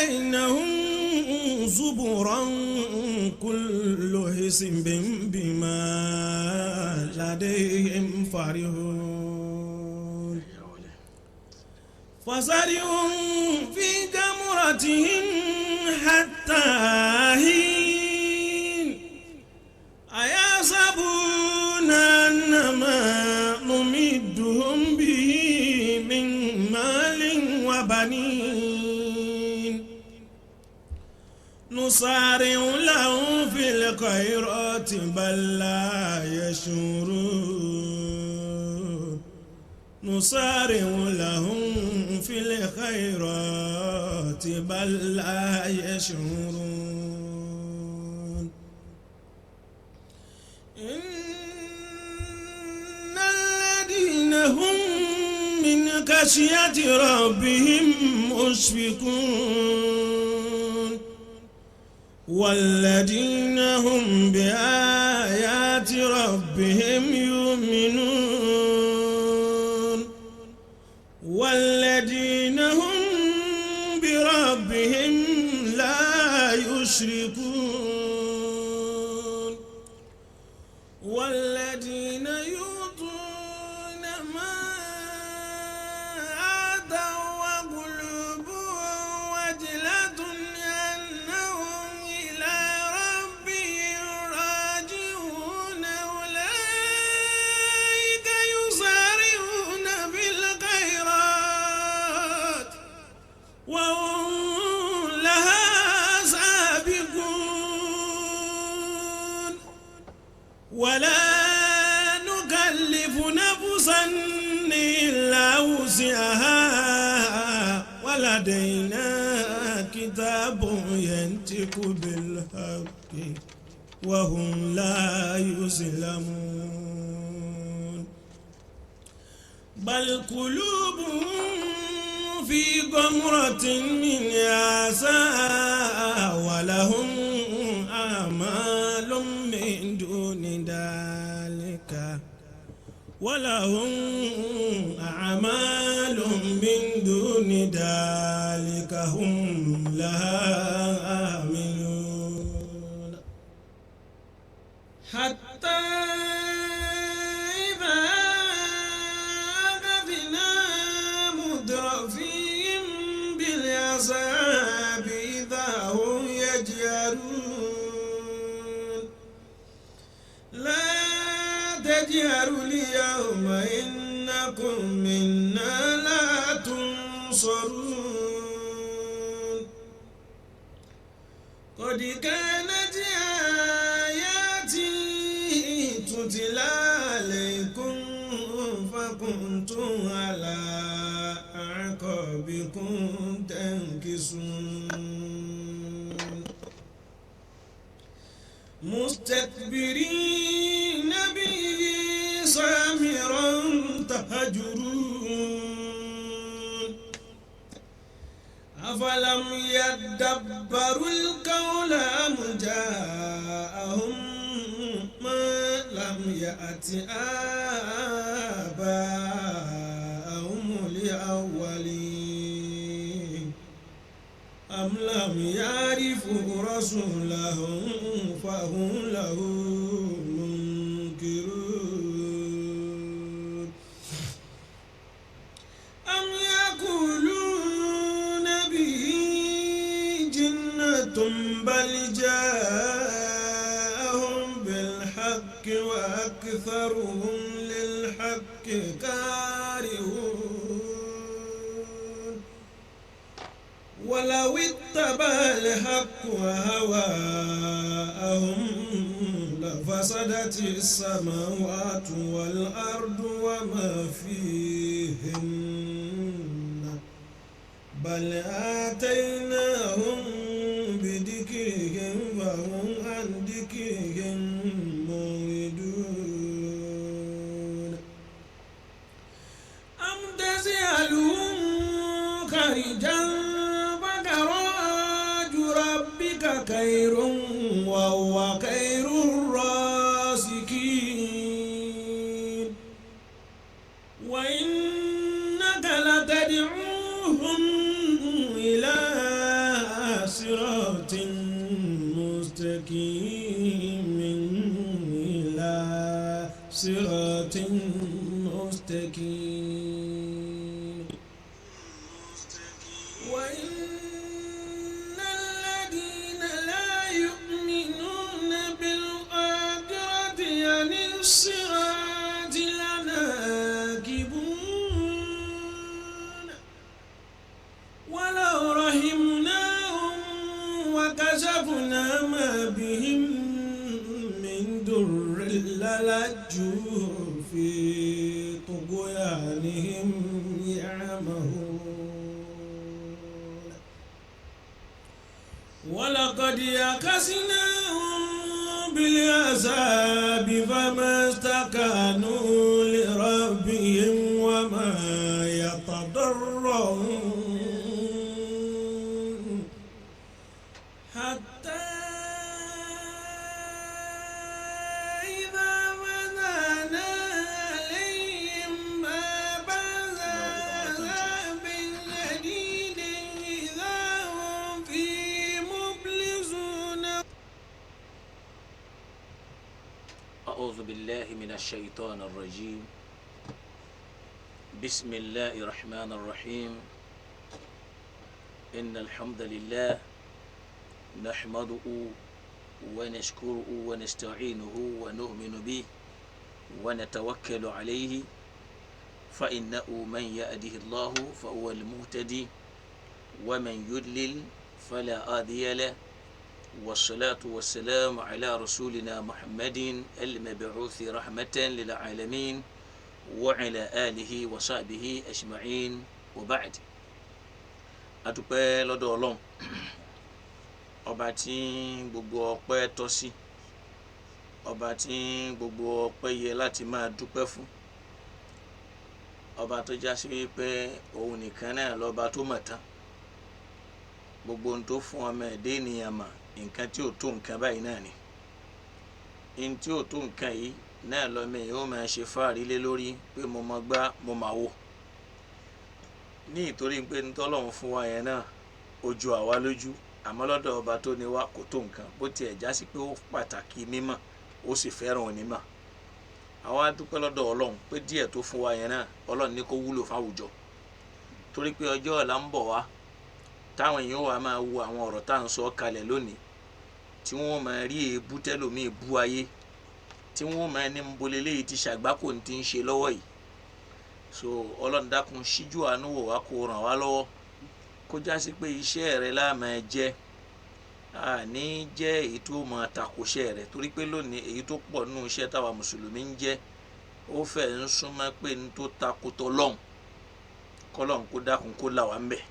بينهم زبرا كل حزب بما لديهم فرحون فذرهم في غمرتهم حتى حين أيحسبون أن ما نمدهم به من مال وبنين نسارع لهم في الخيرات بل لا يشعرون نسارع لهم في الخيرات بل لا يشعرون إن الذين هم من خشية ربهم مشفقون والذين هم بآيات ربهم يؤمنون والذين هم بربهم لا يشركون والذين يؤتون ما آتوا وقلوبهم وجلة أنهم إلى ربهم راجعون أولئك يسارعون في الخيرات وهم لها سابقون ولا نكلف نفسا إلا وسعها ولدينا كتاب ينطق بالحق وهم لا يظلمون بل قلوبهم في غمرة من هذا ولهم أعمال من دون ذلك ولهم أعمال من دون ذلك هم لها عاملون حتى إذا أخذنا مترفيهم بالعذاب إذا هم يجأرون لا تجأروا اليوم إنكم منا لا تنصرون قد كانت آياتي تتلى عليكم فكنتم على أعقابكم تنكصون مستكبرين به سامرا تهجرون أفلم يدبروا القول أم جاءهم ما لم يأت آباءهم الأولين أم لم يعرفوا رسولهم فهم له منكرون أم يقولون به جنة بل جاءهم بالحق وأكثرهم للحق كارهون ولو اتبع الحق هواءهم لفسدت السماوات والأرض وما فيهن بل آتيناهم بذكرهم وهم عن ذكرهم معرضون أم تجعلهم خرجا فخراج ربك خير وهو خير الرازقين وإنك لتدعوهم إلى صراط مستقيم إلى صراط مستقيم وإن الذين لا يؤمنون بالآخرة عن الصراط لناكبون ولو رحمناهم وكشفنا ما بهم من ضر للجوا في طغيانهم يعمهون ولقد أخذناهم بالعذاب فما استكانوا لربهم وما يتضرعون حتى إذا فتحنا عليهم باب عذاب شديد إذا هم فيه مبلسون. أعوذ بالله من الشيطان الرجيم. بسم الله الرحمن الرحيم. إن الحمد لله نحمده ونشكره ونستعينه ونؤمن به ونتوكل عليه، فإنه من يهده الله فهو المهتدي ومن يضلل فلا هادي له، والصلاة والسلام على رسولنا محمد المبعوث رحمة للعالمين وعلى آله وصحبه أجمعين، وبعد. Adúpẹ́ lọ́dọ̀ Ọlọ́run ọba tí gbogbo ọpẹ́ tọ́ sí, ọba tí gbogbo ọpẹ́ yẹ láti máa dúpẹ́ fún, ọba tó já sí wípé òun nìkan náà lọ́ba tó mọ̀ tán gbogbo ohun tó fún ọmọ ẹ̀dẹ́ ènìyàn mà, nǹkan tí ò tó nǹkan báyìí náà ni ohun tí ò tó nǹkan yìí náà lọ́mọ yìí ó máa ṣe fáàrí lé lórí pé mo mọ gbá mo mà wò ní ìtorí pé ntọ́lọ́run fún wa yẹn náà ojú àwa lójú, àmọ́ lọ́dọ̀ ọba tó ní wa kò tó nǹkan, bó tiẹ̀ já sí pé ó pàtàkì mímọ̀ ó sì fẹ́ràn onímọ̀. Àwa dúpẹ́ lọ́dọ̀ Ọlọ́run pé díẹ̀ tó fún wa yẹn náà Ọlọ́run ní kó wúlò fáwùjọ, torí pé ọjọ́ ọ̀la ń bọ̀ wá táwọn èèyàn wà máa wo àwọn ọ̀rọ̀ tá à ń sọ kalẹ̀ lónìí, tí wọ́n máa rí èébú tẹ́lòmíì bú ayé, tí wọ́n máa ní nbolé léyìí ti ṣàgbákò ti ń ṣe lọ́wọ́ yìí. So Ọlọ́run dákun ṣíjú àánú wò wá, kó ràn wá lọ́wọ́, kó já sí pé iṣẹ́ rẹ la máa jẹ́, àní jẹ́ èyí tó máa takòṣẹ́ rẹ, torí pé lónìí èyí tó pọ̀ nínú iṣẹ́ táwa mùsùlùmí ń jẹ́ ó fẹ́ ń súnmọ́ pé ní tó takòtò lọ́hùn, kọ́lọ́hùn kó dákun kó là wá ń bẹ̀.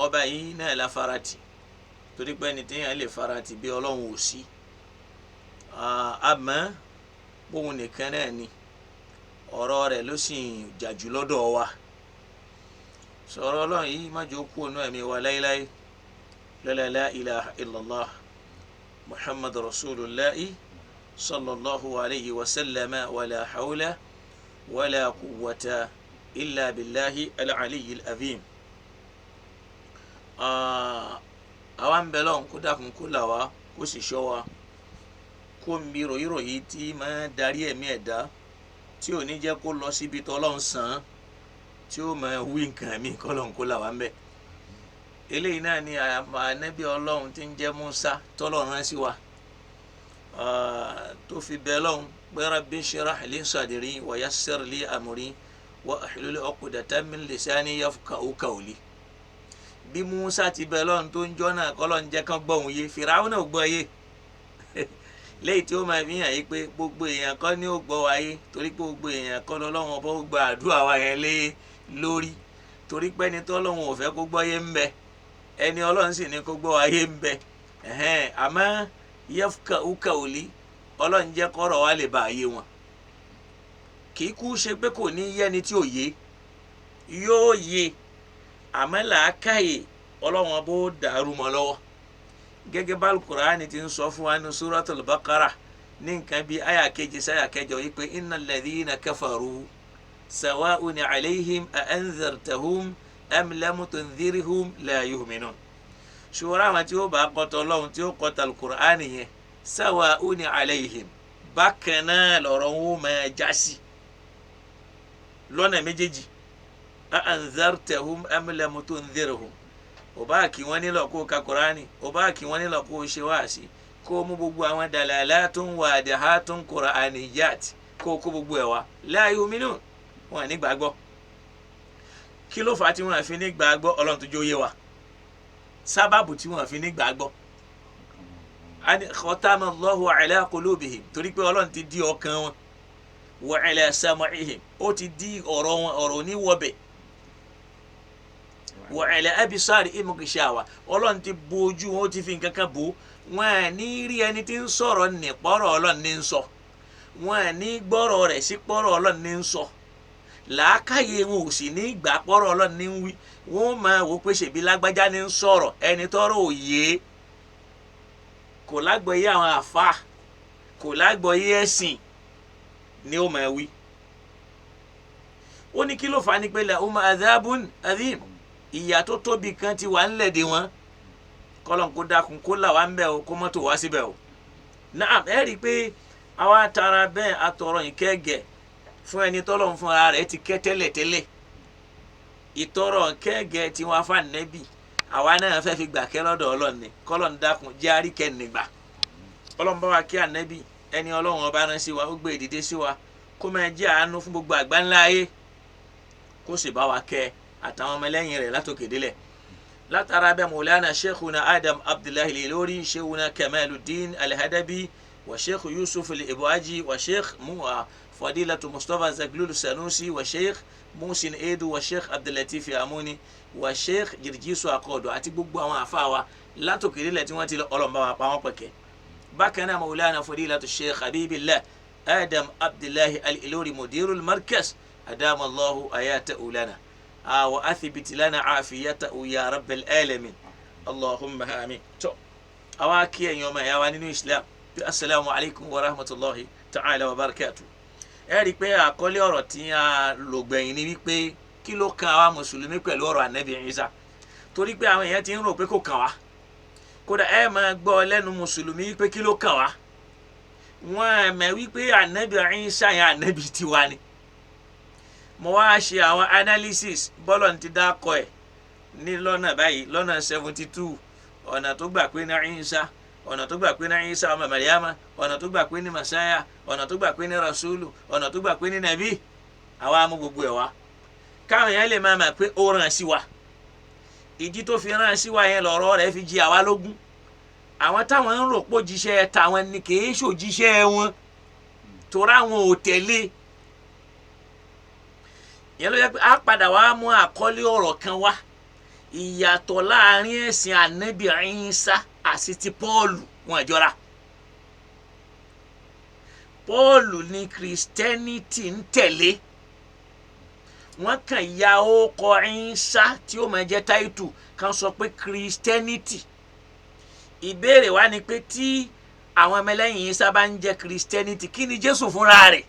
Ọba yìí náà la farati, torí pé ẹni téèyàn lè farati bí Ọlọ́run ò sí, àmọ́ bóun nìkan náà ni ọ̀rọ̀ rẹ̀ ló sì jà jù lọ́dọ̀ wa. Sọ̀rọ̀ Ọlọ́run yìí má jẹ́ ó kú ònú ẹ̀mí wa láéláé. La la ilaha illallah muhammadu rasulillahi sallallahu alayhi wa sallam, wala hawla wala quwwata illa billahi al-aliyyil azim. Àwa ń bẹ lọ́hùn kó dákun kó là wá, kó sì ṣọ́ wa, kó mi ròyìnròyìn tí máa darí ẹ̀mí ẹ̀dá tí ò ní jẹ́ kó lọ síbi tọ́lọ́hún sàn án, tí ó máa wí nǹkan mi, kọ́lọ́hún kó là wá ń bẹ̀. Eléyìí náà ni ànábì Ọlọ́run tí ń jẹ́ Musa tọ́lọ́run rán sí wa, tó fi bẹ lọ́hùn pé rabbi shrah li sadri wa yassir li amri wa ahlul uqdatan min lisani yafqahu qawli. Bí Musa ti bẹ lọ́hùn tó ń jọ́ náà kọ́lọ́hún jẹ́ kán gbọ́ òun yé, Fìràwọn náà gbọ́ yé. Léyìí tí ó máa fi hàn yí pé gbogbo èèyàn kọ́ ni ó gbọ́ wa yé, torí pé gbogbo èèyàn kọ́ lọ́lọ́run ọba ó gba àdúrà wa yẹn lé lórí, torí pé ẹni tọ́lọ́run ò fẹ́ kó gbọ́ yé ń bẹ, ẹni Ọlọ́run sì ní kó gbọ́ wa yé ń bẹ. Àmọ́ yafqahu qawli, Ọlọ́run jẹ́ kọ́rọ̀ wa lè bá a yé wọn. Kì í kú ṣe pé kò ní yé ẹni tí ò yé, yóò yé, àmọ́ làákàyè Ọlọ́run ọba ó dàrú mọ́ lọ́wọ́. Gẹ́gẹ́ bá Al-Qur'ani ti ń sọ fún wa ní Suratul Baqara ní nǹkan bíi àyà kejì sáyà kẹjọ yìí pé innal ladhina kafaru sawa'un alayhim a anzartahum am lam tundhirhum la yu'minun. Ṣùgbọ́n àwọn tí ó bá kọ́tọ̀ Ọlọ́run tí ó kọ́tà alukur'ani yẹn, sawa'un alayhim, bákan náà lọ̀rọ̀ wọn máa já sí lọ́nà méjèèjì. A anzartahum am lam tundhirhum, ó bá kí wọ́n nílò kó ka kur'ani, ó bá kí wọ́n nílò kó ṣe wáàsí, kó mú gbogbo àwọn dalalatun wadihatun qur'aniyat, kó kó gbogbo ẹ̀ wá, la yu'minun, wọn ní gbàgbọ́. Kí ló fà á tí wọn fi ní gbàgbọ́? Ọlọ́run tó jó yé wa sábàbù tí wọn fi ní gbàgbọ́. Ani khatama Allahu ala qulubihim, torí pé Ọlọ́run ti di ọkàn wọn, wa ala sam'ihim, ó ti di ọ̀rọ̀ wọn, ọ̀rọ̀ oníwọ̀bẹ̀, wa ala absarihim gishawa, Ọlọ́run ti bo ojú wọn, ó ti fi nǹkan kan bò wọn à ní rí ẹni tí ń sọ̀rọ̀ nìpọ̀rọ̀ Ọlọ́run ní ń sọ, wọn à ní gbọ́rọ̀ rẹ̀ sí pọ̀rọ̀ Ọlọ́run ní ń sọ, làákàyè wọn ò sì ní gbà pọ̀rọ̀ Ọlọ́run ní ń wí. Wọn máa wò pé ṣèbí lágbájá ní ń sọ̀rọ̀, ẹni tọ́rọ̀ òye kò lágbọ̀ọ́yé àwọn àfa, kò lágbọ̀ọ́yé ẹ̀sìn ni ó máa wí. Ó ní kí ló fà á ní pé lahum adhabun adhim, ìyà tó tóbi kan ti wà ńlẹ̀ dè wọ́n. Kọ́lọ́n kó dákun kó là wá ń bẹ̀ o, kó mọ́tò wá síbẹ̀ o. Naam, ẹ rí i pé àwa tara bẹ́ẹ̀ atọ̀rọ̀ ìkẹ́gẹ̀ fún ẹni tọ́lọ́run fúnra rẹ̀ ti kẹ́ tẹ́lẹ̀tẹ́lẹ̀. Ìtọ̀rọ̀ kẹ́gẹ̀ tí wọ́n fa nẹ́bì, àwa náà fẹ́ fi gbà kẹ́ lọ́dọ̀ Ọlọ́run ni. Kọ́lọ́n dákun jẹ́ àríkẹ́ nígbà. Ọlọ́run bá wa kí ànẹ́bì, ẹni Ọlọ́run ọba rán sí wa, ó gbé ìdìde sí wa, kó máa jẹ́ àánú fún gbogbo àgbáńlá ayé, kó sì bá wa kẹ́ àtàwọn ọmọlẹ́yìn rẹ̀ látòkè délẹ̀. Látara bẹ́ẹ̀ Mawlana Sheikhuna Adam Abdullahi Al-Ilory, Sheikhuna Kamaluddin Al-Hadabi, wa Sheikh Yusuf Al-Ibuaji, wa Sheikh Mua Fadilatu Mustapha Zaglul Sanusi, wa Sheikh Musin Edu, wa Sheikh Abdullatif Amuni, wa Sheikh Jirjisu Akodo, àti gbogbo àwọn àfa wa látòkè délẹ̀ tí wọ́n ti lọ, Ọlọ́run bá wa pa wọ́n pẹ̀kẹ́. Bákan náà Mawlana Fadilatu Sheikh Habibillah Adam Abdullahi Al-Ilory, Mudirul Markaz, adama Allahu ayatahu lana wa athibit lana afiyatahu ya rabbal alamin, allahumma amin. Tó àwa kí ẹ̀yin ọmọ ẹ̀yà wa nínú Islam bí asalaamu alaykum wa rahmatulahi ta'ala wa barakatu. Ẹ rí i pé àkọlé ọ̀rọ̀ tí a lò gbẹ̀yìn ni wípé kí ló kan àwa mùsùlùmí pẹ̀lú ọ̀rọ̀ ànábì Ìsá, torí pé àwọn èèyàn ti ń rò pé kò kàn wá. Kódà ẹ máa gbọ́ lẹ́nu mùsùlùmí pé kí ló kàn wá, wọ́n mẹ̀ wípé ànábì Ìsá yẹn ànábì tiwa ni. Mo wá ṣe àwọn analysis bọ́lọ̀ ti dákọ̀ ẹ̀ ní lọ́nà báyìí, lọ́nà 72, ọ̀nà tó gbà pé ní Ìsá, ọ̀nà tó gbà pé ní Ìsá ọmọ Màríyámà, ọ̀nà tó gbà pé ní Màsáyà, ọ̀nà tó gbà pé ní Rasulu, ọ̀nà tó gbà pé ní Nàbí. Àwa mú gbogbo ẹ̀ wá káwọn yẹn lè máa mà pé ó ràn sí wa. Ìdí tó fi ràn sí wa yẹn lọ̀rọ̀ rẹ̀ fi jí àwa lógún. Àwọn táwọn ń rò pé òjíṣẹ́ tàwọn ni kì í ṣòjíṣẹ́ wọn, torí àwọn ò tẹ̀lé. Ìyẹn ló yẹ pé a padà wá mú àkọlé ọ̀rọ̀ kan wá, ìyàtọ̀ láàrin ẹ̀sìn ànábì Ìsá àti ti Pọ́ọ̀lù, wọn jọra. Pọ́ọ̀lù ni Christianity ń tẹ̀lé, wọ́n kàn ya ókọ Ìsá tí ó máa jẹ́ táìtù kan sọ pé Christianity. Ìbéèrè wa ni pé tí àwọn ọmọlẹ́yìn Ìsá bá ń jẹ́ Christianity, kí ni Jésù fúnra rẹ̀?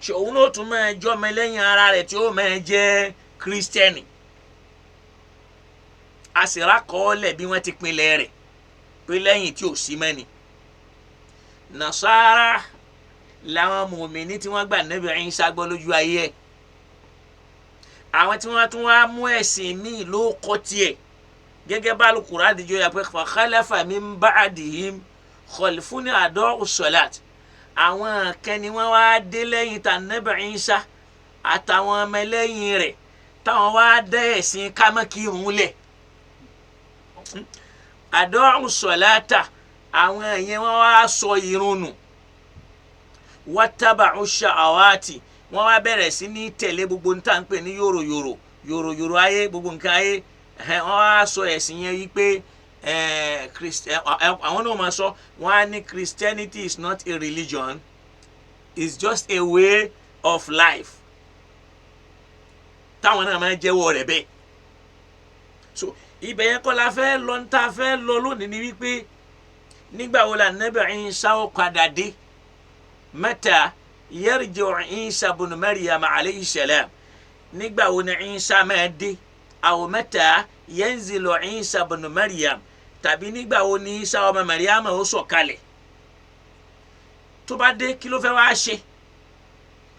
Ṣé òun náà tún máa jọ́ ọmọlẹ́yìn ara rẹ̀ tí ó máa jẹ́ Kírísítẹ́nì? A sì rákọọ́lẹ̀ bí wọ́n ti pinlẹ̀ rẹ̀ pé lẹ́yìn tí ò sí mẹ́ni. Nàsárà làwọn mùmíní tí wọ́n gbà Nábì Ìsá gbọ́ lójú ayé ẹ̀. Àwọn tí wọ́n tún wá mú ẹ̀sìn míì ló kọ́ tiẹ̀ gẹ́gẹ́ bá Al-Qur'an àdìjọ́ yà pé fa khalafa min ba'dihim khalfun ada'u salat. Àwọn kan ni wọ́n wá dé lẹ́yìn tà Nábì Ìsá àtàwọn ọmọlẹ́yìn rẹ̀ táwọn wá dá ẹ̀sìn kámẹ́kìrún lẹ̀. Àdọ́rùn sọ̀láta, àwọn yẹn wọ́n wá sọ irun nù. Wátàbàrún ṣàwátì, wọ́n wá bẹ̀rẹ̀ sí ní tẹ̀lé gbogbo níta ń pè ní yòròyòrò yòròyòrò ayé, gbogbo nǹkan ayé. Wọ́n wá sọ ẹ̀sìn yẹn wípé àwọn náà máa sọ, wọ́n á ní Christianity is not a religion, it's just a way of life. Táwọn náà máa jẹ́wọ́ rẹ̀ bẹ́ẹ̀. So ibẹ̀ yẹn kọ́ la fẹ́ lọ, ń ta fẹ́ lọ lónìí ni wípé nígbà wo la Nábì Ìsá ó padà dé? Mata yarji'u Ìsá bun Maryam alayhi salam. Nígbà wo ni Isa máa dé? Aw mata yanzilu Isa ibn Maryam, tàbí nígbà wo ni Isa ọmọ Maryam ó sọ̀kalẹ̀? Tó bá dé, kí ló fẹ́ wá ṣe?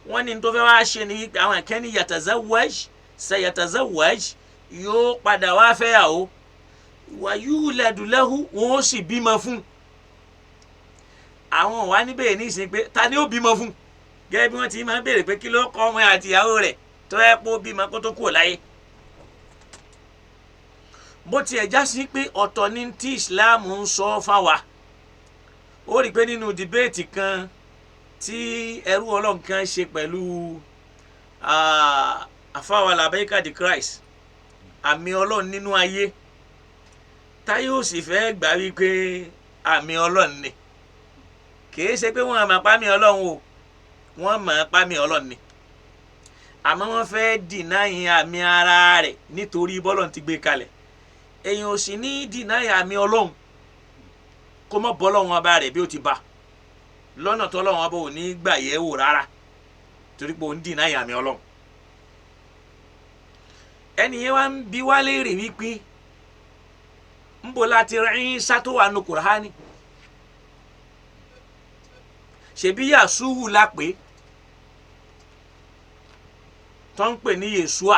Wọ́n ní tó fẹ́ wá ṣe ni àwọn kan ní yatazawwaj, sayatazawwaj, yóò padà wá fẹ́yàwó, wa yuladu lahu, wọn ó sì bímọ fún. Àwọn wà níbẹ̀ ní ìsìn pé ta ni ó bímọ fún, gẹ́gẹ́ bí wọ́n ti máa ń béèrè pé kí ló kọ́ ọmọ àti ìyàwó rẹ̀ tó yẹ kó bímọ kó tó kúrò láyé. Bó tiẹ̀ já sí pé ọ̀tọ̀ ni tí Islam ń sọ fáwa. Ó rí i pé nínú dìbéètì kan tí ẹrú Ọlọ́run kan ṣe pẹ̀lú àfáwà Labẹ́kà the Christ, àmì Ọlọ́run nínú ayé, táyé ò sì fẹ́ gbà wípé àmì Ọlọ́run ni. Kìí ṣe pé wọ́n mọ̀ pámi Ọlọ́run o, wọ́n mọ̀ pámi Ọlọ́run ni, àmọ́ wọ́n fẹ́ dìnáyìn àmì ara rẹ̀ nítorí bọ́lọ́run ti gbé kalẹ̀. Èèyàn ò sì ní dìnáyìn àmì Ọlọ́run kó mọ́ bọ́lọ́run ọba rẹ̀ bí ó ti bá lọ́nà tọ́lọ́run ọba ò ní gbà yẹ̀ wò rárá, torí pé òun dìnáyìn àmì Ọlọ́run. Ẹni yẹn wá ń bi wá léèrè wípé ńbo láti rí Ìsá tó wà nù Kùránì? Ṣebí Yàsúhù la pè tó ń pè ní Yèsúà.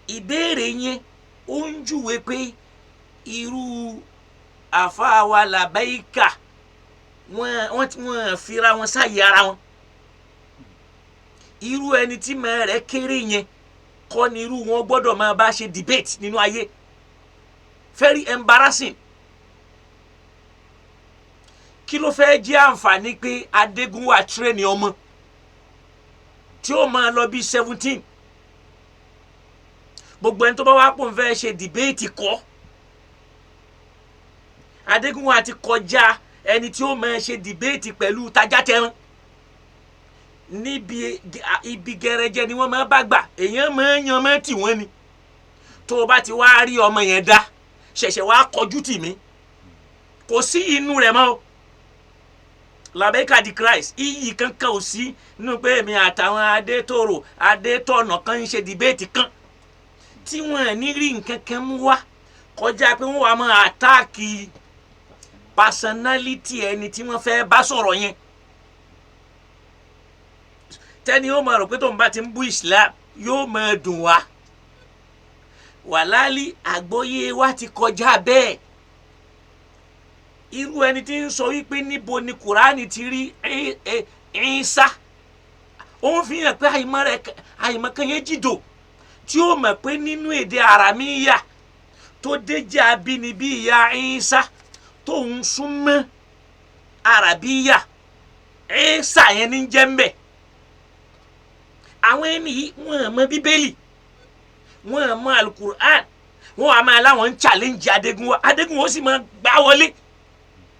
Ìbéèrè yẹn ó ń júwe pé irú àfáà wa Làbáyíkà wọ́n fira wọn sáyé ara wọn. Irú ẹni tí mọ̀ rẹ̀ kéré yẹn kọ́ ni irú wọn gbọ́dọ̀ máa bá ṣe debate nínú ayé. Very embarrassing. Kí ló fẹ́ jẹ́ àǹfààní pé Adégúnwà train ọmọ tí ó máa lọ bí 17? Gbogbo ẹni tó bá wá pò ń fẹ́ ṣe debate kọ́, Adégúnwà ti kọjá ẹni tí ó máa ṣe debate pẹ̀lú tajátẹran. Níbi ibi gẹrẹjẹ ni wọ́n máa bá gbà, èèyàn máa ń yan máa tì wọ́n ni. Tó o bá ti wá rí ọmọ yẹn dá, ṣẹ̀ṣẹ̀ wá kọjú tì mí, kò sí inú rẹ̀ mọ́ o. Labẹ́kà di Christ, iyì kankan ò sí nínú pé èmi àtàwọn Adétòrò Adétọ̀nà kan ń ṣe debate kan tí wọ́n ní rí nǹkan kan mú wá kọjá pé wọ́n wá máa attack personality ẹni tí wọ́n fẹ́ bá sọ̀rọ̀ yẹn. Tẹ́ni ó máa rò pé tóun bá ti ń bú Islam yóò máa dùn wá. Wàláàlì àgbọ́yé wa ti kọjá bẹ́ẹ̀. Irú ẹni tí ń sọ wípé níbo ni Kùránì ti rí Ìsá, ó ń fi hàn pé àìmọ̀kan yẹn jìdò, tí ó mọ̀ pé nínú èdè Àràmíyà tó déjà abínibí ìyá Ìsá tó ń súnmọ́ Àràbíyà, Ìsá yẹn ní jẹ́ ń bẹ̀. Àwọn ẹni yìí wọ́n mọ̀ Bíbélì, wọ́n mọ̀ Alukur'an, wọ́n wà máa láwọn ń challenge Adégúnwà. Adégúnwà ó sì máa gbá wọlé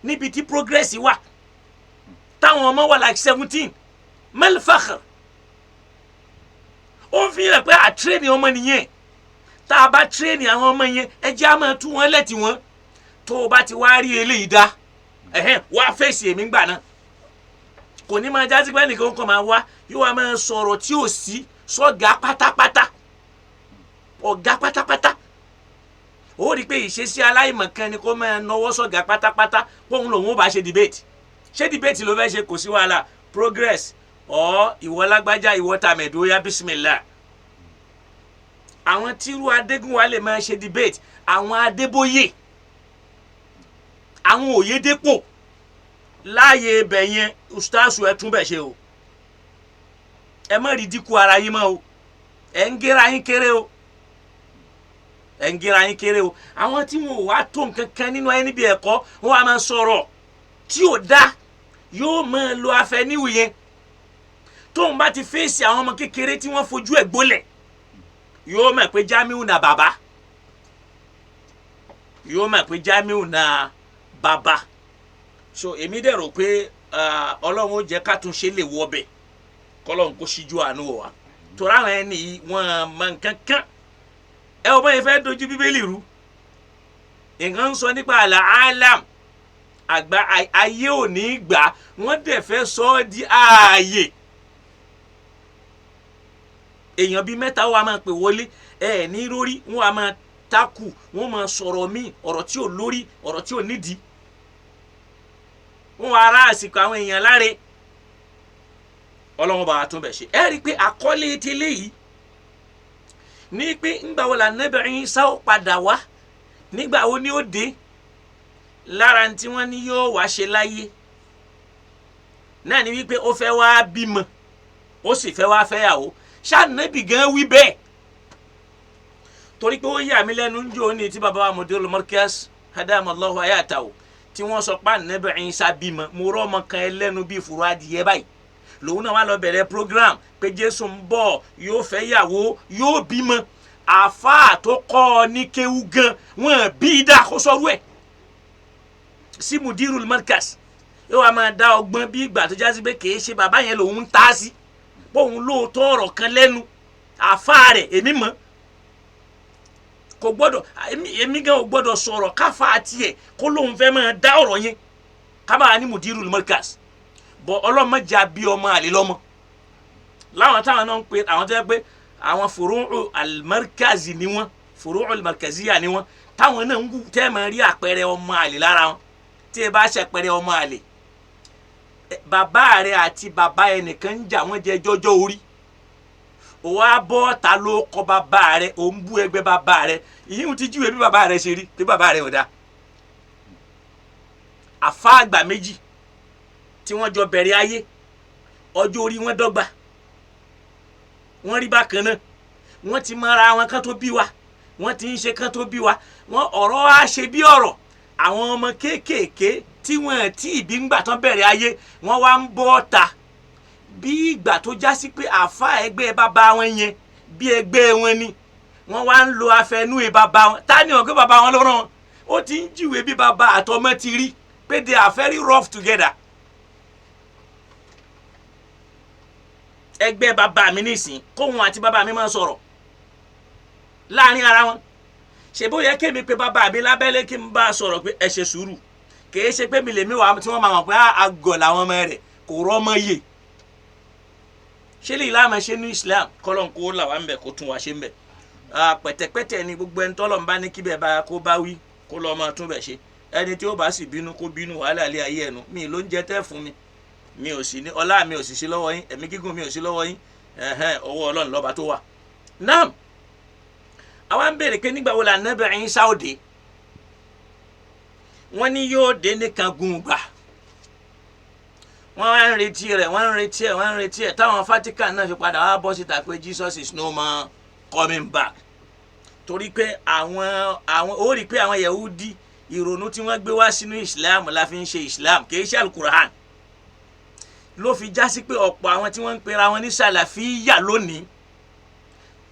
níbi tí progress wà, táwọn ọmọ wà like 17 malfakhr. Ó fi hàn pé à train ọmọ nìyẹn. Tá a bá train àwọn ọmọ yẹn, ẹ jẹ́ á máa tú wọn lẹ́tì wọn. Tó o bá ti wá rí eléyìí dá, ẹ̀hẹ́n, wá fèsì èmi gbà náà. Kò ní máa jásí pé ẹnìkan kan máa wá yóò wá máa sọ̀rọ̀ tí ò sí sọ́gà pátápátá, ọ̀gá pátápátá. Ó rí i pé ìṣesí aláìmọ̀kan ni kó máa nọwọ́ sọ̀gá pátápátá póun lòun ó bá ṣe debate. Ṣé debate ló fẹ́ ṣe? Kò sí wàhálà. Progress ọ ìwọ lágbájá, ìwọ tàmẹ̀dó, yá bísímìlà. Àwọn tírú Adégúnwà lè máa ṣe debate, àwọn Adébóyè, àwọn Òyedépò láàyè ibẹ̀ yẹn, ustaasu ẹ tún bẹ̀ ṣe o. Ẹ má rí dínkù ara yín mọ́ o. Ẹ ń gẹ́ra yín kéré o, ẹ ń gẹ́ra yín kéré o. Àwọn tí wọn ò wá tó nǹkan kan nínú ayé níbi ẹ̀kọ́, wọn wá máa sọ̀rọ̀ tí ò dá, yóò máa lo afẹníwì yẹn. Tóun bá ti fèsì àwọn ọmọ kékeré tí wọ́n fojú ẹ̀ gbólẹ̀, yóò mọ̀ pé Jamiu na bàbá, yóò mọ̀ pé Jamiu na bàbá. So èmi dẹ̀ rò pé Ọlọ́run ó jẹ́ kátúnṣe lè wọ ọbẹ̀, kọ́lọ́run kó ṣíjú àánú wọ̀ wá, torí àwọn ẹni yìí wọ́n mọ nǹkan kan. Ẹ wọ́n báyìí fẹ́ dojú Bíbélì rú. Nǹkan ń sọ nípa àlà alam àgbà ayé ò ní gbà, wọ́n dẹ̀ fẹ́ sọ ọ́ di ààyè. Èèyàn bíi mẹ́ta wà máa pè wọlé, ẹ ní lórí wọn wà máa takù, wọn máa sọ̀rọ̀ míì, ọ̀rọ̀ tí ò lórí, ọ̀rọ̀ tí ò nídìí. Wọn wà ara àsìkò àwọn èèyàn láre. Ọlọ́run bá wa tún bẹ̀ ṣe. Ẹ rí i pé àkọlé ti léyìí ní pé ńgbà wo la Nábì Ìsá ó padà wá, nígbà wo ni ó dé, lára tí wọ́n ní yóò wá ṣe láyé náà ni wípé ó fẹ́ wá bímọ, ó sì fẹ́ wá fẹ́yàwó. Ṣáànábì gan wí bẹ́ẹ̀, torí pé ó yà mí lẹ́nu ń jò ní tí baba wa Mudirul Markaz hadamallahu hayatahu tí wọ́n sọ pé Ànábì Ìsá bímọ. Mo rọ́ ọmọ kan ẹlẹ́nu bíi fùrọ̀ adìyẹ báyìí, lòun náà wá lọ bẹ̀rẹ̀ program pé Jésù ń bọ̀, yóò fẹ́ yàwó, yóò bímọ. Àfáà tó kọ́ ọ ní kéwú gan wọn bí dá kó sọrú ẹ̀ sí Mudirul Markaz. Yóò wá máa dá ọgbọ́n bí ìgbà tó jásí pé kì í ṣe bàbá yẹn lòun ń ta sí, bóun lóòótọ́ ọ̀rọ̀ kan lẹ́nu àfáà rẹ̀. Èmi mọ̀ kò gbọ́dọ̀, èmi gan ò gbọ́dọ̀ sọ̀rọ̀ káfa tiẹ̀ kó lóun fẹ́ máa dá ọ̀rọ̀ yẹn kábàá ní Mudirul Markaz. Bọ̀ ọlọ́mọdé àbí ọmọ àlè lọ́mọ láwọn táwọn náà ń pe àwọn tó yẹ pé àwọn furu'u al-markaz ni wọ́n, furu'u al-markaziyya ni wọ́n, táwọn náà ń wù tẹ́ máa rí àpẹẹrẹ ọmọ àlè lára wọn. Tí ẹ bá ṣàpẹẹrẹ ọmọ àlè, bàbá rẹ àti bàbá ẹnìkan ń jà, wọ́n jẹ jọjọ́ orí, ó wá bọ́ ta ló kọ bàbá rẹ, ò ń bú ẹgbẹ́ bàbá rẹ, ìyíhun ti júwe bí bàbá rẹ ṣe rí, bí bàbá rẹ ò dáa. Àfa àgbà méjì tí wọ́n jọ bẹ̀rẹ̀ ayé, ọjọ́ orí wọn dọ́gba, wọ́n rí bákan náà, wọ́n ti mọra wọn kán tó bí wa, wọ́n ti ń ṣe kán tó bí wa, wọ́n ọ̀rọ̀ á ṣe bí ọ̀rọ̀. Àwọn ọmọ kéékèèké tí wọ́n tí ìbí ń gbà tán bẹ̀rẹ̀ ayé, wọ́n wá ń bọ́ ta bí ìgbà tó já sí pé àfa ẹgbẹ́ bàbá wọn yẹn bí ẹgbẹ́ wọn ni, wọ́n wá ń lo afẹnúwe bàbá wọn. Ta ni ọ̀gá bàbá wọn ló rán wọn? Ó ti ń júwe bí bàbá àtọmọ ti rí pé they are very rough together. Ẹgbẹ́ bàbá mi nísìn, kóhun àti bàbá mi máa sọ̀rọ̀ láàrin ara wọn, ṣe bó yẹ kémi pé bàbá mi lábẹ́lé kí n bá a sọ̀rọ̀ pé ẹ ṣe sùúrù, kìí ṣe pé mi lèmi wà tí wọ́n máa mọ̀ pé àgọ̀ làwọn ọmọ rẹ̀ kò rọ́mọ yè. Ṣé lè láàmú ṣe ní Islam? Kọ́lọ́n kó là wà ń bẹ̀, kó tún wá ṣe ń bẹ̀. Pẹ̀tẹ̀pẹ̀tẹ̀ ni gbogbo ẹni tọ́lọ̀ ń bá ní kíbẹ̀ bá kó bá wí kó lọ́ọ́ máa tún bẹ̀ ṣe. Ẹni tí ó bá sì bínú kó bínú, wàhálà ilé ayé ẹnu mi ló ń jẹ tẹ́ fún mi, mi ò sì ní ọlá, mi ò sì sí lọ́wọ́ yín, ẹ̀mí gígùn mi ò sí lọ́wọ́ yín, ẹ̀hẹ́n ọwọ́ Ọlọ́run lọ́ba tó wà. Naam, àwa ń béèrè pé nígbà wo la Ànábì Ìsá ó dé? Wọ́n ní yóò dé nìkan gun gbà. Wọ́n wá ń retí rẹ̀, wọ́n ń retí ẹ̀, wọ́n ń retí ẹ̀, táwọn Vatican náà fi padà wá bọ́ síta pé Jesus is no more coming back. Torí pé àwọn ó rí i pé àwọn Yahudi ìrònú tí wọ́n gbé wá sínú Islam la fi ń ṣe Islam, kì í ṣe Al-Qur'an. Ló fi já sí pé ọ̀pọ̀ àwọn tí wọ́n ń pera wọn ní Sàlàfíyà lónìí,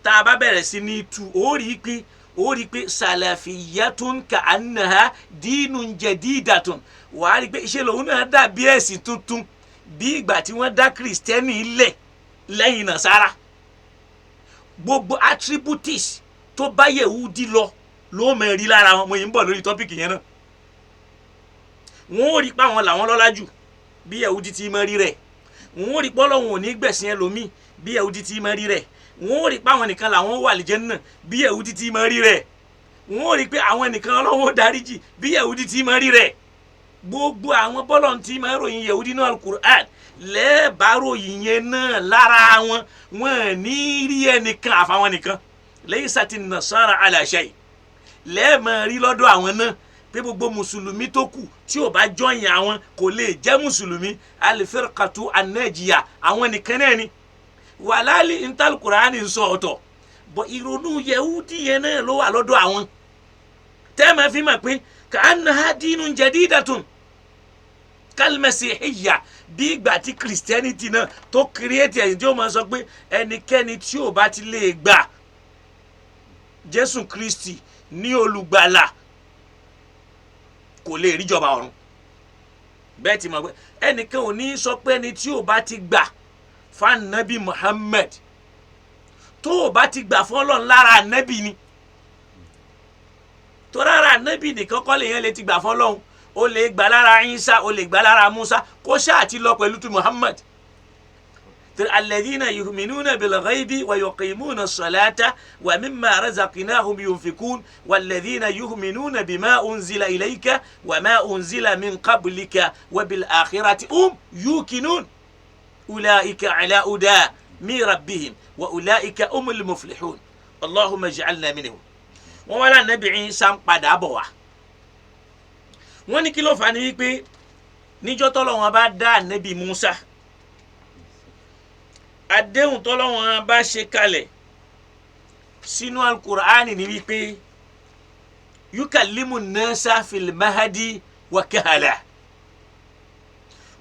tá a bá bẹ̀rẹ̀ sí ní tu, ó rí i pé sàlàfíyàtún ka annaha dínú jadidatun, wàá rí i pé ṣe lòun náà dàbí ẹ̀sìn tuntun bí ìgbà tí wọ́n dá kìrìsìtẹ́nì lẹ̀ lẹ́yìn Nàsárà. Gbogbo attributes tó bá Yẹhudi lọ ló mọ̀ rí lára wọn. Mo yìí ń bọ̀ lórí tọ́pìkì yẹn náà. Wọ́n ó rí pé àwọn làwọn lọ́lá jù bí Yẹhudi ti mọ̀ rí rẹ̀. Wọ́n ó rí pé Ọlọ́run ò ní gbẹ̀sìn ẹlòmíì bí Yẹhudi ti mọ̀ rí rẹ̀. Wọ́n ó rí pé àwọn nìkan làwọn wà lìjẹ́nnà bí Yẹhudi ti mọ̀ rí rẹ̀. Wọ́n ó rí pé àwọn nìkan Ọlọ́run ó dáríjì bí Yẹhudi ti mọ̀ rí rẹ̀. Gbogbo àwọn bọ́lọ̀ tí máa ròyìn Yẹhudi náà Al-Qur'an lẹ́ẹ̀bá ròyìn yẹn náà lára wọn, wọn ní rí ẹnìkan àfàwọn nìkan. Laysati nasara ala shay, lẹ́ẹ̀mọ̀ rí lọ́dọ̀ àwọn náà pé gbogbo mùsùlùmí tó kù tí ò bá jọyìn àwọn kò lè jẹ́ mùsùlùmí. Al-firqatu an-najiya, àwọn nìkan náà ni wàhálà intal-Qur'ani sọ ọ̀tọ̀, bọ̀ ìrònú Yẹhudi yẹn náà ló wà lọ́dọ̀ àwọn. Tẹ́ẹ̀mọ̀ fi mọ̀ pé ka'annaha dinun jadidatun kal-masihiyya, bí ìgbà tí Christianity náà tó kírẹ́tì ẹ̀yìn tí ó máa sọ pé ẹnikẹ́ni tí ò bá ti lè gbà Jésù Kristi ní olùgbàlà kò lè ríjọba ọ̀run. Bẹ́ẹ̀ ti mọ̀ pé ẹnìkan ò ní sọ pé ẹni tí ò bá ti gbà fanabi Muhammad, tó o bá ti gbà fún Ọlọ́run lára ànábì ni, tó rárá ànábì nìkan kọ́ lèyàn lè ti gbà fún Ọlọ́run, o lè gbà lára Isa, o lè gbà lára Musa, kó ṣáà ti lọ pẹ̀lú tu Muhammad. Alladhina yu'minuna bil ghaibi wa yuqimuna as-salata wa mimma razaqnahum yunfikun walladhina yu'minuna bima unzila ilayka wa ma unzila min qablika wa bil akhirati hum yuqinun ulaika ala huda min rabbihim wa ulaika humul muflihun Allahumma ij'alna minhum. Wọ́n wá lánàbì Ìsá ń padà bọ̀ wá. Wọ́n ní kí ló fà ní wípé níjọ́ tọ́lọ́run bá dá ànábì Musa, àdéhùn tọ́lọ́run bá ṣe kalẹ̀ sínú alukur'ani ní wípé yukallimu nasa fil mahadi wa kahala.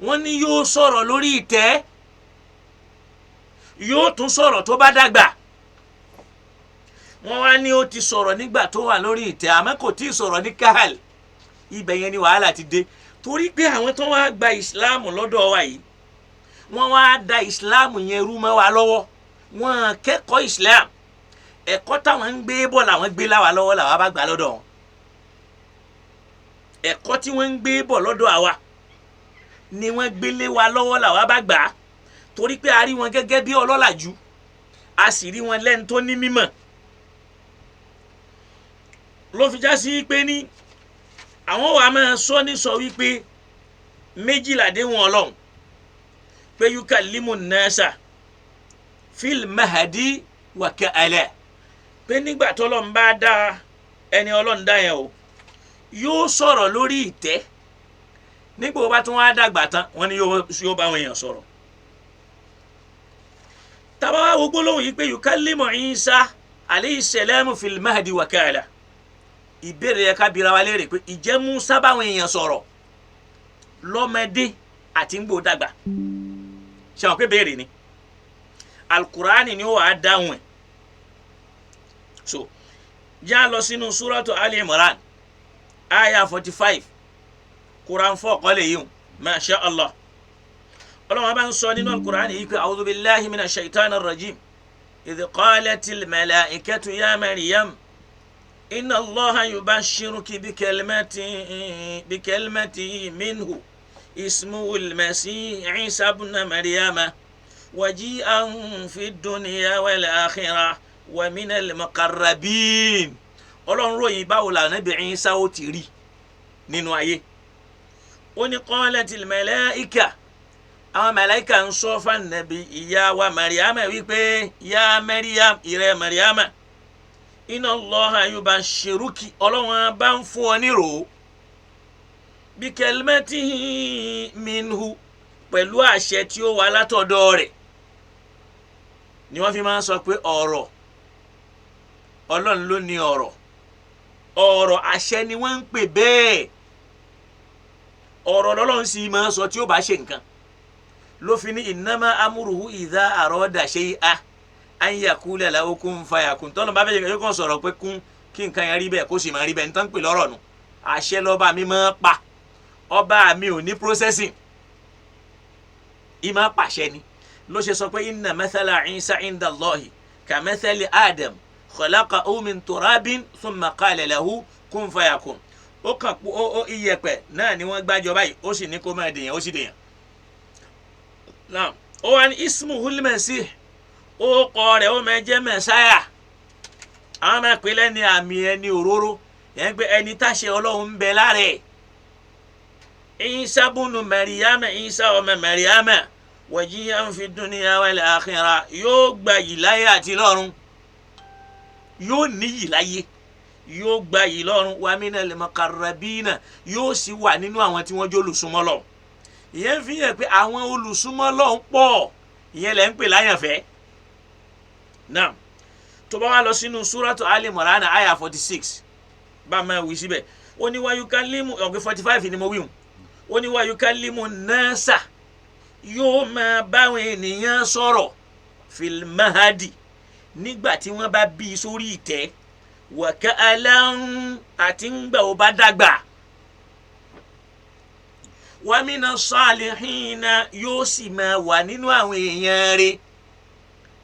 Wọ́n ní yóò sọ̀rọ̀ lórí ìtẹ́, yóò tún sọ̀rọ̀ tó bá dàgbà. Wọ́n wá ní ó ti sọ̀rọ̀ nígbà tó wà lórí ìtẹ́, àmọ́ kò tí ì sọ̀rọ̀ ní kahal. Ibẹ̀ yẹn ni wàhálà ti dé, torí pé àwọn tó wá gba ìsìláàmù lọ́dọ̀ wa yìí, wọ́n wá da ìsìláàmù yẹn rú mọ́ wa lọ́wọ́. Wọ́n kẹ́kọ̀ọ́ ìsìláàmù, ẹ̀kọ́ táwọn ń gbé bọ̀ làwọn gbé láwa lọ́wọ́, làwa bá gbà lọ́dọ̀ wọn. Ẹ̀kọ́ tí wọ́n ń gbé bọ̀ lọ́dọ̀ àwa ni wọ́n gbélé wa lọ́wọ́, làwa bá gbà á, torí pé a rí wọn gẹ́gẹ́ bí ọlọ́làjú, a sì rí wọn lẹ́ni tó ní mímọ̀. Ló fi já sí pé ní àwọn wa máa sọ ní sọ wípé méjìlá déwọn Ọlọ́run pé yukallimu nasa fil mahadi wa ka'ala, pé nígbà tọ́lọ́run bá dá ẹni Ọlọ́run dá yẹn o, yóò sọ̀rọ̀ lórí ìtẹ́. Nígbà wo bá tún wá dàgbà tán, wọ́n ní yóò bá àwọn èèyàn sọ̀rọ̀. Tábà wá wo gbólóhùn yìí pé yukallimu Isa alayhi salamu fil mahdi wa ka'ala, ìbéèrè yẹ ká bira wa léèrè pé ìjẹ́ Musa báwọn èèyàn sọ̀rọ̀ lọ́mọdé àti ń gbò dàgbà? Ṣe àwọn pé béèrè ni alukurani ni ó wàá dáhùn ẹ̀. So já lọ sínú suratu Ali Imran aya 45, Quran 4 kọ́lé yìí o, masha Allah. Ọlọ́run bá ń sọ nínú alukurani yìí pé a'udhu billahi minash shaitanir rajim idh qalatil malaikatu ya Maryam inna Allaha yubashiruki bikalimati minhu ismuhu al-masih Isa ibn Maryama waji'an fi dunya wal akhirah wa minal muqarrabin. Ọlọ́run ròyìn báwo la Ànábì Ìsá ó ti rí nínú ayé. Ó ní qalatil malaika, àwọn màláìka ń sọ fún Ànábì ìyá wa Maryama wípé ya Maryam, ìrẹ Maryama, inna Allaha yubashiruki, Ọlọ́run bá ń fún ọ nírò bí kalimatihi minhu, pẹ̀lú àṣẹ tí ó wà látọ̀dọ̀ rẹ̀. Ni wọ́n fi máa ń sọ pé ọ̀rọ̀ Ọlọ́run ló ní ọ̀rọ̀, ọ̀rọ̀ àṣẹ ni wọ́n ń pè bẹ́ẹ̀. Ọ̀rọ̀ lọ́lọ́run sì máa ń sọ tí ó bá ṣe nǹkan, ló fi ní innama amruhu idha arada shay'an an yaqula lahu kun fayakun. Tọ́lọ́ bá fẹ́ yóò kàn sọ̀rọ̀ pé kún kí nǹkan yẹn rí bẹ́ẹ̀, kó sì máa rí bẹ́ẹ̀. Nítorí pé lọ́rọ̀ nu àṣẹ lọ́ba mi máa pa, ọba mi ò ní processing, ìmọ̀ pàṣẹ ni. Ló ṣe sọ pé inna mathala Isa inda Allahi ka mathali Adam khalaqahu min turabin thumma qala lahu kun fayakun. Ó kàn pọ̀ ó iyẹ̀pẹ̀ náà ni wọ́n gbájọ báyìí, ó sì ní kó máa dèyàn, ó sì dèyàn. Naam, ó wà ní ismuhul masih, ó kọ rẹ̀ ó máa jẹ́ mẹ́sáyà. Àwọn máa pè lẹ́ni àmì ẹni òróró yẹn pé ẹni táṣẹ Ọlọ́run ń bẹ lára ẹ̀. Isa bunu Maryama, Isa ọmọ Maryama, wajihan fi dunya wal akhirah, yóò gba yìí láyé àti lọ́run, yóò níyì láyé, yóò gba yìí lọ́run, wa minal muqarrabina, yóò sì wà nínú àwọn tí wọ́n jẹ́ olùsúnmọ́ Ọlọ́run. Ìyẹn fi hàn pé àwọn olùsúnmọ́ Ọlọ́run pọ̀, ìyẹn lẹ́ ń pè láyànfẹ́. Naam, tó bá wà lọ sínú suratu Ali Imran aya 46, bá a máa wí síbẹ̀, ó ní wa yukallimu, ọ̀gbẹ́ 45 ni mo wí hùn, ó ní wa yukallimu nasa, yóò máa báwọn ènìyàn sọ̀rọ̀ fil mahadi, nígbà tí wọ́n bá bí i sórí ìtẹ́, wa ka'alan, àti ńgbà ó bá dàgbà, wa mina salihina, yóò sì máa wà nínú àwọn èèyàn rẹ̀.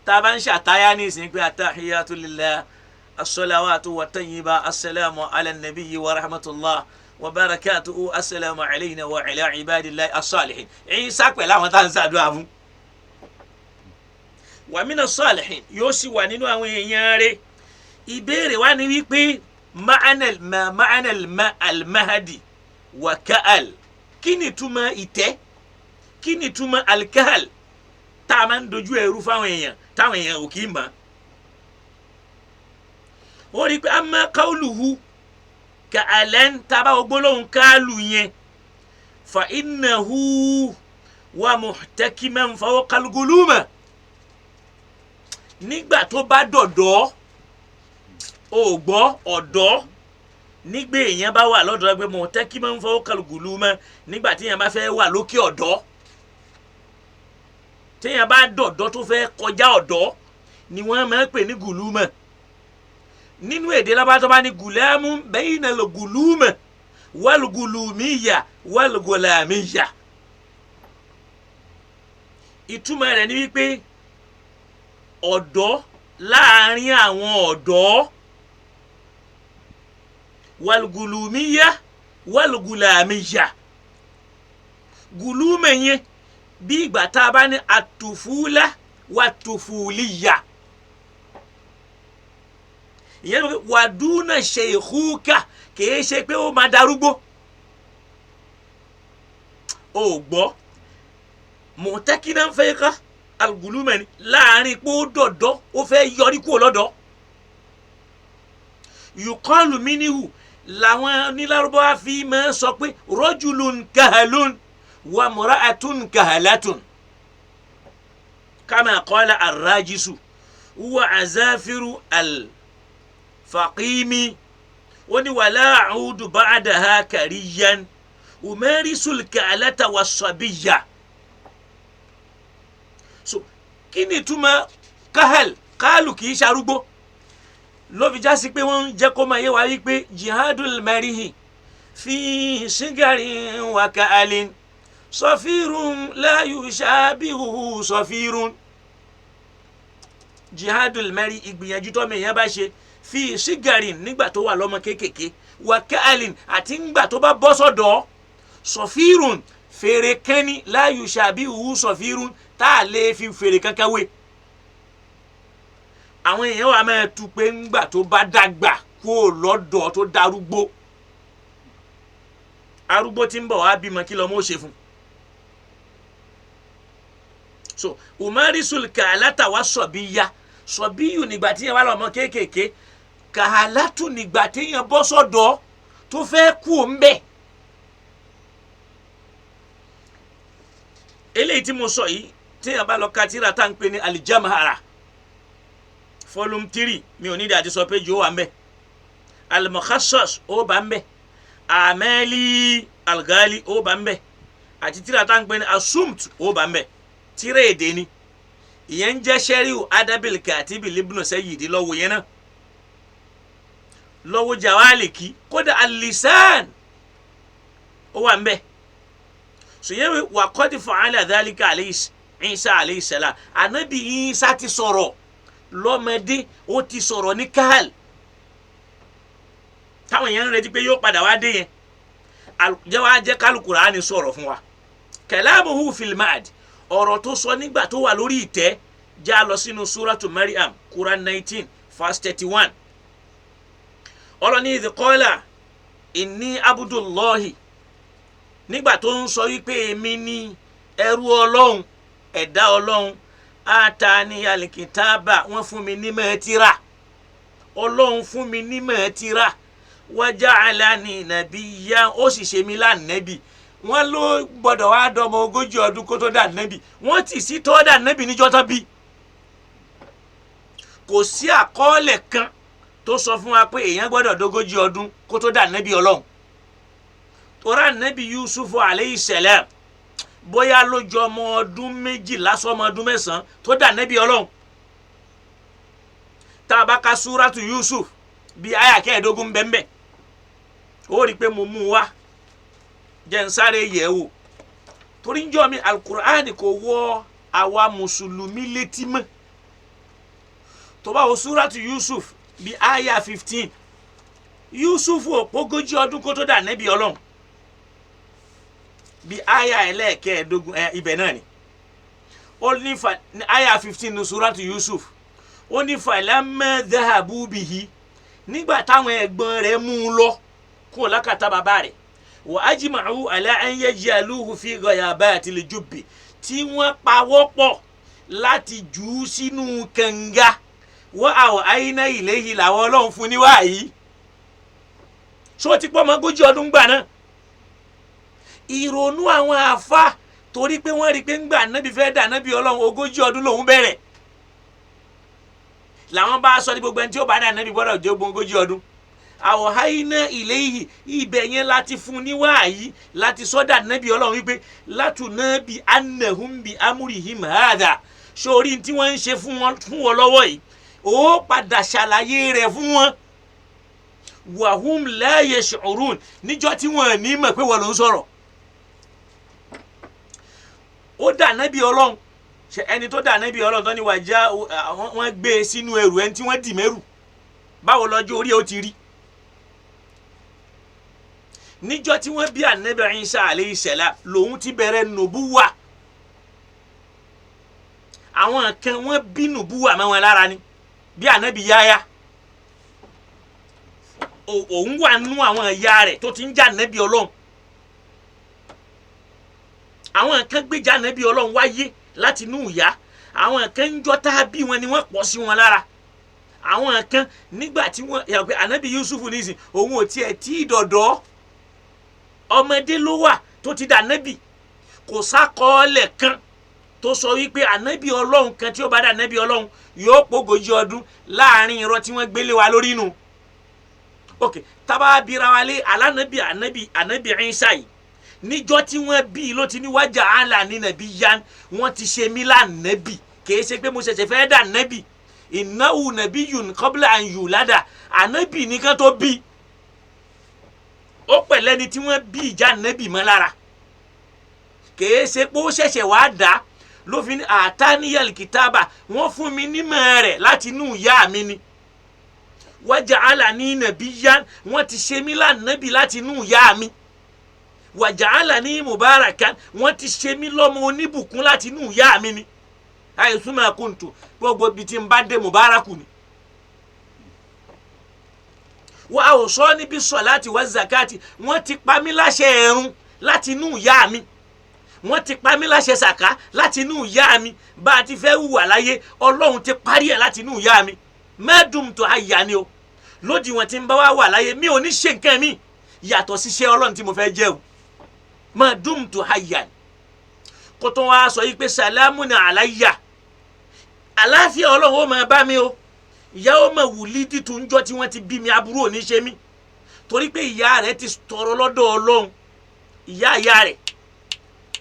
Tá a bá ń ṣàtáyà nísìnyí pé atahiyatu lillah as-salawatu wa tayyiba assalamu ala nabiyyi wa rahmatullah wa barakatuhu assalamu alayna wa ala ibadillahi as-salihin. Ìsá pẹ̀lú àwọn tá à ń ṣàdúrà fún. Wa mina salihin, yóò sì wà nínú àwọn èèyàn rẹ̀. Ìbéèrè wa ni wípé ma'anal ma ma'anal ma al-mahadi wa ka'al, kí ni túmọ̀ ìtẹ́, kí ni túmọ̀ al-kahal tá a máa ń dojú ẹrú fáwọn èèyàn táwọn èèyàn ò kì í mọ̀? Ó rí i pé amma qawluhu ka'alan, tábà gbólóhùn káàlù yẹn, fa innahu wa muhtakiman fawqa al-guluma, nígbà tó bá dọ̀dọ̀, ó gbọ́ ọ̀dọ́, nígbà èèyàn bá wà lọ́dọ̀ ẹgbẹ́ muhtakiman fawqa al-guluma, nígbà tí èèyàn bá fẹ́ wà lókè ọ̀dọ́, téèyàn bá dọ̀dọ̀ tó fẹ́ kọjá ọ̀dọ́ ni wọ́n máa ń pè ní gùlúmọ̀. Nínú èdè lábàtọ́ bá ní gùlámù bayna al-gùlúmọ̀ wal-gùlùmíyà wal-gùlàmíyà, ìtumọ̀ rẹ̀ ni wípé ọ̀dọ́ láàrin àwọn ọ̀dọ́, wal-gùlùmíyà wal-gùlàmíyà. Gùlúmọ̀ yẹn bí ìgbà tá a bá ní àtùfúlà wà tùfúlìyà, ìyẹn ló wàdúnà ṣèkúkà, kìí ṣe pé ó máa darúgbó. Ó gbọ́ mọ̀tẹ́kínà ń fẹ́ ká alugulumẹ́ni láàrin pé ó dọ̀dọ̀, ó fẹ́ yọrí kúrò lọ́dọ̀. Yùkọ́lù mínìhù làwọn onílárúbáwá fi máa ń sọ pé rọ́jùlùn kahalun wa mura'atun kahalatun, kama qala arrajisu wa azafiru al faqimi, ó ní wala a'udu ba'daha kariyan umarisul ka'alata was-sabiyya. So kí ni ìtumọ̀ kahal? Káàlù kì í ṣarúgbó, ló fi já sí pé wọ́n ń jẹ́ kó máa yé wa wípé jihadul marihi fi sigarin wa ka'alin sọfírun la yushabihu sọfírun. Jihadul mari, ìgbìyànjú tọ́mọ èèyàn bá ṣe, fi sigarin nígbà tó wà lọ́mọ kéékèèké, wa ka'alin àti ńgbà tó bá bọ́ sọ́dọ̀, sọfírun fèrè kẹ́ni, la yushabihu sọfírun, tá a lè fi fèrè kankan wé. Àwọn èèyàn wa máa tu pé ńgbà tó bá dàgbà kó lọ́dọ̀ tó darúgbó, arúgbó tí ń bọ̀ wá bímọ, kí lọ́mọ ó ṣe fún. So umarisul kàlátà wa sọ̀bíyá, sọ̀bíyù nígbà tí yẹn wà lọ́mọ kéékèèké, kàlátù nígbà tí yẹn bọ́ sọ́dọ̀ tó fẹ́ kú òun bẹ́ẹ̀. Eléyìí tí mo sọ yìí, téèyàn bá lọ ka tírà tá à ń pè ní alijamhara volume 3, mi ò ní ìdí àti sọ péjì ó wà ń bẹ, al-Mukhassas ó bá ń bẹ, amẹ́lí algali ó bá ń bẹ, àti tírà tá à ń pè ní asumt ó bá ń bẹ. Tírà èdè ni ìyẹn ń jẹ́ sẹ́ríù adabil katibi libnu sayyidi lọ́wọ́ yẹn náà lọ́wọ́ jawaliki, kódà alisan ó wà ń bẹ. Sèyẹn wà kọ́dí fa'ala dhalika alayhi Isa alayhi salam, anabi Isa ti sọ̀rọ̀ lọ́mọdé, ó ti sọ̀rọ̀ ní kahal táwọn èèyàn ń retí pé yóò padà wá dé yẹn, jẹ́ wá jẹ́ kálukùránì sọ̀rọ̀ fún wa. Kalamuhu fil mahd, ọ̀rọ̀ tó sọ nígbà tó wà lórí ìtẹ́, já lọ sínú suratu Maryam, Quran 19 verse 31. Ọlọ́ni idh qala inni abdullahi, nígbà tó ń sọ wípé èmi ni ẹrú Ọlọ́run, ẹ̀dá Ọlọ́run, atani alikitaba, wọ́n fún mi ní mẹ́tìrà, Ọlọ́run fún mi ní mẹ́tìrà, waja'alani nabiyya, ó sì ṣe mí lánàbì. Wọ́n ló gbọ́dọ̀ wá dọmọ 40 ọdún kó tó dà nẹ́bì, wọ́n ti sí tó dà nẹ́bì níjọ́ tán bí. Kò sí àkọọ́lẹ̀ kan tó sọ fún wa pé èèyàn gbọ́dọ̀ dógójì ọdún kó tó dà nẹ́bì Ọlọ́run. Torá nẹ́bì Yusufu aleyhi salam bóyá lójú ọmọ ọdún 12 sọmọ ọdún 9 tó dà nẹ́bì Ọlọ́run. Tá a bá ka súrátù Yusuf bíi àyà 15 bẹ́ẹ̀, ó rí i pé mo mú un wá jẹ́ n sáré yẹ̀ wò, torí ń jọ́ mi alukur'an kò wọ àwa mùsùlùmí létí mọ́. Tó bá wo súrátù Yusuf bíi àyà 15, Yusuf ò pógójì ọdún kó tó dà nẹ́bì Ọlọ́run, bí aya ẹlẹ́ẹ̀kẹ́ẹ̀dógún ẹ ibẹ̀ náà ni Ó ní fa aya 15 ní suratu Yusuf, ó ní falamma dhahabu bihi, nígbà táwọn ẹ̀gbọ́n rẹ̀ mú un lọ kó lákàtà bàbá rẹ̀, wa ajma'u ala an yaj'aluhu fi ghayabatil jubbi, tí wọ́n pawọ́pọ̀ láti jù ú sínú kànga, wa awhayna ilayhi, làwọn ọlọ́run fún ní wáyé. Ṣó ti pọ́ ọmọ 40 ọdún gbà náà? Ìrònú àwọn àfa, torí pé wọ́n rí i pé ńgbà nábì fẹ́ dà nábì ọlọ́run 40 ọdún lòún bẹ̀rẹ̀, làwọn bá sọ ní gbogbo ẹni tí ó bá dà nábì gbọ́dọ̀ jẹ́ 40 ọdún. Àwòháyiná ilayhi, ibẹ̀ yẹn láti fún ní wáyé láti sọ́dà nábì ọlọ́run wípé látùnábì annahum bi amrihim hadha, sórí tí wọ́n ń ṣe fún wọn lọ́wọ́ yìí, ó padà ṣàlàyé rẹ̀ fún wọn. Wahum la yash'urun, níjọ́ tí wọ́n ní mọ̀ pé wọ́n ló ń sọ̀rọ̀. Ó dà nábì ọlọ́run, ẹni tó dà nábì ọlọ́run tó ní wàjá, wọ́n gbé e sínú ẹrù ẹni tí wọ́n dì mẹ́rù, báwo lọ́jọ́ orí ó ti rí? Níjọ́ tí wọ́n bí ànábì Ìsá alayhi salam lòun ti bẹ̀rẹ̀ nùbúwà. Àwọn kan wọ́n bí nùbúwà mọ́ wọn lára ni, bí ànábì Yáyá, òun wà nú àwọn ìyá rẹ̀ tó ti ń jà ànábì ọlọ́run. Àwọn kan gbéjà ànábì ọlọ́run wáyé láti inú ìyá, àwọn kan ń jọ́ tá a bí wọn ni wọ́n pọ̀ sí wọn lára. Àwọn kan nígbà tí wọ́n yà pé ànábì Yusuf nísìn, òun ò tiẹ̀ tí ì dọ̀dọ̀, ọmọdé ló wà tó ti dà ànábì. Kò sákọọ́lẹ̀ kan tó sọ wípé ànábì ọlọ́run kan tí ó bá dà ànábì ọlọ́run yóò pógójì ọdún láàrin irọ́ tí wọ́n gbélé wa lórí nù. Ok, tábà bíra wa lé alánàbì ànábì ànábì Ìsá yìí, níjọ́ tí wọ́n bí ló ti ní wájà àlà ní nàbí yan, wọ́n ti ṣe mí lánàbì, kìí ṣe pé mo ṣẹ̀ṣẹ̀ fẹ́ dà nàbì. Innahu nabiyyun qabla an yulada, ànábì nìkan tó bí ó pẹ̀lẹ́ ni tí wọ́n bí ìjà nàbì mọ́ lára, kìí ṣe pé ó ṣẹ̀ṣẹ̀ wá dá ló fi ní àtàníyàl kìtàbà, wọ́n fún mi nímọ̀ rẹ̀ láti inú ìyá mi ni. Waja'alani nabiyyan, wọ́n ti ṣe mí lánàbì láti inú ìyá mi. Waja'alani mubarakan, wọ́n ti ṣe mí lọ́mọ oníbùkún láti inú ìyá mi ni. Àìsùnmọ̀ kuntu, gbogbo ibi tí n bá dé mubaraku ni. Wa awsani bis salati wa zakati, wọ́n ti pa mí láṣẹ ẹ̀rùn láti inú ìyá mi, wọ́n ti pa mí láṣẹ sàká láti inú ìyá mi. Bá a ti fẹ́ hùwà láyé, ọlọ́run ti parí ẹ̀ láti inú ìyá mi. Mẹ́ẹ̀dùn tó àyà ni o, lódiwọ̀n tí ń bá wà wà láyé, mi ò ní ṣe nǹkan mi yàtọ̀ síṣẹ́ ọlọ́run tí mo fẹ́ jẹ́ o. Mẹ́ẹ̀dùn tó àyà ni kó tó wá sọ yìí pé sàlámù ní àláyà, àláfíà ọlọ́run ó máa bá mi o. Ìyá ó máa wùlí dìtú ńjọ́ tí wọ́n ti bí mi, aburú ò ní ṣe mí, torí pé ìyá rẹ̀ ti tọrọ lọ́dọ̀ ọlọ́run, ìyá ìyá rẹ̀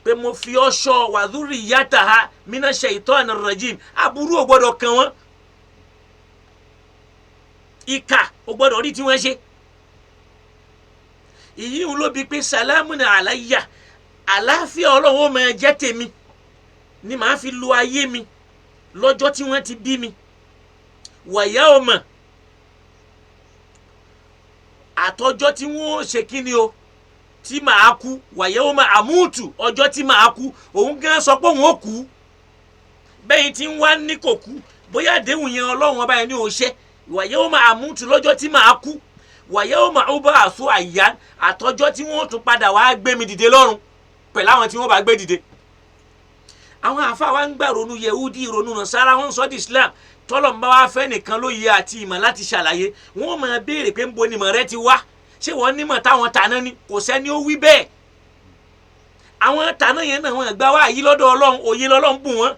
pé mo fi ọ́ sọ wàdúrì yàtà ha mina ṣaitani rajim, aburú ò gbọ́dọ̀ kàn wọ́n, ìkà ò gbọ́dọ̀ rí tí wọ́n ṣe. Ìyí ń ló bi pé sàlámù ní àláyà, àláfíà ọlọ́run ó máa jẹ́ tèmi ni màá fi lo ayé mi lọ́jọ́ tí wọ́n ti bí mi. Wàyà ọmọ àtọjọ́ tí wọ́n ó ṣe kí ni o tí màá kú, wàyà ọmọ àmúùtù ọjọ́ tí màá kú, òun gan sọ pé òun ó kú, bẹ́yìn tí ń wá ní kò kú, bóyá àdéhùn yẹn ọlọ́run ọba yẹn ní o ṣe. Wàyà ọmọ àmúùtù lọ́jọ́ tí màá kú, wàyà ọmọ ọba àṣọ àyà àtọjọ́ tí wọ́n tún padà wá gbé mi dìde lọ́run pẹ̀lú àwọn tí wọ́n bá gbé dìde. Àwọn àfa wa ń gbà ronú Yehudi, ronú Nasara, wọn sọ di Islam. Tọ́lọ̀ ń bá wa fẹ́ nìkan ló yẹ àti ìmọ̀ láti ṣàlàyé. Wọ́n máa béèrè pé ń bo nímọ̀ rẹ ti wá, ṣé wọ́n nímọ̀ táwọn tàná ni? Kò sẹ́ni ó wí bẹ́ẹ̀. Àwọn tàná yẹn náà wọ́n gbà wá yí lọ́dọ̀ ọlọ́run, òye lọ́lọ́run bù wọ́n,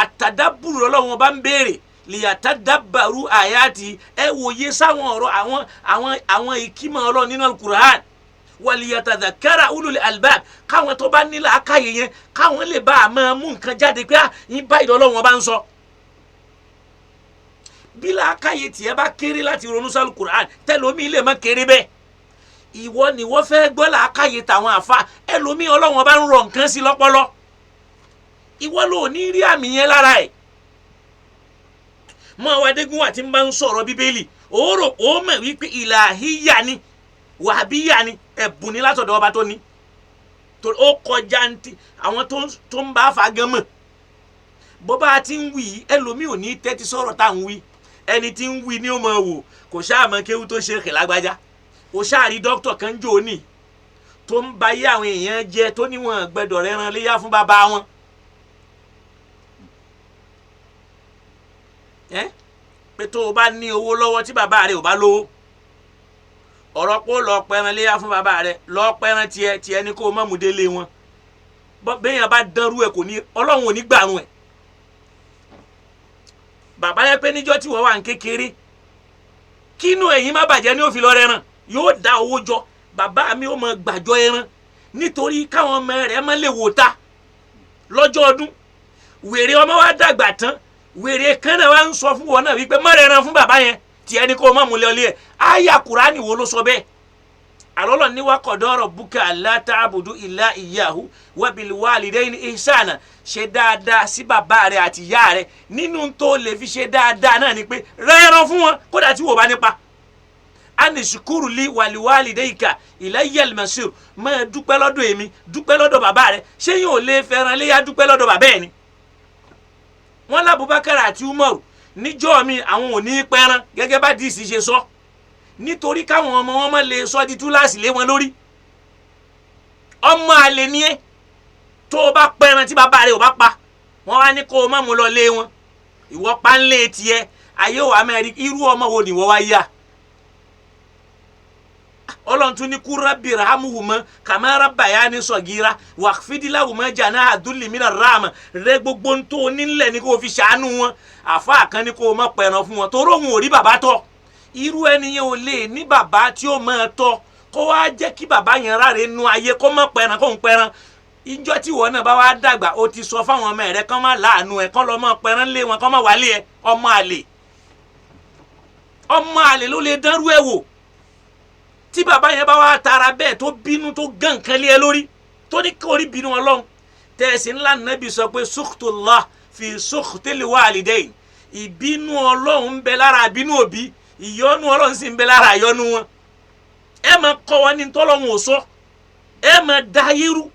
àtàdábùrù lọ́lọ́run bá ń béèrè lìyàtàdábàrú àyàtì, ẹ wòye sáwọn ọ̀rọ̀ àwọn àwọn àwọn ìkímọ̀ ọlọ́run nínú Al-Qur'an, wàlìyàtàdàkàrà ulul albab, káwọn tó bá nílò akáyè yẹn káwọn lè bá a máa mú nǹkan jáde pé yín báyìí lọ́lọ́run wọn bá ń sọ. Bí làákàyè tiẹ̀ bá kéré láti ronú sálù Qur'an, tẹlomi lè má kéré bẹ́ẹ̀. Ìwọ ni wọ́n fẹ́ gbọ́ làákàyè tàwọn àfa, ẹlòmí ọlọ́run bá ń rọ nǹkan sí lọ́pọlọ, ìwọ ló ní rí àmì yẹn lára ẹ̀. Mọ́ àwọn adégún àti ń bá ń sọ̀rọ̀ bíbélì, òórò ó mọ̀ wípé ìlàhíyà ni, wàhábíyà ni, ẹ̀bùn ni látọ̀dọ̀ ọba tó ní, ó kọjá ntí àwọn tó ń bá fa gan mọ̀. Bó bá ti ń wí ẹlòmíì ò ní tẹ́tí sọ̀rọ̀ tá à ń wí. Ẹni tí ń wí ni ó máa wò kò ṣáà mọ kéwú tó ṣe kè lágbájá. Kò ṣáà rí dókítà kan jò ní tó ń ba yé àwọn èèyàn jẹ tó níwọ̀n gbẹdọ̀ rẹran léyà fún bàbá wọn. Pé tó o bá ní owó lọ́wọ́ tí bàbá rẹ ò bá lówó, ọ̀rọ̀ pé ó lọ pẹran léyà fún bàbá rẹ, lọ pẹran tiẹ̀ tiẹ̀ ni kó o má mú délé wọn. Béèyàn bá dánrú ẹ̀ kò ní, Ọlọ́run ò ní gbàrún ẹ̀. Bàbá yẹn pé níjọ́ tí wọ́n wà ń kékeré, kínú ẹ̀yìn má bàjẹ́ ní ó fi lọ rẹran, yóò dá owó jọ. Bàbá mi ó mọ gbàjọ ẹran nítorí káwọn ọmọ rẹ̀ má lè wò ta lọ́jọ́ ọdún. Wèrè ọmọ wa dàgbà tán, wèrè kan náà wá ń sọ fún wọn náà wípé má rẹran fún bàbá yẹn, tiẹ̀ ni kó o má mú lọlé ẹ̀. Àyà Kùránì wo ló sọ bẹ́ẹ̀? Àlọ́lọ́ ní wa qada rabbuka alla ta'budu illa iyyahu wa bil walidayni ihsana. Ṣe dáadáa sí bàbá rẹ àti ìyá rẹ. Nínú tó lè fi ṣe dáadáa náà ni pé rẹ́ran fún wọn kódà tí wò bá nípa. Anishukuru li waliwalidayka ilayyal masir. Máa dúpẹ́ lọ́dọ̀ èmi, dúpẹ́ lọ́dọ̀ bàbá rẹ. Ṣé yóò lè fẹ́ràn léyà dúpẹ́ lọ́dọ̀ bàbá ẹ̀ ni? Wọ́n lábúbákàrà àti Umaru níjọ́ mi àwọn ò ní pẹran gẹ́gẹ́ bá díìsì ṣe sọ, nítorí káwọn ọmọ wọn má lè sọ di túláàsì lé wọn lórí. Ọmọ àlè ni ẹ, tó o bá pẹran tí bàbá rẹ ò bá pa, wọn wá ní kó o má mú lọ lé wọn, ìwọ pa ń lé tiẹ̀. Ayé wa mẹ́rin irú ọmọ wo ni ìwọ wá yá? Ọlọ́run tún ní kú rabbi rahamuhuma kama rabbayani sọ̀gíra wàfídíláwùmọ́ jana àdúlìmínà ráàmà. Rẹ gbogbo ń tó onílẹ̀ ní kó o fi ṣàánú wọn. Àfa kan ní kó o má pẹran fún wọn torí òun ò rí bàbá tọ́. Irú ẹni yẹn ò lè ní bàbá tí ó máa tọ́, kó wá jẹ́ kí bàbá yẹn ráre nu ayé kó má pẹran kó ń pẹran. Ìjọ tí ìwọ náà bá wá dàgbà, ó ti sọ fáwọn ọmọ rẹ kán má láàánú ẹ, kán lọ mọ pẹran lé wọn, kán má wálé ẹ. Ọmọ àlè, ọmọ àlè ló lè dánrú ẹ wò. Tí bàbá yẹn bá wá tara bẹ́ẹ̀ tó bínú tó gán nǹkan lé ẹ lórí, tó ní kó rí bínú Ọlọ́run. Tẹ̀sí ńlá nàbì sọ pé sukhtullah fi sukhtil walidayn. Ìbínú Ọlọ́run ń bẹ lára ìbínú òbí, ìyọ́nú Ọlọ́run sì ń bẹ lára ìyọ́nú wọn. Ẹ máa kọ́ wọn ní tọ́lọ́run ò sọ, ẹ máa da irú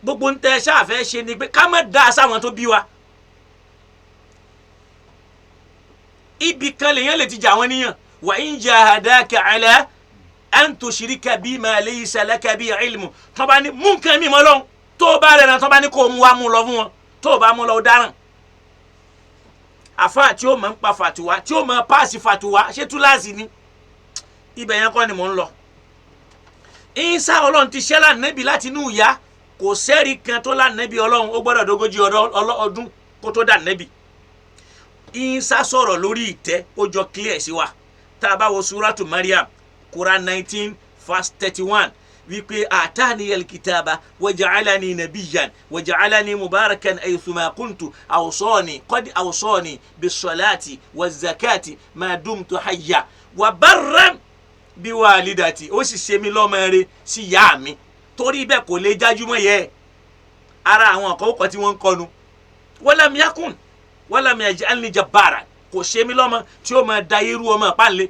gbogbo ń tẹ ṣáàfẹ́ ṣe ni pé ká má da sáwọn tó bí wa. Ibì kan lèyàn lè ti jà wọ́n níyàn. Wa in jahadaka ala an tushrika bima laysa laka bi ilmu. Tó bá ní mú nǹkan mi mọ́ lọ́hùn, tó bá rẹ̀ náà tó bá ní kó mú wa mú lọ fún wọn, tó bá mú lọ ó dáràn. Àfa tí ó máa ń pa fàtúwa, tí ó máa paasi fàtúwa, ṣé túláàsì ni? Ibẹ̀ yẹn kọ́ ni mò ń lọ. Ìsá Ọlọ́run ti ṣẹ́ lànàbí láti inú ìyá. Kò sẹ́rí kan tó lànàbí Ọlọ́run ó gbọ́dọ̀ dógójì ọdún kó tó dànàbí. Ìsá sọ̀rọ̀ lórí ìtẹ́, ó jọ clear sí wa. Tá a bá wo suratu Maryam, Quran 19 verse 31, wípé àtàní alkitaba waja'alani nabiyyan waja'alani mubarakan aythuma kuntu awsani qad awsani bisalati wazakati ma dumtu hayya wa barran biwalidati. Ó sì ṣe mí lọ́mọ rere sí ìyá mi, torí bẹ́ẹ̀ kò lè jájúmọ́ yẹ ara àwọn ọ̀kọ́ tí wọ́n ń kọnu. Walam yakun walam yaj'alni jabbara, kò ṣe mí lọ́mọ tí ó máa da irú ọmọ pàǹlẹ̀.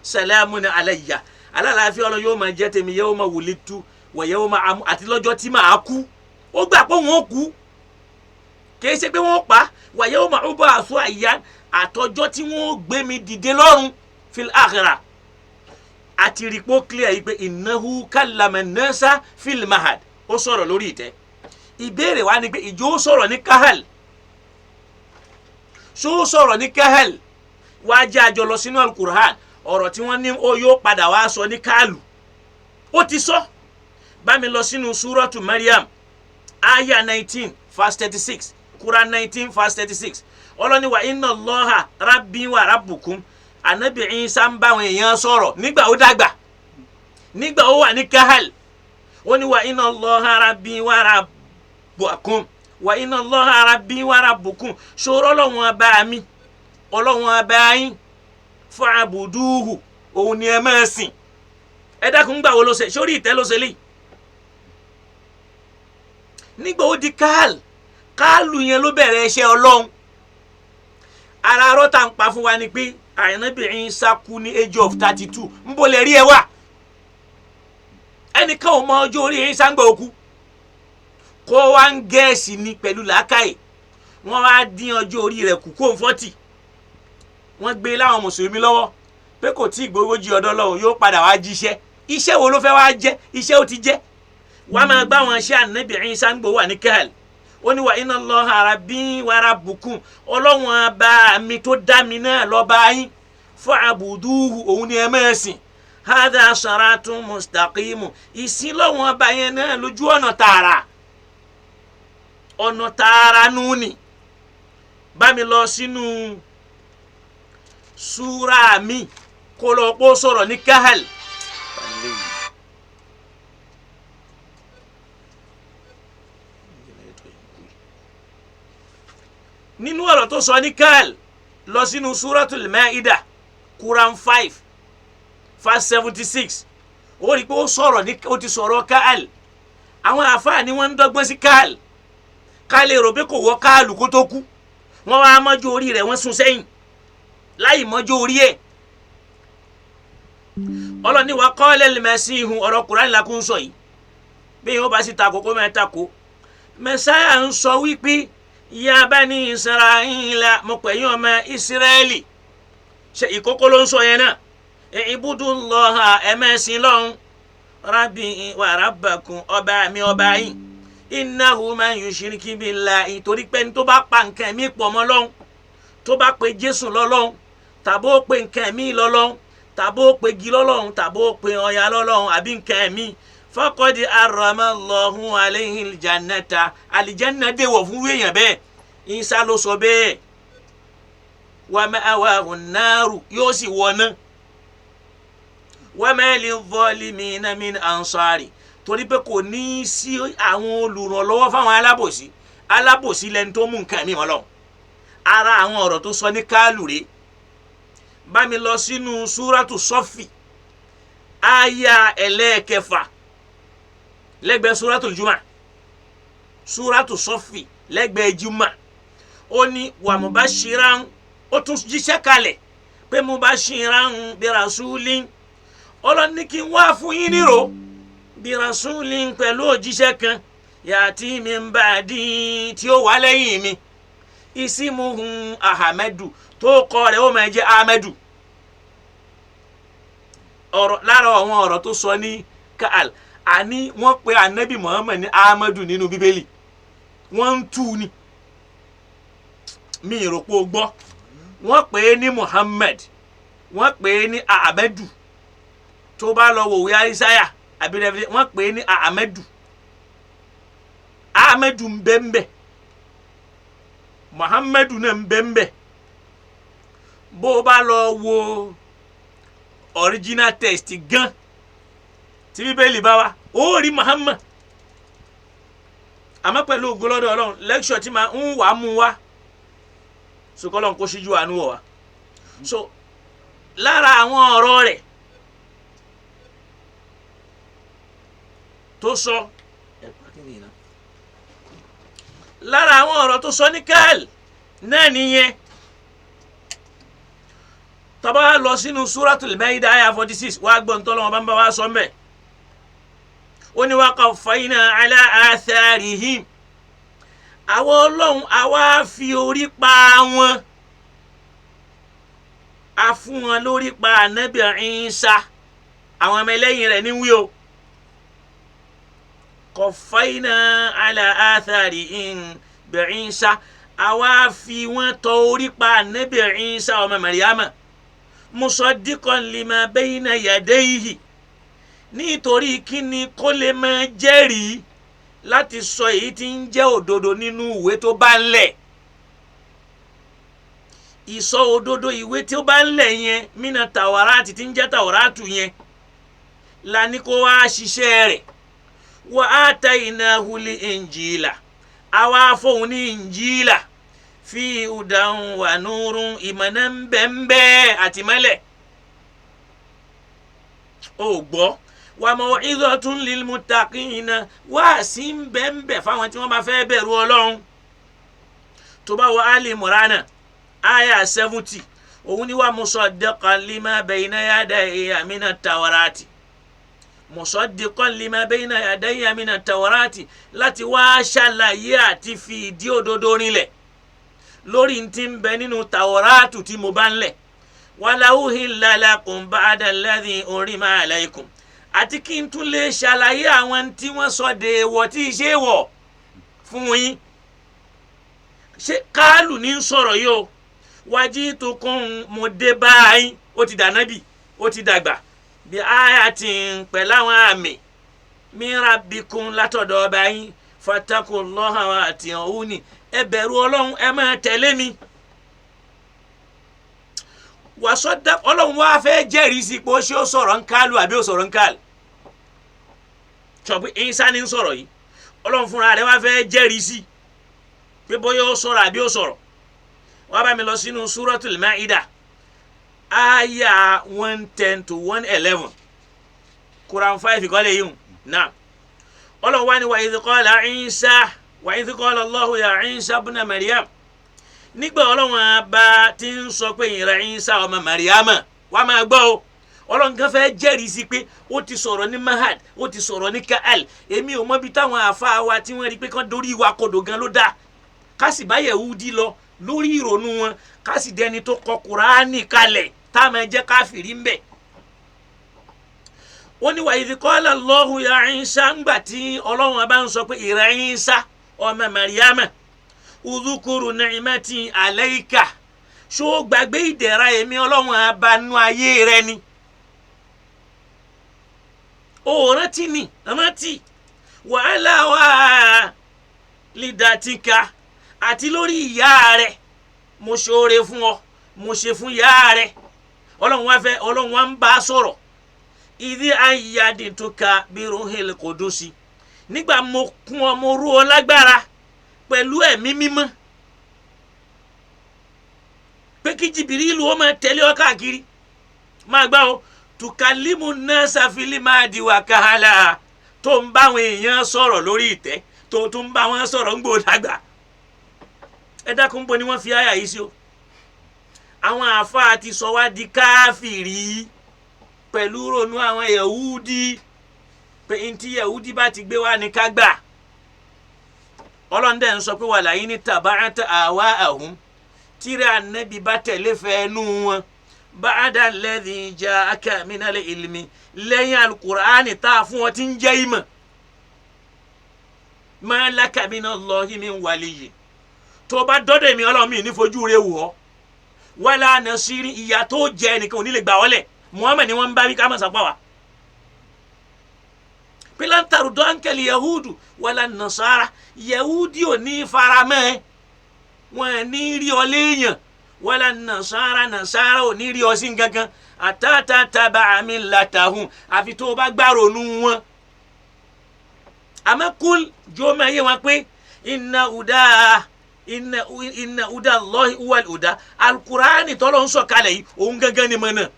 Salamun alayya, alálàáfíà Ọlọ́run yóò máa jẹ́ tèmi, yawma wulidtu wa yawma amu, àti lọ́jọ́ tí màá kú. Ó gbà pé òun ó kú, kì í ṣe pé wọ́n pa. Wa yawma ub'athu hayyan, àtọjọ́ tí wọ́n gbé mi dìde lọ́run fil akhirah. Àti rìpó clear yìí pé innahu kallama nasa fil mahad, ó sọ̀rọ̀ lórí ìtẹ́. Ìbéèrè wa ni pé ìjọ ó sọ̀rọ̀ ní kahal, ṣó sọ̀rọ̀ ní kahal? Wàá jẹ́ àjọ lọ sínú alukur'an, ọ̀rọ̀ tí wọ́n ní ó yóò padà wá sọ ní káàlù, ó ti sọ. Bá mi lọ sínú súrọ́tù Maryam, aya 19 verse 36, Quran 19 verse 36. Ọlọ́ni wa inna Allaha rabbi wa rabbukum. Anabi Isa ń bá àwọn èèyàn sọ̀rọ̀ nígbà ó dàgbà, nígbà ó wà ní kahal. Ó ní wa inna Allaha rabbi wa rabbukum, wa inna Allaha rabbi wa rabbukum. Ṣòro ọlọ́run ọba mi, ọlọ́run ọba yín, fa'buduhu, òun ni ẹ máa sìn. Ẹ dákun, gbà wo ló ṣe sórí ìtẹ́ ló ṣe lé nígbà ó di káàlù? Káàlù yẹn ló bẹ̀rẹ̀ iṣẹ́ Ọlọ́run. Ara arọ́ tá n pa fún wa ni pé Ànábì Ìsá kú ní age of 32. Ń bò lè rí ẹ wá, ẹnìkan ò mọ ọjọ́ orí Ìsá ń gbà òkú, kó wá ń gẹ̀ẹ́sì ni pẹ̀lú làákàyè. Wọ́n wá dín ọjọ́ orí rẹ̀ kù kó 40. Wọ́n gbé láwọn mùsùlùmí lọ́wọ́ pé kò tí ì gbogójì ọdọ́ lọ́wọ́, yóò padà wá jíṣẹ́. Iṣẹ́ wo ló fẹ́ wá jẹ́? Iṣẹ́ ó ti jẹ́. Wàá máa gbá wọn ṣé ànábì Ìsá ń gbò wà ní kẹ́hẹ̀l. Ó ní wa inna Allaha rabbi wa rabbukum, Ọlọ́run ọba mi tó dá mi náà lọ́ba yín, fa'buduhu, òun ni ẹ máa sìn, hadha siratun mustaqimu, ìsìn lọ́wọ́n ọba yẹn náà lójú ọ̀nà tààrà, ọ̀nà tààrà nù ni. Bá mi lọ sínú súra mi kó lọ kó sọ̀rọ̀ ní kahal. Nínú ọ̀rọ̀ tó sọ ní kahal, lọ sínú súratul Maida, Quran 5 verse 76, ó rí i pé ó sọ̀rọ̀ ní, ó ti sọ̀rọ̀ kahal. Àwọn àfáà ni wọ́n ń dọ́gbọ́n sí kahal ká lè rò pé kò wọ káàlù kó tó kú. Wọ́n wá mọ́jú orí rẹ̀, wọ́n sún sẹ́yìn láì mọ́jú orí ẹ̀. Ọlọ́ni wa qala al-masihu, ọ̀rọ̀ Kùránì la kún sọ yìí, bí yóò bá sì takò kó máa takò. Mẹsáyà ń sọ wípé ya bani Israila, mo pè yín ọmọ Ísírẹ́lì, ṣe ìkókó ló ń sọ yẹn náà, ibudullaha, ẹ̀mẹ́sìn lọ́hún, rabbi wa rabbakum, ọba mi ọba yín, innahu man yushriki billahi, torí pé ní tó bá pa nǹkan mi pọ̀ mọ́ lọ́hún, tó bá pe Jésù lọ́lọ́hún, tàbó pe nǹkan mi lọ́lọ́hún, tàbó pe igi lọ́lọ́hún, tàbó pe ọya lọ́lọ́hún, àbí nǹkan mi, faqad harrama Allahu alayhi aljannata, àlìjánná dèwọ̀ fún wéèyàn bẹ́ẹ̀. Ìsá ló sọ bẹ́ẹ̀. Wa ma'awahu nnaru, yóò sì wọná. Wa ma lizzalimina min ansari, torí pé kò ní í sí àwọn olùrànlọ́wọ́ fáwọn alábòsí. Alábòsí lẹni tó mú nǹkan mi wọn lọ. Ara àwọn ọ̀rọ̀ tó sọ ní káàlù rèé. Bá mi lọ sínú súrátù sọ́fì, àyà ẹlẹ́ẹ̀kẹfà, lẹ́gbẹ̀ẹ́ súrátù jùmọ̀, súrátù sọ́fì lẹ́gbẹ̀ẹ́ jùmọ̀. Ó ní wà mubashiran, ó tún jíṣẹ́ kalẹ̀ pé mubashiran bi rasulin, Ọlọ́run ní kí n wá fún yín nírò bi rasulin, pẹ̀lú òjíṣẹ́ kan, yàtí min ba'di, tí ó wà lẹ́yìn mi, isimuhun ahamadu, tó kọ rẹ̀ ó máa jẹ́ ahmadu. Ọ̀rọ̀ lára àwọn ọ̀rọ̀ tó sọ ní kaal, àní wọ́n pe anabi Muhammad ní ahmadu nínú bíbélì, wọ́n ń tú ni, mi rò pé o gbọ́. Wọ́n pè é ní Muhammad, wọ́n pè é ní ahmadu. Tó bá lọ wòwe Aísáyà àbí rẹ̀, wọ́n pè é ní ahmadu. Ahmadu ń bẹ ń bẹ, Muhammadu náà ń bẹ ń bẹ. Bó o bá lọ wo original text gan tí bíbélì bá wa, ó rí Muhammad. Àmọ́ pẹ̀lú ògo lọ́dọ̀ Ọlọ́run, lecture tí máa ń wàá mú wa sọkọlọ́n kó síjú àánú wọ̀ wá. So lára àwọn ọ̀rọ̀ rẹ̀ tó sọ, lára àwọn ọ̀rọ̀ tó sọ ní káàlì náà nìyẹn. Tá bá lọ sínú Suratul Maida àyà 46, wàá gbọ́n tọ́lọ́wọ́n bá ń bá wa sọ mbẹ́. Ó ní wa qaffayna ala atharihim, àwọn Ọlọ́run àwa fi orí pa wọn, a fún wọn lórí pa ànábì Ìsá, àwọn ọmọ ẹlẹ́yìn rẹ̀ ní wí o. Qaffayna ala atharihim bi Ìsá, àwa fi wọn tọ orí pa ànábì Ìsá ọmọ Màríyámà, musaddiqan lima bayna yadayhi, nítorí kíni? Kó lè máa jẹ́rìí láti sọ èyí tí ń jẹ́ òdodo nínú ìwé tó bá ń lẹ̀. Ìsọ òdodo ìwé tí ó bá ń lẹ̀ yẹn, mínà tàwárátì tí ń jẹ́ tàwárátù yẹn la ní kó wá ṣiṣẹ́ rẹ̀. Wa atainahu l-injila, àwa fóun ní injila, fi hudan wa nurun, ìmọ̀nà ń bẹ ń bẹ àtìmọ́lẹ̀. Ó gbọ́, wa maw'izatun lil muttaqina, wáàsí ń bẹ ń bẹ fáwọn tí wọ́n bá fẹ́ bẹ̀rù Ọlọ́run. Tó bá wọ Ali Imrana aya 70, òun ni wa musaddiqan lima bayna yadayya mina tawrati, musaddiqan lima bayna yadayya mina tawrati, láti wá ṣàlàyé àti fi ìdí òdodo rinlẹ̀. Lórí ti ń bẹ nínú Tàwọ́rátù tí mo bá ń lẹ̀. Wala uhilla lakum ba'da alladhi hurrima alaykum. Àti kí n tún lè ṣàlàyé àwọn tí wọ́n sọ dèèwọ̀ tí ì ṣe wọ̀ fún yín. Ṣé káàlù ní sọ̀rọ̀ yìí o? Wajitukum mo dé báyìí, ó ti dànábì, ó ti dàgbà. Bí ayatin pẹ̀lú àwọn àmì min rabbikum látọ̀dọ̀ ọba yín, fattaqullaha wa ati'uni, ẹ bẹ̀rù Ọlọ́run, ẹ máa tẹ̀lé mi. Wàsọdá Ọlọ́run wá fẹ́ jẹ́rìí sí pé ó ṣe ó sọ̀rọ̀ ń kálù àbí ó sọ̀rọ̀ ń kálù. Sọ pé Ìsá ni ń sọ̀rọ̀ yìí, Ọlọ́run fúnra rẹ̀ wá fẹ́ jẹ́rìí sí pé bóyá ó sọ̀rọ̀ àbí ó sọ̀rọ̀. Wá bá mi lọ sínú Suratul Maida, aya 110 to 111, Quran 5 kọ́lé yìí náà. Ọlọ́run wá ní wa idh qala Isa wa idh qala Allahu ya Isa ibna Maryam. Nígbà Ọlọ́run bá ti ń sọ pé ìrẹ̀ Isa ọmọ Mariama, wàá máa gbọ́ o. Ọlọ́run kan fẹ́ jẹ́rìí sí pé ó ti sọ̀rọ̀ ní Mahad, ó ti sọ̀rọ̀ ní Kaal. Èmi ò mọ bí táwọn àfa wa tí wọ́n rí pé kán dorí wa kodò gan ló dáa, ká sì bá Yẹhudi lọ lórí ìrònú wọn, ká sì dẹni tó kọ Kùránì kalẹ̀ tá a máa jẹ́ káfìrí ń bẹ̀. Ó ní wa idh qala Allahu ya Isa, ńgbà tí Ọlọ́run bá ń sọ pé ìrẹ̀ Isa ọmọ Mariama, udhukuru ni'mati alayka, ṣó gbàgbé ìdẹ̀ra èmi Ọlọ́run abanú ayé rẹ ni? Ó rántí ni, rántí wàhálà wà lídàtìkà àti lórí ìyá rẹ, mo ṣoore fún ọ, mo ṣe fún ìyá rẹ. Ọlọ́run wá fẹ́, Ọlọ́run wá ń bá a sọ̀rọ̀. Ìdí ayyadituka biruhil qudusi, nígbà mo kún ọ, mo rú ọ lágbára pẹ̀lú ẹ̀mí mímọ́, pé kí Jìbìrìlù ó máa tẹ̀lé ọ káàkiri. Máa gbá o, tukalimu nasa fili mahdi wa kahala, tó ń bá àwọn èèyàn sọ̀rọ̀ lórí ìtẹ́, tó tún ń bá wọn sọ̀rọ̀ ń gbòdàgbà. Ẹ dákun, bo ni wọ́n fi àyà yìí sí o? Àwọn àáfàá ti sọ wá di káfìrí pẹ̀lú ronú àwọn Yahudi, pé ntí Yahudi bá ti gbé wá ní ká gbà. Ọlọ́run dẹ̀ ń sọ pé wàlàyé ní taba'ata ahwa'ahum, tíra ànábì bá tẹ̀lé fẹ́ẹ́nu wọn, ba'da alladhi ja'aka minal ilmi, lẹ́yìn alukur'ani tá a fún wọn ti ń jẹ́ ìmọ̀, ma laka minallahi min waliyyin, tó bá dọ́dọ̀ mi Ọlọ́run mi ní fojú rẹ̀ wọ̀ ọ́, wala nasiri, ìyà tó jẹ nìkan ò ní lè gbà ọ́ lẹ̀. Muhammad ni wọ́n ń bá wí ká má sàpá wa. Pilantaru dọ́nkẹ́lì yahudu wala nasara, yahudi ò ní faramẹ́ ẹ, wọn ní rí ọ léèyàn, wala nasara, nasara ò ní rí ọ sí gangan, àtàtà taba'a millatahum, àfi tó o bá gbàrònú wọn. Àmọ́ kúl jọ́ máa yé wọn pé inna uda inna uda Allahi huwal huda, alukurani tọ́lọ́ ń sọ̀kalẹ̀ yìí òun gangan ni mọ̀ náà.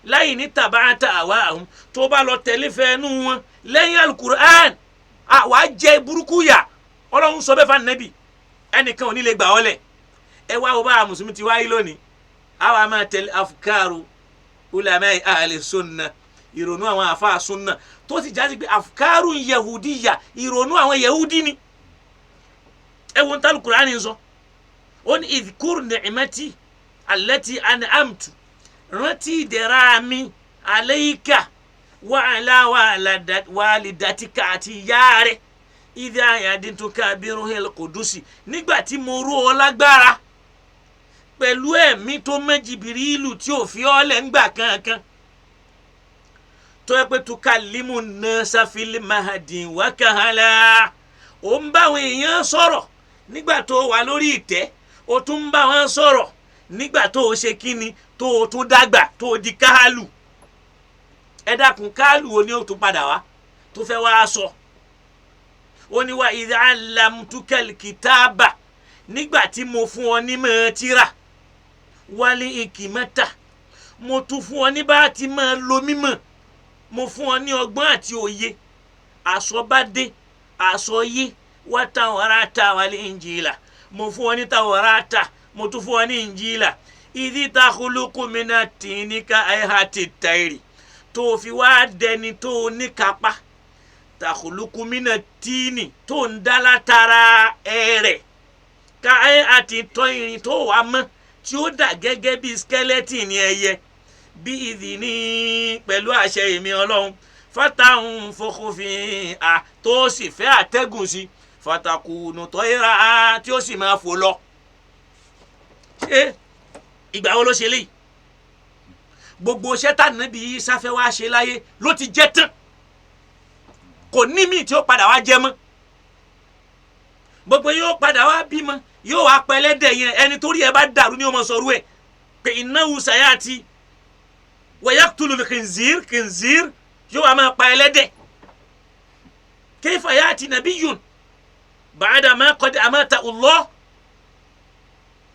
Láyìn ní tabata àwa àwọn tó bá lọ tẹ̀lé fẹ́ẹ́nu wọn lẹ́yìn alukur'an, àwa jẹ́ burúkú yà. Ọlọ́run sọ bẹ́ẹ̀ fún Ànábì, ẹnìkan ò ní lè gbà ọ́ lẹ̀. Ẹ wá wo bá a mùsùlùmí ti wáyé lónìí, àwa máa tẹ̀lé afukaru ulama ahli sunna, ìrònú àwọn àfa sunna, tó sì jáde pé afukaru yahudiya, ìrònú àwọn yahudi ni. Ẹ wo ní alukur'an sọ, ó ní idhkur ni'mati allati an'amtu, rántí ìdẹ̀ra mi alayka wa ala walidatika, àti ìyá rẹ̀, idh ayadtuka biruhil qudusi, nígbà tí mo rú ọ lágbára pẹ̀lú ẹ̀mí tó mọ́ Jìbìrìlù tí ò fi ọ́ lẹ̀ ńgbà kankan, tó yẹ pé tukallimu nasa fil mahdi wa kahala, ó ń bá àwọn èèyàn sọ̀rọ̀ nígbà tó wà lórí ìtẹ́, ó tún ń bá wọn sọ̀rọ̀ nígbà tó o ṣe kíni, tó o tún dàgbà, tó o di káàlù. Ẹ dákun, káàlù wo ni ó tún padà wá tó fẹ́ wá sọ? Ó ní wa idha allamtukal kitaba, nígbà tí mo fún ọ ní mọ̀ tírà, wálé ikimata, mo tún fún ọ ní bá a ti máa lo mímọ̀, mo fún ọ ní ọgbọ́n àti òye, àsọbádé àsọyé, wa tawrata wal injila, mo fún ọ ní tawrata, mo tún fún ọ ní injila, ìdí takhluqu mina tini ka ayhati tayri, tó fi wá dẹni tó ní kápá, takhluqu mina tini, tó ń dá látara ẹrẹ̀, Ká ẹ àti tọ́ irin tó wà mọ́ tí ó dà gẹ́gẹ́ bí skeleton ẹyẹ bí ìdí ní pẹ̀lú àṣẹ èmi Ọlọ́run fatahun fokofin a tó sì fẹ́ àtẹ́gùn sí fatakùnù tọ́yìnrà a tí ó sì máa fò lọ. Ṣé ìgbà wo ló ṣe léyìí? Gbogbo iṣẹ́ tànàbí Ìsá fẹ́ wá ṣe láyé ló ti jẹ́ tán, kò ní míì tí ó padà wá jẹ mọ́. Gbogbo yóò padà wá bímọ, yóò wá pẹlẹ́dẹ̀ yẹn, ẹni torí ẹ bá dàrú ni ó mọ sọrú ẹ pé innahu sayati wa yaqtulu khinzir khinzir, yóò wá máa pa ẹlẹ́dẹ̀. Kayfa ya'ti nabiyyun ba'da ma qad amata Allah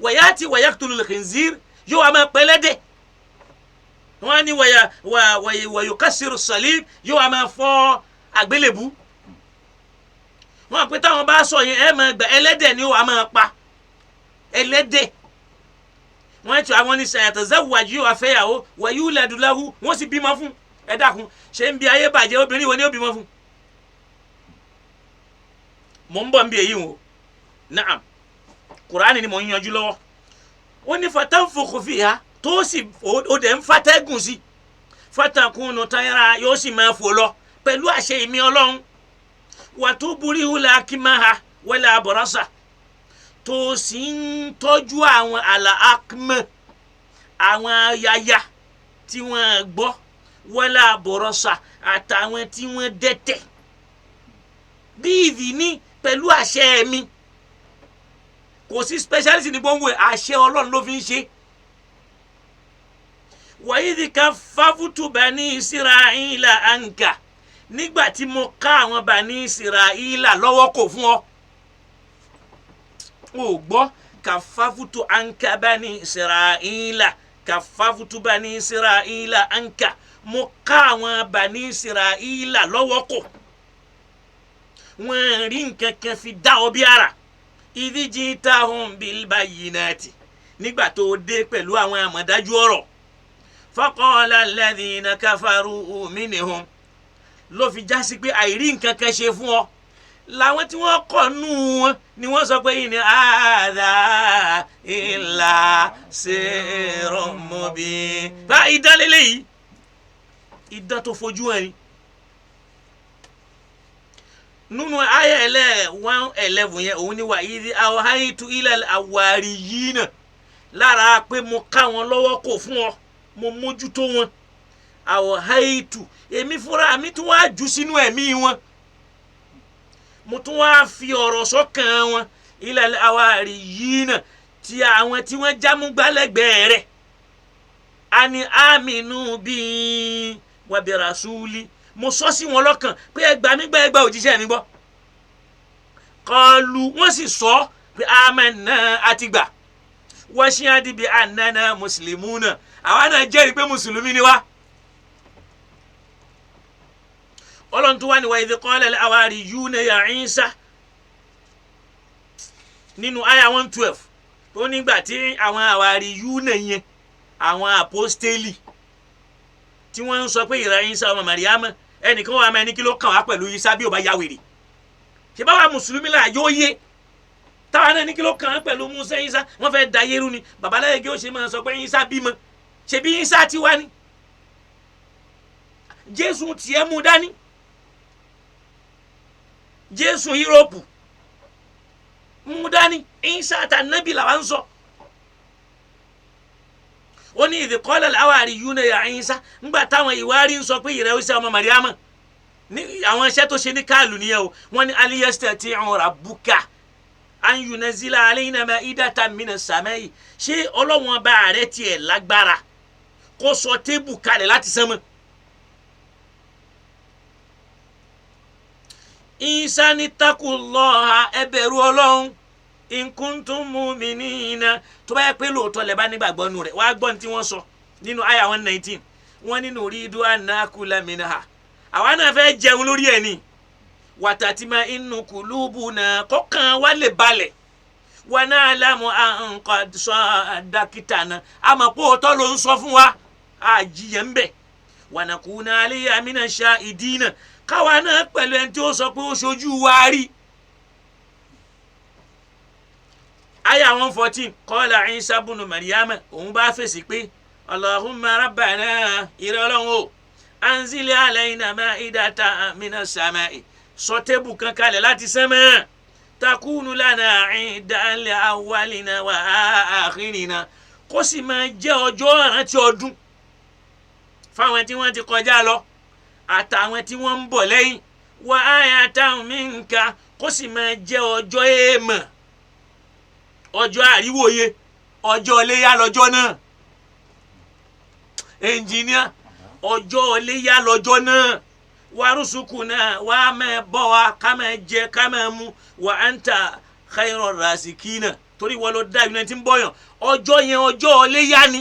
wa ya'ti wa yaqtulu khinzir, yóò wá máa pa ẹlẹ́dẹ̀. Wọ́n á ní wa yukassiru salib, yóò wá máa fọ́ àgbélébú. Wọ́n pé táwọn bá sọ yẹn ẹ máa gbà ẹlẹ́dẹ̀ ni ó wàá máa pa ẹlẹ́dẹ̀. Wọ́n ti àwọn ní sayatazawwaju, yóò wá fẹ́yàwó, wa yuladu lahu, wọ́n sì bímọ fún. Ẹ dákun, ṣé ń bi ayé bàjẹ́ obìnrin wo ni ó bímọ fún? Mò ń bọ̀ ń bi èyí o. Naam, Kùránì ni mò ń yanjú lọ́wọ́. Ó ní fatanfukhu fiha, tó sì ó dẹ̀ ń fatẹ́gùn sí, fatakunu tayra, yóò sì máa fò lọ pẹ̀lú àṣẹ ìmí Ọlọ́run. Wàtúbúríhù làákìmáha wala àbọ̀rọ̀sà, tó sì ń tọ́jú àwọn àlàákìmọ̀, àwọn yaya tí wọ́n gbọ́, wala àbọ̀rọ̀sà àtàwọn tí wọ́n dẹ́tẹ̀ bí ìdí ní pẹ̀lú àṣẹ mi. Kò sí specialist ní gbòǹgbò, àṣẹ Ọlọ́run ló fi ń ṣe. Wàyídì ká fáfútù bani Israila ànkà, nígbà tí mo ká àwọn bani Israila lọ́wọ́ kò fún ọ. O gbọ́, kàfáfútù ànkà bani Israila, kàfáfútù bani Israila ànkà, mo ká àwọn bani Israila lọ́wọ́ kò. Wọ́n rí nǹkan kan fi dá ọ bí ara. Ìdíjì táwọn bil bayyinati, nígbà tó dé pẹ̀lú àwọn àmọ̀dájú ọ̀rọ̀. Faqala alladhina kafaru minhum, ló fi já sí pé àìrí nǹkan kan ṣe fún ọ làwọn tí wọ́n kọ̀ nù wọn ni wọ́n sọ pé in hadha illa sihrun mubin. Bá idán lélẹ́yìí, idán tó fojú ẹ̀ ni. Nínú ayé ẹlẹ́ 111 yẹn, òun ni wà idh awhaytu ilal hawariyina, lára pé mo ká wọn lọ́wọ́ kò fún ọ, mo mójútó wọn. Awhaytu, èmi fúnra mi tún wá jù sínú ẹ̀mí wọn, mo tún wá fi ọ̀rọ̀ sọ́kàn wọn. Ilal hawariyina, ti àwọn tí wọ́n jámúgbálẹ́gbẹ̀ẹ́ rẹ̀, ani aminu bíi wa bi rasuli, mo sọ sí wọn lọ́kàn pé ẹ gbà mí gbọ́, ẹ gbà òjíṣẹ́ mi gbọ́. Kọlu wọ́n sì sọ pé amanna, àti gbà. Washhad bi annana muslimuna, àwa náà jẹ́rìí pé mùsùlùmí ni wá. Ọlọ́run tó wá ní wa idh qala al-hawariyuna ya Isa, nínú àyà 112, tó nígbà tí àwọn hawariyuna yẹn, àwọn àpọ́stélì tí wọ́n ń sọ pé ìrà Isa ọmọ Màríámà, ẹnìkan wà máa ní kí ló kàn wá pẹ̀lú Isa bí ò bá ya wèrè. Ṣé báwa mùsùlùmí là yóò yé táwa náà ní kí ló kàn wá pẹ̀lú Musa Isa, wọ́n fẹ́ da yẹ́rú ni. Babaláyé kí ó ṣe máa sọ pé Isa bímọ, ṣebí Isa ti wá ní Jésù tiẹ̀ mú dání, Jésù Yúróòpù mú dání, Isa àtànábì làwa ń sọ. Ó ní idh qala al-hawariyuna ya Isa, ńgbà táwọn ìwárí ń sọ pé ìrẹ́ Isa ọmọ Màríámà ní àwọn iṣẹ́ tó ṣe ní káàlù nìyẹn o. Wọ́n ní hal yastati'u rabbuka an yunazzila alayna ma'idatan minas samai, ṣé Ọlọ́wọ́n bá rẹ̀ tiẹ̀ lágbára kó sọ tébù kalẹ̀ láti sánmọ̀? Isa ní taqullaha, ẹ bẹ̀rù Ọlọ́run, in kuntum mu'minina, tó bá yẹ pé lóòótọ́ lẹ bá nígbàgbọ́ nù rẹ̀. Wàá gbọ́n tí wọ́n sọ nínú àyà 119, wọ́n ní nuridu an nakula minha, àwa náà fẹ́ jẹun lórí ẹ̀ ni, watatima innu kulubuna, kọ́kàn wa lè balẹ̀, wa na'lamu an qad saddaqtana, àmọ́ pé òótọ́ ló ń sọ fún wa, àjìyàn ń bẹ̀, wa nakuna alayha mina shahidina, káwa náà pẹ̀lú ẹni tí ó sọ pé ó ṣojú wa rí. Aya 114 qala Isa bunu Maryama òun bá fèsì pé Allahumma rabbana ìrẹ́ ọlọ́run o anzil alayna ma'idatan minas sama'i sọ tébù kan kalẹ̀ láti sánmọ̀ takunu lana 'idan li awwalina wa akhirina kó sì máa jẹ́ ọjọ́ ìrántí ọdún fáwọn tí wọ́n ti kọjá lọ àtàwọn tí wọ́n ń bọ̀ lẹ́yìn wa ayatan minka kó sì máa jẹ́ ọjọ́ èèmọ̀ ọjọ́ àríwòye ọjọ́ iléyá lọ́jọ́ náà ẹnjìníà ọjọ́ iléyá lọ́jọ́ náà wàrúsùkù náà wà á máa bọ́ wa ká máa jẹ ká máa mu wa anta khairar rasikina torí wọ́n ló dá ìbínú tí ń bọ̀yàn ọjọ́ yẹn ọjọ́ iléyá ni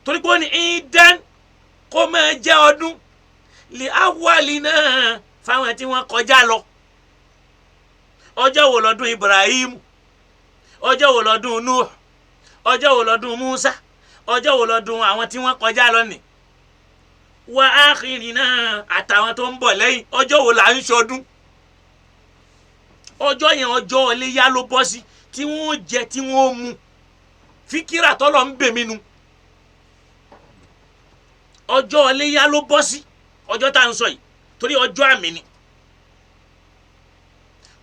torí pé ó ní ìdán kó máa jẹ́ ọdún lè awali náà fáwọn tí wọ́n kọjá lọ ọjọ́ wo lọ́dún Ibrahim ọjọ́ wo lọ́dún Nuh ọjọ́ wo lọ́dún Musa ọjọ́ wo lọ́dún àwọn tí wọ́n kọjá lọ ni wà á kiri náà àtàwọn tó ń bọ̀ lẹ́yìn ọjọ́ wo là ń ṣọdún ọjọ́ yẹn ọjọ́ iléyá ló bọ́ sí tí wọ́n jẹ tí wọ́n mu fíkírà tọ́lọ̀ ń bèmí nu ọjọ́ iléyá ló bọ́ sí ọjọ́ tá à ń sọ yìí torí ọjọ́ àmì ni.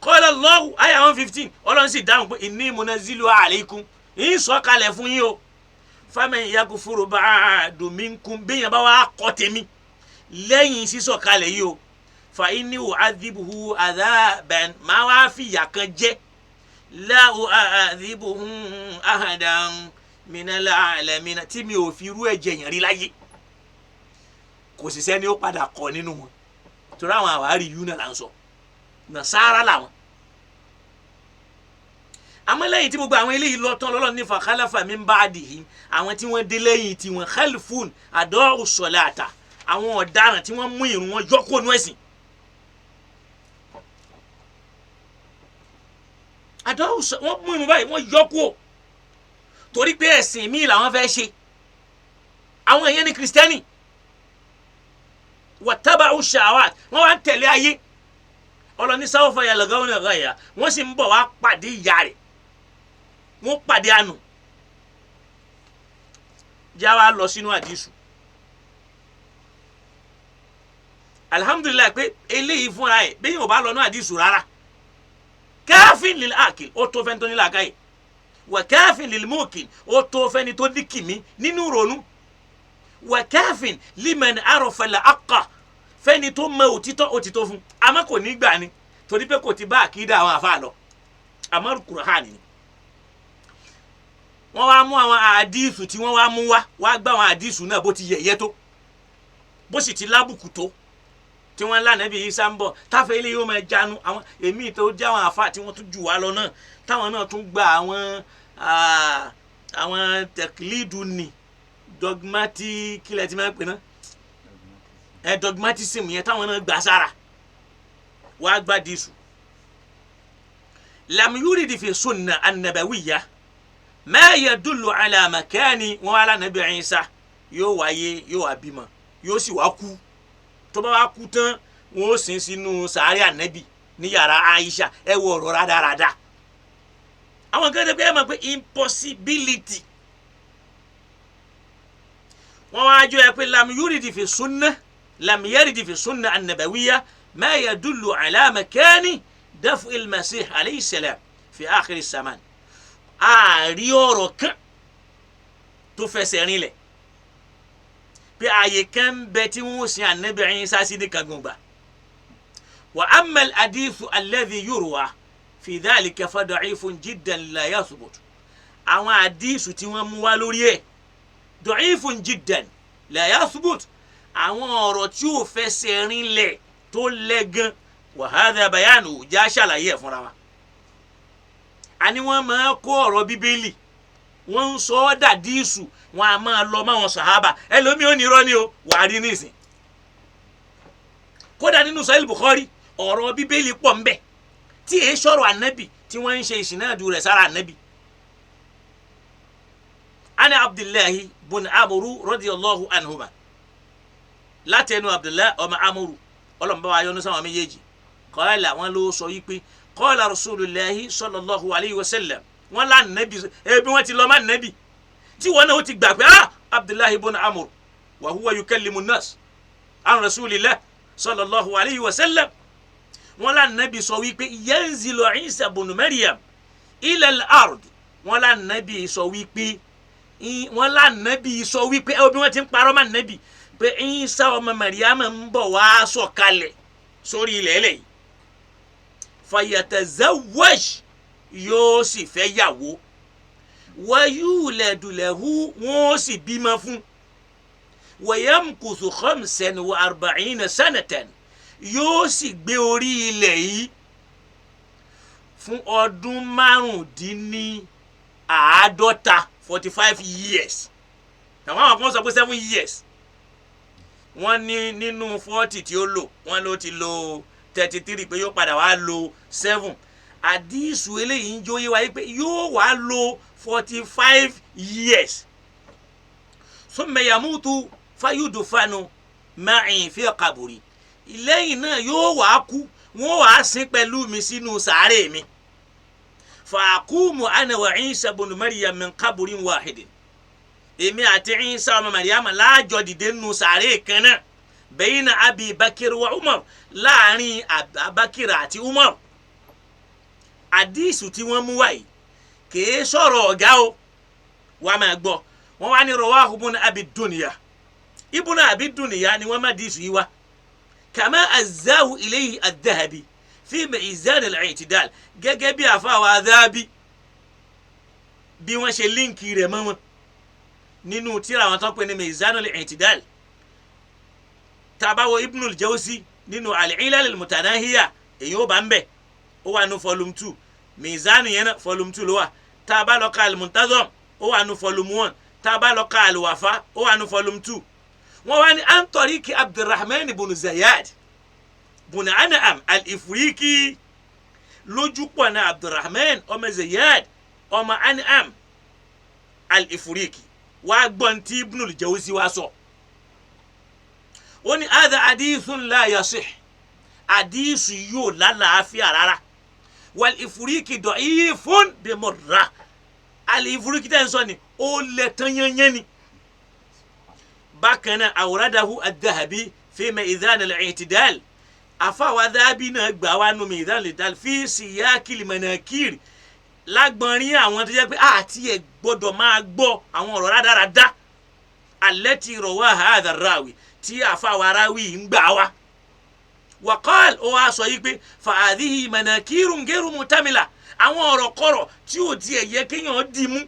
Qala Allahu àyà 115 ọlọ́run sì dáhùn pé inni munazzilu alaykum ń sọ kalẹ̀ fún yín o faman yakfuru ba'du minkum bẹ́yẹn bá wà kọ́ tèmi lẹ́yìn sísọ kalẹ̀ yìí o fa inni u'adhibuhu adhaban máa wá fìyà kan jẹ́ la u'adhibuhu ahadan minal alamina tí mi ò fi irú ẹ̀jẹ̀ yẹn rí láyé kò sì sẹ́ni ó padà kọ́ nínú wọn torí àwọn àwárí yìí náà là ń sọ Nasara làwọn. Àmọ́ lẹ́yìn tí gbogbo àwọn eléyìí lọ tán lọ́lọ́ ní fakhalafa min ba'dihim àwọn tí wọ́n dé lẹ́yìn tiwọn khalfun ada'u salata àwọn ọ̀daràn tí wọ́n mú ìrun wọn yọ kó nú ẹ̀sìn. Ada'u wọ́n mú ìrun báyìí wọ́n yọ kó torí pé ẹ̀sìn míì làwọn fẹ́ ṣe àwọn èèyàn ní kìrìsìtẹ́nì wattaba'u shahawat wọ́n wá ń tẹ̀lé ayé ọlọ́ni sáwọ́fà yà lọ́gàwọ́n náà gáyà wọ́n sì ń bọ̀ wá pàdé ìyá rẹ̀ wọ́n pàdé àánú já wa lọ sínú àdìsù alihamudulilayi pé eléyìí fúnra ẹ̀ bẹ́ẹ̀ yóò bá lọ ní àdìsù rárá káfíń lil akil ó tó fẹ́ni tó ní làákàyè wà káfíń lil mọ́kìn ó tó fẹ́ni tó ní kìmí nínú ronú wà káfíń liman arafa al haqqa fẹ́ni tó mọ òtítọ́ òtítọ́ fún àmọ́ kò ní gbà ni torí pé kò ti bá àkídà àwọn àfa lọ àmọ́ Kùránì ni. Wọ́n wá mú àwọn àdìsù tí wọ́n wá mú wá wá gbá àwọn àdìsù náà bó ti yẹ̀yẹ́ tó bó sì ti lábùkù tó tí wọ́n lànà bí Ìsá ń bọ̀ táfẹ́ ilé yóò máa jánu àwọn èmi tó jẹ́ àwọn àfa tí wọ́n tún jù wá lọ náà táwọn náà tún gba àwọn àwọn tẹ̀kílídù ni dogmatic kílẹ̀ tí máa ń pè náà ẹ dogmatism yẹn táwọn náà gbà sára wàá gba disu lam yuridi fi sunna annabawiya ma yadullu ala makani wọn wà lánàbí Ìsá yóò wáyé yóò wá bímọ yóò sì wá kú tó bá wá kú tán wọn ó sin sínú sàárẹ̀ ànábì ní yàrá Aisha ẹ wọ ọ̀rọ̀ rádaràda àwọn kan tẹ pé ẹ mọ̀ pé impossibility wọn wá jọ ẹ pé lam yuridi fi sunna lam yaridi fi sunna annabawiya ma yadullu ala makani dafu ilmasih alayhi salam fi akhiri saman àárí ọ̀rọ̀ kan tó fẹsẹ̀ rinlẹ̀ pé ààyè kan ń bẹ tí wọ́n sin ànábì Ìsá sí ní kangungba wa amma al-hadithu alladhi yurwa fi dhalika fa da'ifun jiddan la yathbut àwọn àdìsù tí wọ́n mú wá lórí ẹ̀ da'ifun jiddan la yathbut àwọn ọ̀rọ̀ tí ò fẹsẹ̀ rinlẹ̀ tó lẹ́gàn wa hadha bayanu já ṣàlàyé ẹ̀ fúnra wa. Àní wọ́n máa kó ọ̀rọ̀ bíbélì wọ́n ń sọ ọ́ dàdísù wọ́n á máa lọ máwọn sàhábà ẹlòmíì ò ní irọ́ ni o wàá rí nísìn. Kódà nínú Sahih Bukhari ọ̀rọ̀ bíbélì pọ̀ ń bẹ tí èé sọ̀rọ̀ ànábì tí wọ́n ń ṣe ìsìnàdù rẹ̀ sára ànábì. Ana Abdullahi bun Amuru radiyallahu anhuma látẹnu Abdullahi ọmọ Amuru ọlọ́mọba wa yọ́nú sáwọn méjèèjì qala wọn ló sọ yí pé qala Rasulullahi sallallahu alayhi wa sallam Wọ́n lá nẹ́bí ẹbí wọ́n ti lọ má nẹ́bí tí wọ́n náà ó ti gbà pé ah, Abdullahi ibn Amr wa huwa yukallimu nas an rasulillah sallallahu alayhi wa sallam. Wọ́n lá nẹ́bí sọ wípé yanzilu Isa ibn Maryam ila al-ard. Wọ́n lá nẹ́bí sọ wípé, wọ́n lá nẹ́bí sọ wípé ẹ bí wọ́n ti ń parọ́ má nẹ́bí pé Isa ọmọ Maryam ń bọ̀ wá sọ̀kalẹ̀ sórí ilẹ̀ ẹlẹ́yìí, fayatazawwaj, yóò sì fẹ́ yàwó, wayuladulẹ̀hu, wọ́n ó sì bímọ fún, wayamkuthu 45 sanatan, yóò sì gbé orí ilẹ̀ yìí fún ọdún 45, 45 years. Àwọn kan sọ pé 7 years. Wọ́n ní nínú 40 tí ó lò, wọ́n ló ti lò 33, pé yóò padà wá lò 7. Àdísù eléyìí ń jóyè wáyé pé yóò wá lò 45 years. Summa yamutu fayudufanu ma'i fi qabri. Lẹ́yìn náà yóò wá kú, wọ́n wá sin pẹ̀lú mi sínú sàárè mi. Fàákùmù ana wa Isa ibn Maryam min qabrin wahidin. Èmi àti Isa ọmọ Maryam láàjọ dìde nínú sàárè kan náà, bayna Abi Bakr wa Umar, láàrin Abakir àti Umar. Àdísù tí wọ́n mú wáyé kìí sọ̀rọ̀ ọ̀gá o, wàá máa gbọ́. Wọ́n wá ní rawahu ibn Abi Dunya. Ibn Abi Dunya ni wọ́n má dísù yìí wá, kama azahu ilayhi ad-Dhahabi fi mizan al-i'tidal, gẹ́gẹ́ bí àfàwọ̀ Adhabi bí wọ́n ṣe link rẹ̀ mọ́ wọn nínú tíra àwọn tó ń pè ní mizan al-i'tidal. Tabawo Ibn al-Jawzi nínú al-Ilal al-Mutanahiya, èyí ó bá ń bẹ̀, ó wà ní volume 2. Mizan yẹn náà, volume 2 ló wà. Tá a bá lọ ka al-Muntazam, ó wà ní volume 1. Tá a bá lọ ka al-Wafa, ó wà ní volume 2. Wọ́n wá ní an tariki Abdulrahman ibn Zayad ibn An'am al-Ifriqi, lójúpọ̀ náà Abdulrahman ọmọ Zayad ọmọ An'am al-Ifriqi. Wàá gbọ́n tí Ibn al-Jawzi wá sọ. Ó ní hadha hadithun la yasih, àdísù yóò lálàáfíà rárá. Wal Ifriqi da'ifun bi murra. Al-Ifriqi tẹ́ ń sọ ni ó lẹ̀ tán yányán ni. Bákan náà, awradahu ad-Dhahabi fi mizan al-i'tidal. Àfàwà Dhahabi náà gbà wá nu mizan al-i'tidal fi siyakil manakir, lágbọ̀nrín àwọn tó jẹ́ pé àti ẹ̀ gbọ́dọ̀ máa gbọ́ àwọn ọ̀rọ̀ rádaràda, allati rawaha hadha ar-rawi, tí àfàwà rawi ń gbà wá. Waqal, ó wá sọ yìí pé fa'adhihi manakirun ghayru mutamila, àwọn ọ̀rọ̀ kọ̀rọ̀ tí ò tiẹ̀ yẹ kéèyàn dì mú,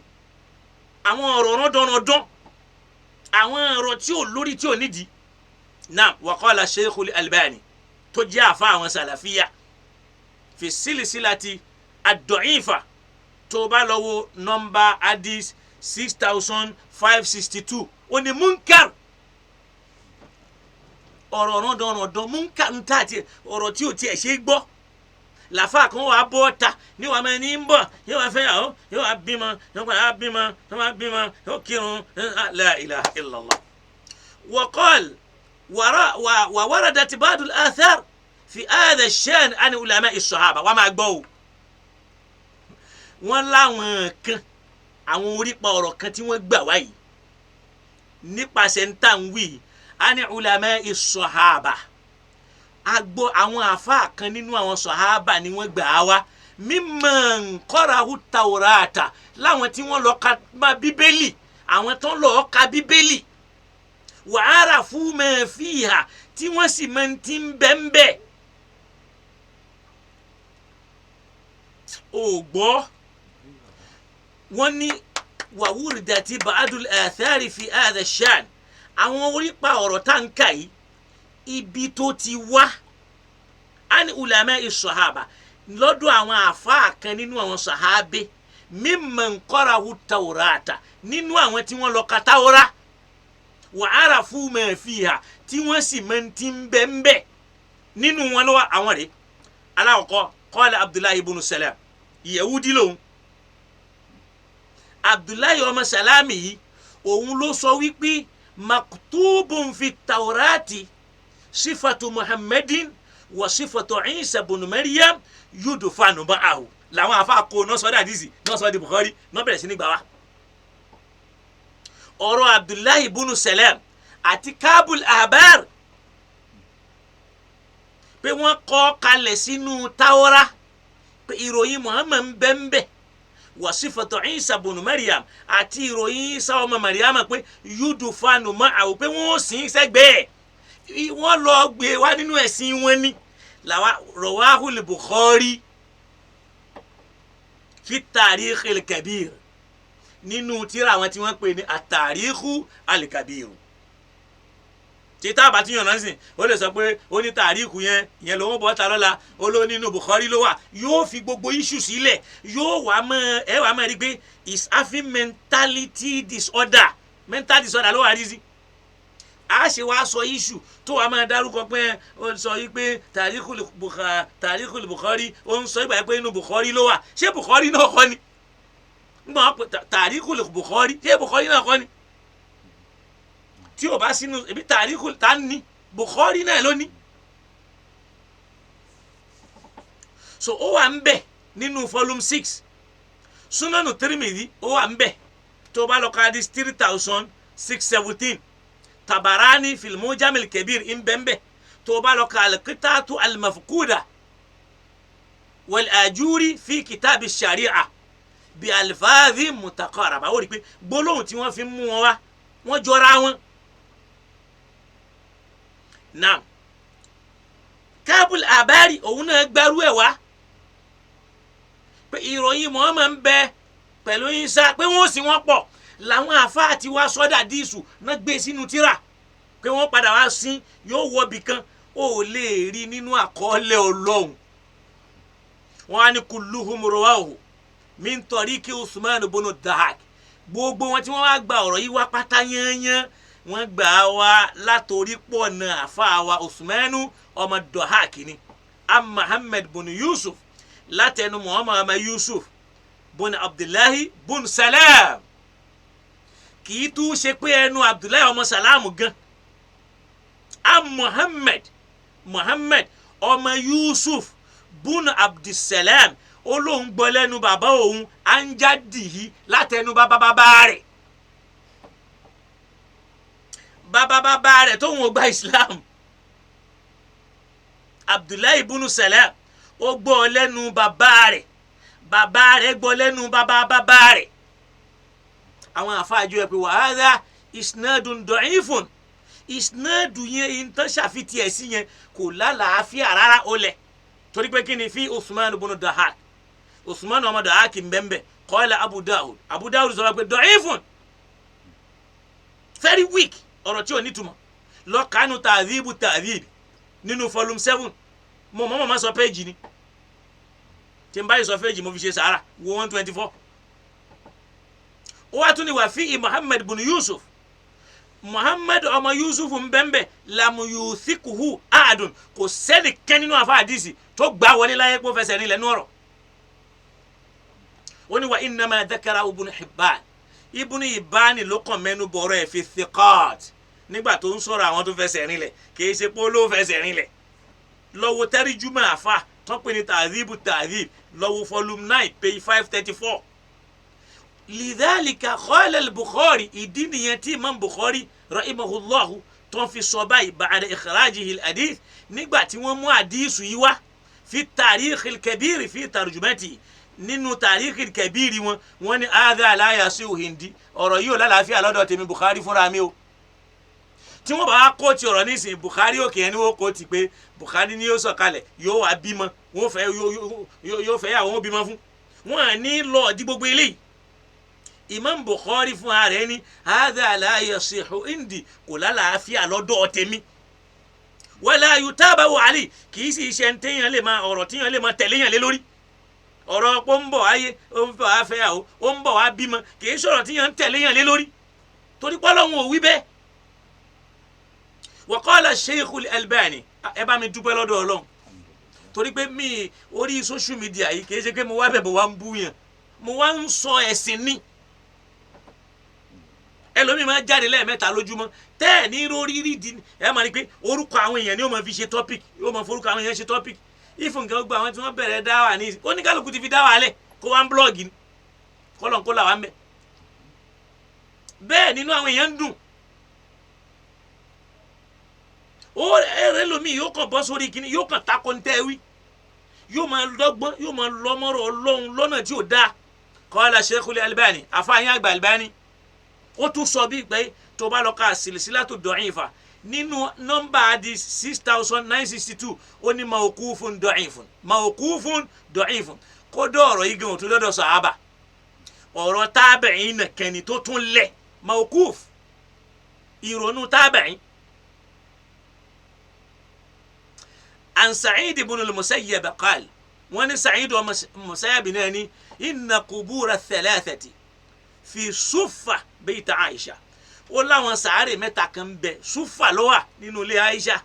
àwọn ọ̀rọ̀ rọ́dọ̀rọ̀dọ̀, àwọn ọ̀rọ̀ tí ò lórí tí ò nídìí. Naam. Waqala Sheikhul Albani, tó jẹ́ àfa àwọn sàlàfíà, fi sílísílàtì ad-da'ifa, tó bá lọ wo nọ́mbà hadith 6562, ó ní munkar, ọ̀rọ̀ rọ́dọ̀rọ̀dọ̀, munkar ń tà tiẹ̀, ọ̀rọ̀ tí ò tiẹ̀ ṣe é gbọ́. Làfà kan wà bọ́ ta ní wàá máa ní ń bọ̀, yóò wá fẹ́ yàwó, yóò wá bímọ, yóò padà wá bímọ, yóò wá bímọ, yóò kírun. La ilaha illallah. Waqal wa waradat ba'du al-athar fi hadha ash-sha'n an ulama as-sahaba. Wàá máa gbọ́ o, wọ́n láwọn kan, àwọn orípa ọ̀rọ̀ kan tí wọ́n gbà wáyìí nípasẹ̀ ń tà ń wí an ulama as-sahaba. A gbọ́ àwọn àfáà kan nínú àwọn sọ̀hábà ni wọ́n gbà á wá, mimman qara'u tawrata, láwọn tí wọ́n lọ ka bíbélì, àwọn tó ń lọ ka bíbélì, wa arafu ma fiha, tí wọ́n sì máa ń ti ń bẹ́ńbẹ́. Ò gbọ́, wọ́n ní wàwúrìdàtì ba'dul athari fi hadha shan, àwọn orípa ọ̀rọ̀ tá n kà yìí, ibi tó ti wá, ani ulama is-sahaba, lọ́dọ̀ àwọn àfáà kan nínú àwọn sàhábé, mimman qara'u tawrata, nínú àwọn tí wọ́n lọ ka Tawra, wa arafu ma fiha, tí wọ́n sì máa ń ti ń bẹ́ ń bẹ́ nínú wọn lọ́wọ́ àwọn rèé. Alákọ̀ọ́kọ́, qala Abdullahi ibn Salam, Yahudi lòun. Abdullahi ọmọ Salami yìí, òun ló sọ wípé maktubun fi tawrati sifatu Muhammadin wa sifatu Isa ibn Maryam yudufanu ma'ahu. Làwọn afa kó náà sọ di àdìsí, náà sọ di Bukhari, náà bẹ̀rẹ̀ sí ní gbà wá. Ọ̀rọ̀ Abdullahi bunu Salam àti Kabul Ahbar pé wọ́n kọ kalẹ̀ sínú Tawra pé ìròyìn Muhammad ń bẹ ń bẹ, wasifatu Isa bunu Maryam àti ìròyìn Isa ọmọ Maryam pé yudufanu ma'ahu, pé wọ́n sìn sẹ́gbẹ̀ẹ́, wọ́n lọ gbé wá nínú ẹ̀sìn wọn ni. Làwa rawahul Bukhari fi Tarikhil Kabir, nínú tírà àwọn tí wọ́n pè ní at-Tarikhu al-Kabir. Títà bá ti yànnà sìn, ó lè sọ pé ó ní tàríkù yẹn, yẹn lòún bọ́ ta lọ́la, ó ló nínú Bukhari ló wà. Yóò fi gbogbo iṣu sílẹ̀, yóò wá mọ́ ẹ, wá mọ́ rí pé is having mentality disorder, mental disorder ló wà rí sí. A ṣe wá sọ iṣu tó wàá máa dárúkọ pé ó sọ yìí pé tàríkù Bukhari, ó ń sọ ìgbà pé inú Bukhari ló wà. Ṣé Bukhari náà kọ́ ni? Tàríkù Bukhari, ṣé Bukhari náà kọ́ ni? Tí o bá sínú ebi tàríkù tá ní Bukhari náà ló ní. So ó wà ń bẹ nínú volume 6 Sunanu Tirmidhi, ó wà ń bẹ tó bá lọ ka di 3617. Tabarani fil Mujam al-Kabir ń bẹ ń bẹ tó bá lọ ka al-Qita'atu al-Mafquda wal-Ajuri fi kitab ash-Shari'a bi alfaadhi mutaqaraba. Ó rí i pé gbólóhùn tí wọ́n fi mú wọn wá, wọ́n jọra wọn. Naam, Kabul Abari òun náà gbárù ẹ̀ wá pé ìròyìn Muhammad ń bẹ pẹ̀lú Isa, pé wọ́n sì wọ́n pọ̀. Làwọn àfáà tí wá sọ́dà díìsù náà gbé sínú tírà pé wọ́n padà wá sí yóò wọbì kan, ó lè rí nínú àkọọ́lẹ̀ Ọlọ́run. Wọ́n á ní kulluhum rawahu min tariki Usman bunu Dahak. Gbogbo wọn tí wọ́n wá gba ọ̀rọ̀ yìí wá pátá yányán, wọ́n gbà á wá látòrí pọ̀ náà àfáà wa Usmanu ọmọ Dahak ni, am Muhammad bunu Yusuf, látẹnu Muhammad ọmọ Yusuf bunu Abdullahi bunu Salam. Kì í tún ṣe pé ẹnu Abdullahi ọmọ Salam gan, am Muhammad ọmọ Yusuf bunu Abdulsalam, ó lóun gbọ́ lẹ́nu bàbá òun anjadihi, látẹnu bàbá bàbá rẹ̀, bàbá bàbá rẹ̀ tóun ò gba Islam. Abdullahi bunu Salam ó gbọ́ lẹ́nu bàbá rẹ̀, bàbá rẹ̀ gbọ́ lẹ́nu bàbá bàbá rẹ̀. Àwọn àfáàjọ ẹ pé wàhálà isnadun da'ifun, isnadu yẹn ìtàn ṣàfitì ẹ̀ sí yẹn kò lálàáfíà rárá, ó lẹ̀ torí pé kí ni fi Usman bunu Dahak, Usman ọmọ Dahak mbẹ́mbẹ́. Qala Abu Dawud, Abu Dawud sọ pé da'ifun, very weak, ọ̀rọ̀ tí ò nítumọ̀. Lọ́kànú Ta'dhibu Ta'dhib nínú volume 7, mo mọ̀ mọ̀ sọ péjì ni tí n báyìí sọ péjì mo fi ṣe sàárà wo 124. Ó wá tún ní wà fi Muhammad bunu Yusuf, Muhammad ọmọ Yusuf nbẹ́nbẹ́, lamuyuthikuhu ahadun, kò sẹ́ni kẹ́ nínú àfa àdìsí tó gbà wọlé láyé kó fẹsẹ̀ nílẹ̀ nú ọ̀rọ̀. Ó ní wa innama dhakara Ibn Hibban, Ibn Hibban ló kàn mẹ́nu bọ̀rọ̀ ẹ̀ fi thiqat nígbà tó ń sọ̀rọ̀ àwọn tó fẹsẹ̀ rinlẹ̀, kì í ṣe pé ó ló fẹsẹ̀ rinlẹ̀. Lọ́wọ́ tẹ́rìjúmọ́ àfa tó pè ní Ta'dhibu Ta'dhib, lọ́wọ́ volume 9 page 534. Lidhalika qala al-Bukhari, ìdí nìyẹn tí Imam Bukhari rahimahullahu tó ń fi sọ báyìí ba'da ikhrajihi al-hadith, nígbà tí wọ́n mú àdísù yìí wá fi Tarikh al-Kabir fi tarjumati, nínú Tarikh al-Kabir wọn, wọ́n ní hadha la yasihu hindi, ọ̀rọ̀ yìí ò lálàáfíà lọ́dọ̀ tèmi Bukhari fúnra mi o. Tí wọ́n bá wá kóòtù ọ̀rọ̀ nísìnyí, Bukhari òkè ẹni wọ́n kóòtù pé Bukhari ni yóò sọ̀kalẹ̀, yóò wá bímọ, wọ́n fẹ́ yóò fẹ́ yàwó, wọn bímọ fún wọn à ní lọ́ọ̀ di gbogbo eléyìí. Imam Bukhari fún ara ẹni hadha la yasihu indi, kò lálàáfíà lọ́dọ̀ tèmi, wala yutabawu alayhi, kì í sì ṣe téèyàn lè máa ọ̀rọ̀ téèyàn lè máa tẹ̀lé yàn lé lórí. Ọ̀rọ̀ pé ó ń bọ̀ wáyé, ó ń bọ̀ wá fẹ́ yàwó, ó ń bọ̀ wá bímọ, kì í sọ̀rọ̀ téèyàn ń tẹ̀lé yàn lé lórí, torí pé Ọlọ́run ò wí bẹ́ẹ̀. Wa qala Sheikh al-Albani, ẹ bá mi dúpẹ́ lọ́dọ̀ Ọlọ́run, torí pé mi orí social media yìí kì í ṣe pé mo wá bẹ̀ mo wá ń bú yàn, mo wá ń sọ ẹ̀sìn ní. Ẹlòmíì máa jáde lẹ́ẹ̀mẹ́ta lójúmọ́ tẹ́ ẹ̀ ní rórí rí di, ẹ máa ní pé orúkọ àwọn èèyàn ni ó máa fi ṣe topic, ó máa forúkọ àwọn èèyàn ṣe topic. Ìfún nǹkan gbogbo àwọn tí wọ́n bẹ̀rẹ̀ dáwà ní oníkálukú ti fi dáwà lẹ̀ kó wá ń blọ́ọ̀gì ni kọ́lọ̀ ń kó là wá ń bẹ̀. Bẹ́ẹ̀ nínú àwọn èèyàn ń dùn. Ó ẹ̀rẹ́ lomi yóò kàn bọ́ sórí kíní yóò kàn takò ní tẹ́wí yóò máa lọ́gbọ́n yóò máa lọ́mọ́rọ̀ ọlọ́run lọ́nà tí ò dáa. Qala Sheikhul Albani àfààyàn àgbà Albani ó tún sọ bíi pé tó bá lọ ka silsilatu da'ifa nínú nọ́mbà di 6962 ó ní mawqufun da'ifun mawqufun da'ifun kódó ọ̀rọ̀ yìí gan òtún lọ́dọ̀ sàhábà ọ̀rọ̀ tábìín nìkẹ́ni tó tún lẹ̀ mawquf ìrònú tábìín. An Sa'id ibn al-Musayyab qal wọ́n ní Sa'id ọmọ Musayyab náà ní inna qubura thalathati fi suffa bayt Aisha ó láwọn sàárè mẹ́ta kan bẹ súfà ló wà nínú ilé Aisha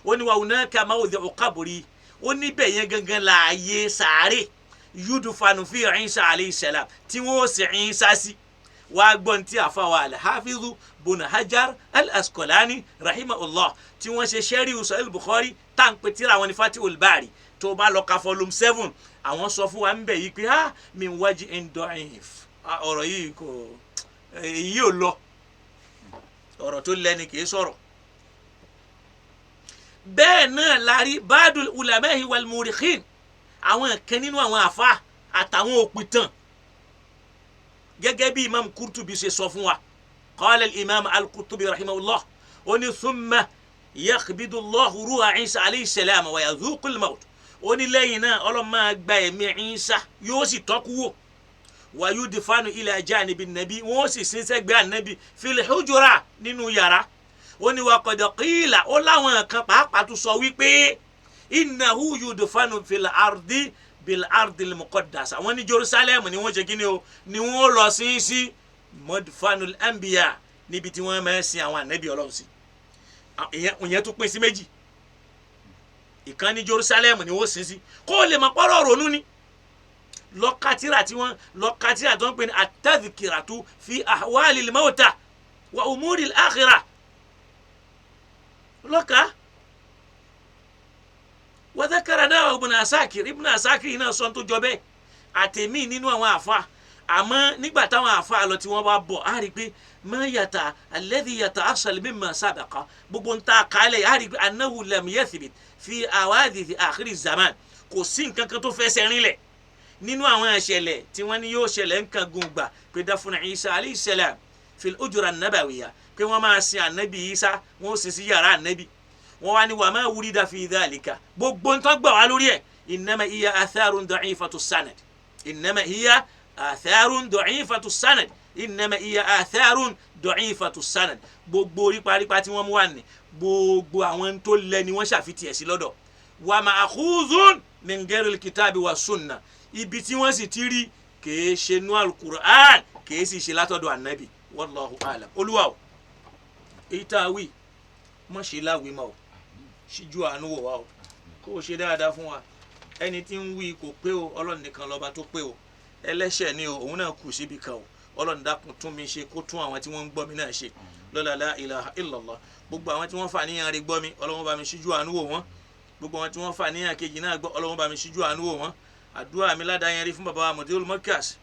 ó ní wa hunaka mawdi'u qabri ó níbẹ̀ yẹn gangan láàyè sàárè yudfanu fi Isa alayhi salam tí wọ́n ó sì Isa sí. Wàá gbọ́n tí àfàwà al-Hafizu bun Hajar al-Asqalani rahimahullah tí wọ́n ṣe sẹ́rí Sahih Bukhari tá à ń pe tíra àwọn ní Fathul Bari tó bá lọ ka volume 7 àwọn sọ fún wa ń bẹ̀ yìí pé ah min wajhin da'if ọ̀rọ̀ yìí kò èyí ò lọ ọ̀rọ̀ tó lẹ́ni kì í sọ̀rọ̀. Bẹ́ẹ̀ náà la rí ba'dul ulama'i wal murikhin àwọn kan nínú àwọn àfa àtàwọn òpìtàn gẹ́gẹ́ bí imam Qurtubi ṣe sọ fún wa qala imam al-Qurtubi rahimahullah ó ní thumma yakhbidu Allahu ruha Isa alayhi salam wa yadhuqu al-maut ó ní lẹ́yìn náà Ọlọ́run máa gba ẹ̀mí Isa yóò sì tọ́kú wò wa yudfanu ila janibi nabi wọ́n sì sin sẹ́gbẹ́ ànábì fil hujura nínú yàrá ó ní wa qad qila ó láwọn kan pàápàá tún sọ wípé innahu yudfanu fil ardi bil ardi al muqaddasa wọ́n ní Jerusalem ni wọ́n ṣe kí ni o ni wọ́n lọ sí sí mudfanul anbiya níbi tí wọ́n máa ń sin àwọn ànábì Ọlọ́run sí. Ìyẹn tún pín sí méjì ìkan ní Jerusalem ni wọ́n sin sí kó o lè mọ̀ pọ́rọ̀ ronú ni lọ́kàtìrà tí wọ́n lọ́kàtìrà tó ń pè ní at-tadhkiratu fi ahwalil mawta wa umuril akhirah lọ́kà wa dhakara náà Ibn Asakir Ibn Asakir náà sọ tó jọ bẹ́ẹ̀ àtẹ̀mí nínú àwọn àfa àmọ́ nígbà táwọn àfa lọ tí wọ́n bá bọ̀ á rí i pé ma yàtà alladhi yata'assal mimma sabaqa gbogbo ń ta kálẹ̀ á rí i pé annahu lam yathbit fi awadith akhiri zaman kò sí nǹkan kan tó fẹsẹ̀ rinlẹ̀ nínú àwọn ìṣẹ̀lẹ̀ tí wọ́n ní yóò ṣẹlẹ̀ nǹkan gun gbà pé dafuna Isa alayhi salam fil ujura nabawiya pé wọ́n máa sin ànábì Isa wọ́n ó sin sí yàrá ànábì wọ́n wá ní wa ma wurida fi dhalika gbogbo ń tán gbà wá lórí ẹ̀ innama hiya atharun da'ifatu sanad innama hiya atharun da'ifatu sanad innama hiya atharun da'ifatu sanad gbogbo ríparípa tí wọ́n mú wà ní gbogbo àwọn tó lẹ ni wọ́n ṣàfitì ẹ̀ sí lọ́dọ̀ wa ma'khuzun min ghairil kitabi wa sunna ibi tí wọ́n sì ti rí kìí ṣe nú alukur'an kìí sì ṣe látọ̀dọ̀ ànábì wallahu alam. Olúwa o èyí tá a wí má ṣe láwìí mọ́ o ṣíjú àánú wò wá o kó o ṣe dáadáa fún wa ẹni tí ń wí kò pé o Ọlọ́run nìkan lọ́ba tó pé o ẹlẹ́ṣẹ̀ ni o òun náà kù síbi kan o Ọlọ́run dákun tún mi ṣe kó tún àwọn tí wọ́n ń gbọ́ mi náà ṣe lọ́la la ilaha illallah gbogbo àwọn tí wọ́n fà níyàn rí gbọ́ mi Ọlọ́run bá mi ṣíjú àánú wò wọ́n gbogbo àwọn tí wọ́n fà níyàn kejì náà gbọ́ Ọlọ́run bá mi ṣíjú àánú wò wọ́n àdúrà mi ládàá yẹn rí fún baba wa Mudirul Markaz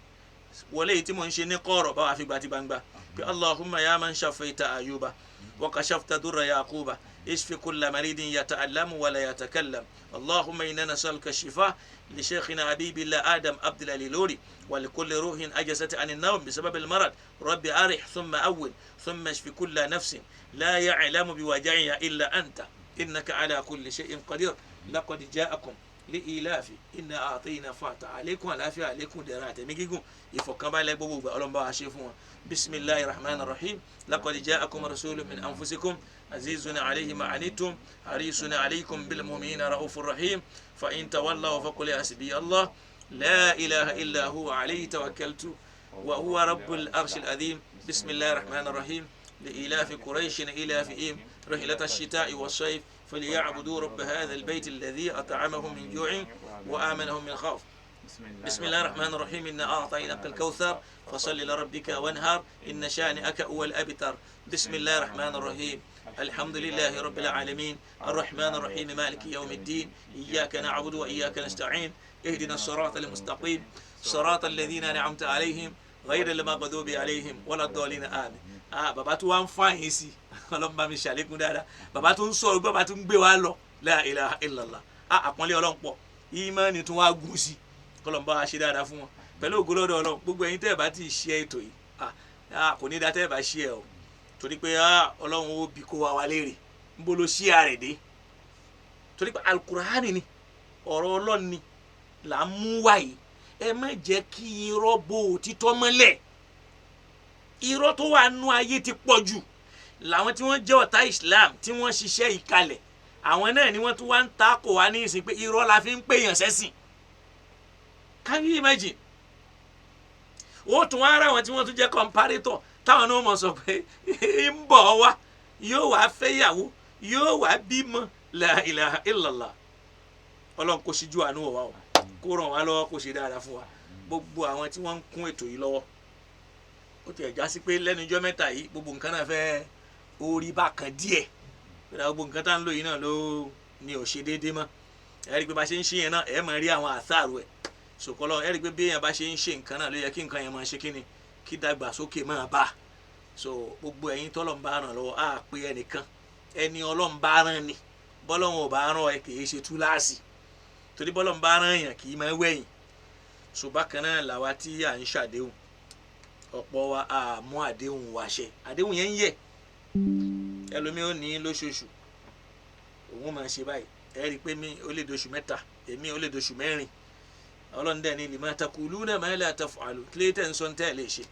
wọlé yìí tí mò ń ṣe ní kọ̀rọ̀ báwa fi gbàtí gbangba pé Allahumma ya man shafaita ayuba wa kashafta durra yaquba ishfi kulla maridin yata'allamu wa la yatakallam Allahumma inna nas'aluka shifa li shaykhina habibillah Adam Abdul Ali Lori wa li kulli ruhin ajazat an an-nawm bisabab al-marad rabbi arih thumma awwil thumma ishfi kulla nafsin la ya'lamu biwaja'iha illa anta innaka ala kulli shay'in qadir laqad ja'akum liilafi inna àtẹ̀yìnà fata àlékún àláfíà àlékún dẹ̀ra àtẹ̀mí gígùn ìfọ̀kànbalẹ̀ gbogbo ìgbà ọlọ́mọba wa ṣe fún wọn bisimilahi rahman rahim laqad ja'akum rasulun min anfusikum azizun alayhi ma anittum harisun alaykum bil mu'minina ra'ufur rahim fa in tawallaw faqul hasbi allah la ilaha illa huwa alayhi tawakkaltu wa huwa rabbul arshil azim bisimilahi rahman rahim لإلاف قريش إلافهم رحلة الشتاء والصيف فليعبدوا رب هذا البيت الذي أطعمهم من جوع وآمنهم من خوف بسم الله الرحمن الرحيم إنا أعطيناك الكوثر فصل لربك وانهر إن شانئك هو الأبتر. Bismillahir rahmanir rahim. Alhamdulillahi rabbil alamin. Arrahmanir rahim. Maliki yawmiddin. Iyyaka na'budu wa iyyaka nasta'in. Ihdina as-siratal mustaqim. Siratal ladhina an'amta alayhim. Ghayril maghdubi alayhim waladdallin. Àmín. Ah, bàbá tó wá ń fún àyè sí, Ọlọ́run bá mi ṣàlékún dáadáa. Bàbá tó ń sọ̀rọ̀, bàbá tó ń gbé wa lọ. La ilaha illallah. Ah, àpọ́nlé Ọlọ́run pọ̀. Ìmánì tún wá gùn sí. Kọ́lọ́n bá wa ṣe dáadáa fún wọn. Pẹ̀lú ògo lọ́dọ̀ Ọlọ́run, gbogbo ẹ̀yin tẹ́ ẹ̀ bá ti ṣe ètò yìí, kò ní da tẹ́ ẹ̀ bá ṣe ẹ̀ o. Torí pé Ọlọ́run ó bi kó wa wá léèrè. Ń bolo ṣí ààrẹ dé. Torí pé Alukur'ani ni, ọ̀rọ̀ Ọlọ́run ni là ń mú wá yìí. Ẹ má jẹ́ kí irọ́ bo òtítọ́ mọ́lẹ̀. Irọ́ tó wà nú ayé ti pọ̀ jù. Làwọn tí wọ́n jẹ́ ọ̀tá Islam tí wọ́n ṣiṣẹ́ ìkalẹ̀, àwọn náà ni wọ́n tún wá ń ta kò wá ní ìsìn pé irọ́ la fi ń pèèyàn sẹ́sìn. Can you imagine? Ó tún wá ara àwọn tí wọ́n tún jẹ́ comparator táwọn náà mọ̀ sọ pé ń bọ̀ wá, yóò wá fẹ́yàwó, yóò wá bímọ. La ilaha illallah. Ọlọ́run kò ṣíjú àánú wọ̀ wá o, kó ràn wá lọ́wọ́, kó ṣe dáadáa fún wa. Gbogbo àwọn tí wọ́n ń kún ètò yìí lọ́wọ́, ó ti ẹ̀ já sí pé lẹ́nu ijọ́ mẹ́ta yìí gbogbo nǹkan náà fẹ́ orí bákan díẹ̀. Gbogbo nǹkan tá ń lò yìí náà ló ní ò ṣe déédéé mọ́. Ẹ rí i pé bá ṣe ń ṣe yẹn náà, ẹ máa rí àwọn àtàrò ẹ̀ sòkòlò. Ẹ rí i pé bí èèyàn bá ṣe ń ṣe nǹkan náà ló yẹ kí nǹkan yẹn máa ṣe kíni, kí dàgbàsókè máa bá. So gbogbo ẹ̀yin tọ́lọ̀ ń bá ràn lọ́wọ́, á pé ẹnìkan ẹni Ọlọ́run bá rán ni. Bọ́lọ́run ò bá rán ẹ kì í ṣe túláàsì, torí bọ́lọ́run bá rán èèyàn kì í máa wẹ̀yìn. So bákan náà làwa tí à ń ṣàdéhùn, ọ̀pọ̀ wa á mú àdéhùn wa ṣẹ. Àdéhùn yẹn ń yẹ̀. Ẹlòmíì ò ní lóṣooṣù òun máa ṣe báyìí, ẹ rí i pé mi ò lè doṣù mẹ́ta, èmi ò lè doṣù mẹ́rin. Ọlọ́run dẹ̀ ní lima taquluna ma la taf'alu, kílẹ̀ tẹ̀ ń sọ tẹ́ ẹ̀ lè ṣe.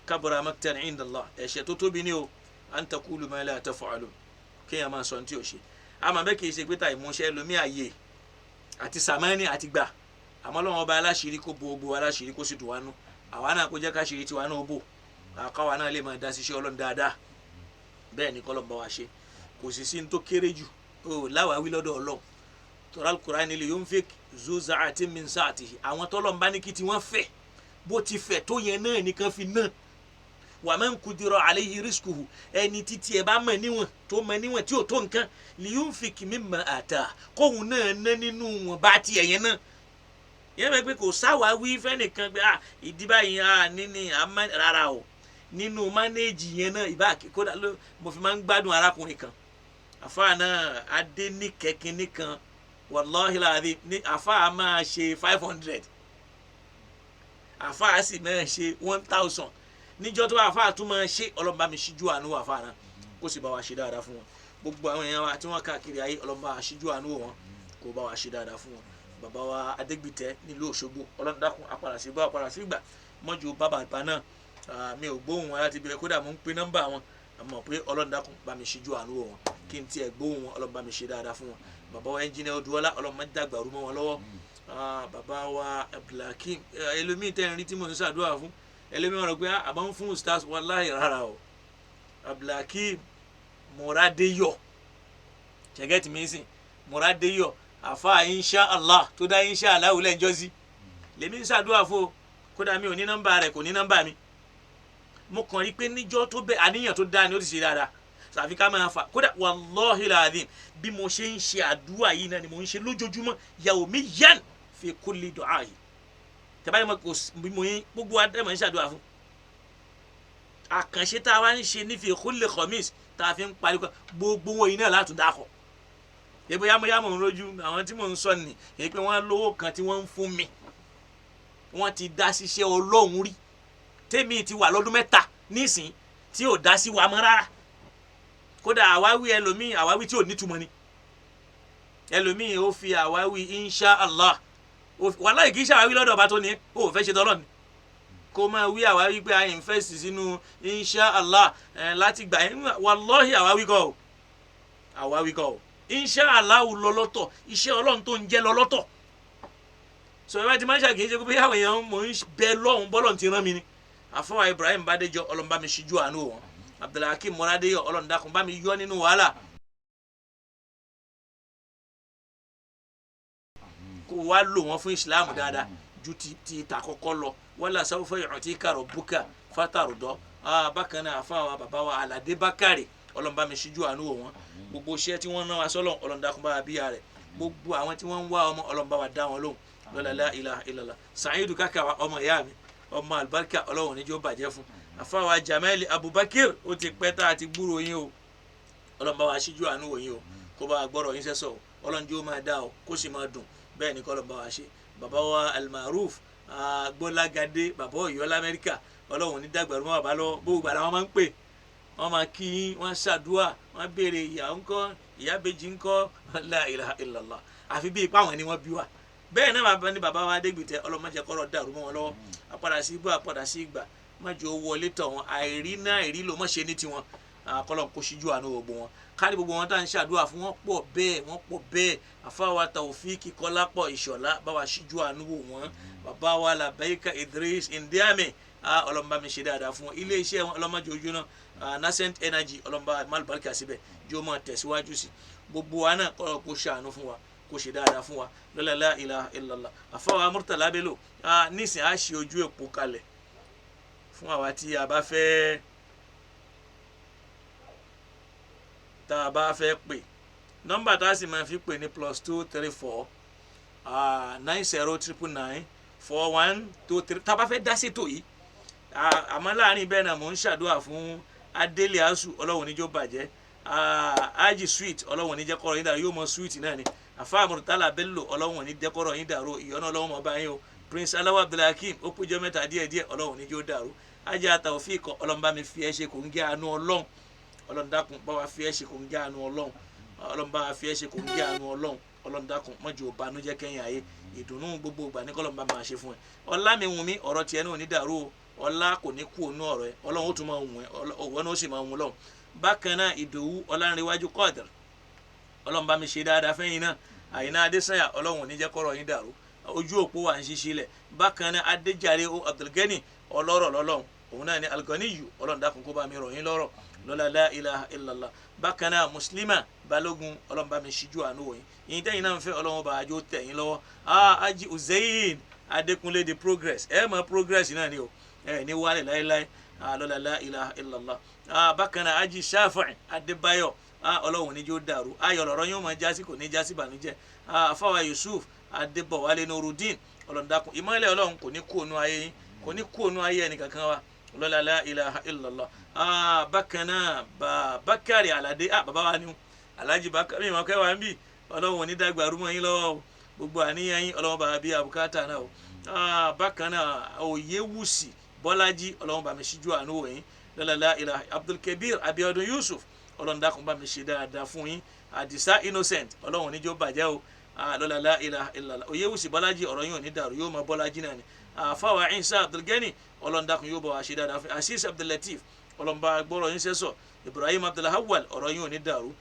Kabura maqtan inda Allah, ẹ̀ṣẹ̀ tó tóbi ní o, an taqulu ma la taf'alu, kéèyàn máa sọ ní tí ò ṣe. Àmọ́ bẹ́ẹ̀ kì í ṣe pé ta ìmúṣẹ ẹlòmíì àyè àti sàmánì àti gbà. Àmọ́ Ọlọ́run ọba aláṣìírí kó bo gbogbo aláṣìírí, kó sì dùn wá nú. Àwa náà kó jẹ́ káṣírí tiwa náà bò, àkáwa náà lè máa dá síṣẹ́ Ọlọ́run dáadáa. Bẹ́ẹ̀ ni kọ́lọ́n bá wa ṣe. Kò sì sí ní tó kéré jù o láwàáwí lọ́dọ̀ Ọlọ́run. Tọ́lá Al-Qur'ani li yunfik zu sa'atin min sa'atihi. Àwọn tọ́lọ́n bá ní kí tiwọn fẹ̀, bó ti fẹ̀ tó yẹn náà nìkan fi náà. Wa man qudira alayhi rizquhu, ẹni títí ẹ bá mọ̀ níwọ̀n tó mọ̀ níwọ̀n tí ò tó nǹkan, li yunfik mimma ata, kóhun náà ná nínú wọn bá tiẹ̀ yẹn náà. Yẹn bẹ pé kò sáwàá wí fẹ́nìkan pé ìdí báyìí níní rárá o, nínú mánéèjì yẹn náà ìbá kódà ló mo fi máa ń gbádùn arákùnrin kan, àfáà náà Adéníkẹ́ kínní kan, wàláhì láàrin ní àfáà máa ṣe 500, àfáà sì máa ṣe 1000 níjọ́ tó àfáà tún máa ṣe. Ọlọ́run bá mi ṣíjú àánú àfáà náà, kó sì bá wa ṣe dáadáa fún wọn. Gbogbo àwọn èèyàn wa tí wọ́n káàkiri ayé, Ọlọ́run bá wa ṣíjú àánú wọn, kó bá wa ṣe dáadáa fún wọn. Bàbá wa Adégbìtẹ́ nílùú Òṣogbo, Ọlọ́run dákun, apàdà sí bá apàdà sí gbà mọ́jú bàbá àgbà náà. Mi ò gbóhùn wọn láti bẹ̀rẹ̀, kódà mo ń pe nọ́mbà wọn, àmọ́ pé Ọlọ́run dákun bá mi ṣíjú àánú wọn, kí n tiẹ̀ gbóhùn wọn. Ọlọ́run bá mi ṣe dáadáa fún wọn. Bàbá wa ẹnjìnìá Odúọlá, Ọlọ́run má dàgbà rú mọ́ wọn lọ́wọ́. Bàbá wa Abdulhakeem, ẹlòmíì tẹ́ ń rí tí mò ń ṣàdúrà fún, ẹlòmíì wọn rò pé àbá ń fún stars, wàláhì rárá o. Abdulhakeem Moradeyo, ṣẹgẹ́tì mi sìn, Moradeyo àfa insha Allah tó dá insha Allah wúlẹ̀ ń jọ́sí lèmi ń ṣàdúrà fún o. Kódà mi ò ní nọ́mbà rẹ̀, kò ní nọ́mbà mi. Mo kàn rí pé níjọ́ tó bẹ àníyàn tó dáa ni ó ti ṣe dáadáa, sàfi ká máa fà. Kódà wàláhì làdìm, bí mo ṣe ń ṣe àdúrà yìí náà ni mo ń ṣe lójoojúmọ́, yawmiyan fi kulli du'a yìí tẹ́bá yìí mo kò bí mo yín gbogbo adẹ́mọ̀ ń ṣàdúrà fún. Àkànṣe tá a wá ń ṣe ní fi kulli khamis tá a fi ń parí gbogbo wọn yìí náà látún dákọ̀. Ebi yamuyamu ń rojú àwọn tí mò ń sọ ni èyí pé wọ́n lówó kan tí wọ́n ń fún mi, wọ́n ti dá ṣiṣẹ́ Ọlọ́run rí, tèmi ti wà lọ́dún mẹ́ta nísìn tí ò dá sí wa mọ́ rárá. Kódà àwáwí ẹlòmíì, àwáwí tí ò nítumọ̀ ni ẹlòmíì ó fi àwáwí insha Allah. Wàláhì kì í ṣàwáwí lọ́dọ̀ ọba tó ní ó fẹ́ ṣe tọ́lọ́ ni kó máa wí àwáwí pé a invest sínú insha Allah láti gbà yẹn. Wàláhì àwáwí kọ́ o, àwáwí kọ́ o. Insha Allah lọ lọ́tọ̀, iṣẹ́ Ọlọ́run tó ń jẹ́ lọ lọ́tọ̀. Sọ ẹ bá ti máa ń ṣàkíyèsí pé àwọn èèyàn mò ń bẹ lọ́hùn bọ́lọ̀ ti rán mi ni. Àfọwà Ibrahim Bádéjọ, Ọlọ́run bá mi ṣíjú àánú wọn. Abdulhakeem Moradeyo, Ọlọ́run dákun bá mi yọ nínú wàhálà, kó wá lò wọ́n fún Islam dáadáa ju ti ta kọ́kọ́ lọ. Wala sawfa yu'tika rabbuka fatarda. Bákan náà àfa wa bàbá wa Aládé Bákàrè, Ọlọ́run bá mi ṣíjú àánú wò wọ́n. Gbogbo iṣẹ́ tí wọ́n rán wa sọ́lọ̀, Ọlọ́run dákun bá wa bíyà rẹ̀. Gbogbo àwọn tí wọ́n ń wá ọmọ, Ọlọ́run bá wa dá wọn lóhùn lọ́la la ilaha illallah. Saidu Kaka wa, ọmọ ìyá mi, ọmọ àlùbáríkà, Ọlọ́run níjó bàjẹ́ fún. Àfa wa Jamali Abubakar, ó ti pẹ́ tá a ti gbúrò yín o. Ọlọ́run bá wa ṣíjú àánú wò yín o, kó bá wa gbọ́rọ̀ yín sẹ́sọ̀ o. Ọlọ́run jẹ́ ó máa dá o, kó sì máa dùn bẹ́ẹ̀ ni kọ́lọ́run bá wa ṣe. Bàbá wa Almaruf Gbọ́lágadé, bàbá Ọ̀yọ́ lamẹ́ríkà, Ọlọ́run ní dàgbàrú mọ́ bàbá lọ́wọ́. Gbogbo àlà wọn máa ń pè, wọ́n máa kí yín, wọ́n ṣàdúà, wọ́n béèrè ìyá ńkọ́, ìyá bèjì ńkọ́. La ilaha illallah. Àfi bí ipá wọn ni wọ́n bí wa. Bẹ́ẹ̀ náà bàbá ní bàbá wa Adégbìtẹ́, Ọlọ́run má jẹ́ kọ́rọ̀ dàrú mọ́ wọn lọ́wọ́. Àpadà sí ibú, àpadà sí ìgbà, má jẹ́ ó wọlé tọ̀ wọn. Àìrí náà àìrí ló má ṣe ní tiwọn. Kọ́lọ́n kó ṣíjú àánú gbogbo wọn, kárí gbogbo wọn tá à ń ṣàdúrà fún wọn pọ̀ bẹ́ẹ̀, wọ́n pọ̀ bẹ́ẹ̀. Àfáwa Taofiki Kọ́lápọ̀ Ìṣọ̀lá, bá wa ṣíjú àánú wò wọ́n. Bàbá wa Labaika Idris Ndiame, Ọlọ́run bá mi ṣe dáadáa fún wọn. Ilé iṣẹ́ wọn ọlọ́mọdé ojú náà, Nascent Energy, Ọlọ́run bá malùbáríkà síbẹ̀, jó máa tẹ̀síwájú sí gbogbo wa náà. Kọ́lọ́n kó ṣàánú fún wa, kó ṣe dáadáa fún wa lọ́la la ilaha illallah. Àfáwa Murtala Bello, nísìn á ṣe ojú èpò kalẹ̀ fún àwa tí a bá fẹ́, tá a bá fẹ́ pè. Nọ́mbà tá a sì máa fi pè ní +234 90 999 41 23, tá a bá fẹ́ dá sétò yìí. Àmọ́ láàrin bẹ́ẹ̀ náà, mò ń ṣàdúrà fún Adélé Asu, Ọlọ́run níjó bàjẹ́. Aji Sweet, Ọlọ́run ní jẹ́ kọ́rọ̀ yín dàrú, yóò mọ sweet náà ni. Àfa Murtala Bello, Ọlọ́run ní jẹ́ kọ́rọ̀ yín dàrú, ìyọ́nà Ọlọ́run mọ̀ bá yín o. Prince Alawa Abdulhakeem, ó péjọ mẹ́ta díẹ̀díẹ̀, Ọlọ́run níjó dàrú. Ajá Taofik, Ọlọ́run bá mi fi ẹ́ ṣe kò ń gé àánú Ọlọ́run. Ọlọ́run dákun bá wa fi ẹ́ ṣe kò ń gé àánú Ọlọ́run. Ọlọ́run bá wa fi ẹ́ ṣe kò ń gé àánú Ọlọ́run. Ọlọ́run dákun má jẹ́ ó banújẹ́ kẹ́yìn ayé. Ìdùnnú gbogbo ìgbà ní kọ́lọ́run bá máa ṣe fún ẹ. Ọlámiwùnmí, ọ̀rọ̀ tiẹ̀ náà ò ní dàrú o. Ọlá kò ní kú ònú ọ̀rọ̀ ẹ, Ọlọ́run ó tún máa wùn ẹ, ọwọ́ náà ó sì máa wùn lọ́hùn. Bákan náà, Ìdòwú Ọlánrewájú Kọ́ọ̀dà, Ọlọ́run bá mi ṣe dáadáa fẹ́yìn náà. Àyìnà Adésànyà, Ọlọ́run ò ní jẹ́ kọ́rọ̀ yín dàrú. Ojú òpó wà ń ṣiṣẹ́ lẹ̀. Bákan náà, Adéjàre o Abdulgani, ọlọ́rọ̀ lọ́lọ́run, òun náà ni Alganiyu, Ọlọ́run dákun kó bá mi rọ̀ yín lọ́rọ̀ lọ́la la ilaha illallah. Bákan náà, Muslima Balógun, Ọlọ́run bá mi ṣíjú àánú wò yín. Yín tẹ́yìn náà ń fẹ́, Ọlọ́run bá àjò tẹ̀ yín lọ́wọ́. Aji Uzein Adékúnlé, the progress, ẹ mọ progress náà ni o, ẹ ní wálẹ̀ láéláé lọ́la la ilaha illallah. Bákan náà, Aji Shafi'i Adébáyọ̀, Ọlọ́run ní jó dàrú, ayọ̀ lọ̀rọ̀ yóò máa jásí, kò ní jásí bànújẹ́. Àfáwà Yusuf Adébọ̀wálé Nurudeen, Ọlọ́run dákun, ìmọ́lẹ̀ Ọlọ́run kò ní kú ònú ayé yín, kò ní kú ònú ayé ẹnìkankan wa lọ́la la ilaha illallah. Bákan náà, Bákàrè Aládé, bàbá wa ni Alhaji Bákàrè mi ìmọ̀kẹ́ wa ń bì, Ọlọ́run ò ní dàgbà rúmọ́ yín lọ́wọ́ o. Gbogbo àníyàn yín, Ọlọ́run bá bí àbùkátà náà o. Bákan náà, Oyèwùsì Bọ́lájí, Ọlọ́run bá mi ṣíjú àánú wò yín lọ́la la ilaha. Abdulkabir Abiodun Yusuf, Ọlọ́run dákun bá mi ṣe dáadáa fún yín. Àdìsá Innocent, Ọlọ́run níjó bàjẹ́ o lọ́la la ilaha illallah. Oyèwùsì Bọ́lájí, ọ̀rọ̀ yín ò ní dàrú, yóò máa Bọ́lájí náà ni. Àfàwà Isa Abdulgani, Ọlọ́run dákun yóò bá wa ṣe dáadáa fún yín. Asis Abdullatif, Ọlọ́run bá gbọ́rọ̀ yín sẹ́sọ̀. Ibrahim Abdulhawal, ọ̀rọ̀ yín ò ní dàrú.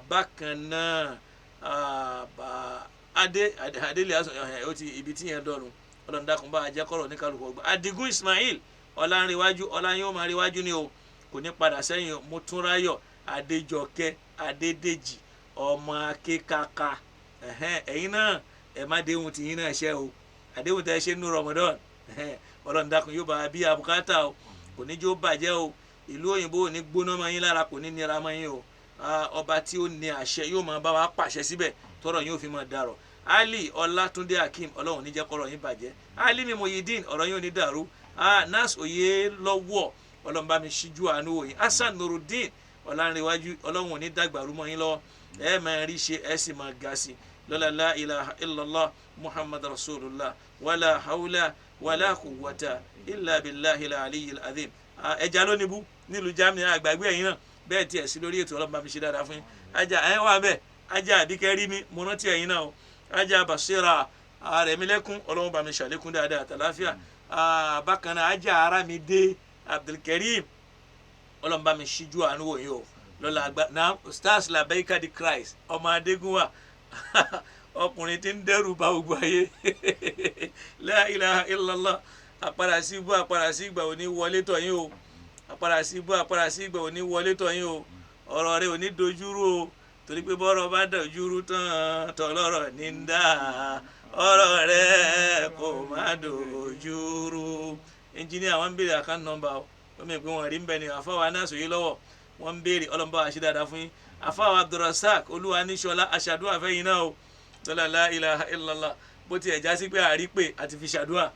Bákan náà, Adé Adélé ó ti ibi tí yẹn dọ̀rùn, Ọlọ́run dákun bá ajẹ́ kọ́rọ̀ ní kálukú ọgbà. Adigun Ismail Ọlánrewájú, ọláyín ó máa ríwájú ni o, kò ní padà sẹ́yìn o. Motúnráyọ̀ Adéjọkẹ́ Adédèjì, ọmọ akékaka, ẹ̀yin náà ẹ̀ má déhùn tìyín náà ṣẹ́ o, àdéhùn tẹ́ ẹ ṣe nínú Ramadan. Ọlọ́run dákun yóò bá bí abùkátà o, kò ní jó bàjẹ́ o. Ìlú òyìnbó ò ní gbóná mọ́ yín lára, kò ní nira mọ́ yín o. Ọba tí ó ní àṣẹ yóò máa bá wa pàṣẹ síbẹ̀, tọrọ yóò fi máa dàrọ̀. Ali Ọlátúndé Akeem, Ọlọ́run ní jẹ́ kọ́rọ̀ yín bàjẹ́. Alimi Muyideen, ọ̀rọ̀ yín ò ní dàrú. Nas Oye lọ́wọ́, Ọlọ́run bá mi ṣíjú àánú wò yín. Hasan Nurudeen Ọlánrewájú, Ọlọ́run ò ní dàgbàrú mọ́ yín lọ́wọ́, ẹ máa rí ṣe, ẹ sì máa ga sí lọ́la la ilaha illallah Muhammad rasulullah, wàlá hawla wàlá quwwata illa billahi al-aliyyil azim. Ẹja lónìí nílùú Germany, àgbàgbé ẹ̀yin náà bẹ́ẹ̀ tiẹ̀ sí lórí ètò. Ọlọ́run bá mi ṣe dáadáa fún yín. Ajá ẹ̀ wà bẹ́ẹ̀, ajá àbíkẹ́ rí mi, mo rántí ẹ̀yin náà o. Ajá Basira Àrẹ̀mílẹ́kún, Ọlọ́run bá mi ṣàlékún dáadáa àtàláfíà. Bákan náà, ajá Arámidé Abdulkareem, Ọlọ́run bá mi ṣíjú àánú wò yín o lọ́la àgbà náà. Stars Labaika di Christ, ọmọ Adégúnwà, ọkùnrin tí ń dẹ́rù bà gbogbo ayé, la ilaha illallah. Àpàrà sí ibú, àpàrà sí ìgbà òní wọlé tọ̀ yín o. Àpàrà sí ibú, àpàrà sí ìgbà òní wọlé tọ̀ yín o. Ọ̀rọ̀ rẹ ò ní dojúrú o, torí pé bọ́rọ̀ bá dojúrú tán, tọlọ́rọ̀ ní ń dá ọ̀rọ̀ rẹ kò má dojúrú. Ẹnjìníà, wọn ń béèrè account number o. Ó mi pé wọn rí ń bẹ ni àfáwà náà sòye lọ́wọ́ wọ́n ń béèrè. Ọlọ́mọba wa ṣe dáadáa fún yín. Àfáwà Abdulrasaq Olúwa níṣọlá, aṣàdúrà fẹ́yìn náà o. Tọ́lá la ilaha illallah. Bó tiẹ̀ já sí pé àrípè àti fi ṣàdúrà,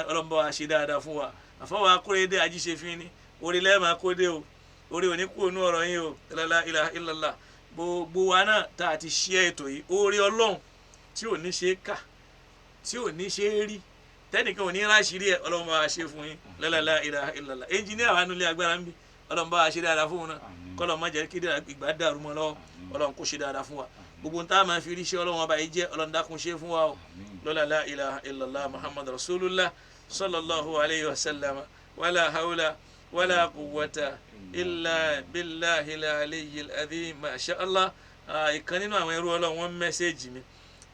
ọlọ́mọba wa ṣe dáadáa fún wa. Àfáwà Akóredé Ajíṣefín ni orí lẹ́ẹ̀ma kódé o, orí òní kú ònú ọ̀rọ̀ yín o. Tọ́lá la ilaha illallah. Gbogbo wa náà tá a ti ṣe ètò yìí, orí Ọlọ́run tí ò ní ṣe é kà, tí ò ní ṣe é rí, tẹnìkan ò ní ráṣìírí ẹ, Ọlọ́run bá wa ṣe fún yín. La ilaha illallah. Ẹnjìníà wa nulẹ̀ agbára ń bí, Ọlọ́run bá wa ṣe dáadáa fún un náà, kọ́lọ́ má jẹ́ kí ìgbà dàrú mọ́ lọ́wọ́. Ọlọ́run kó ṣe dáadáa fún wa. Gbogbo ń tá a máa fi ríṣẹ́ Ọlọ́run ọba yìí jẹ́, Ọlọ́run dákun ṣe fún wa o. La ilaha illallah Muhammad rasulullah sallallahu alayhi wa sallam. Wala hawla wala quwwata illa billahi aliyyil azim. Masha Allah. Ìkan nínú àwọn ẹrú Ọlọ́run, wọ́n message mi,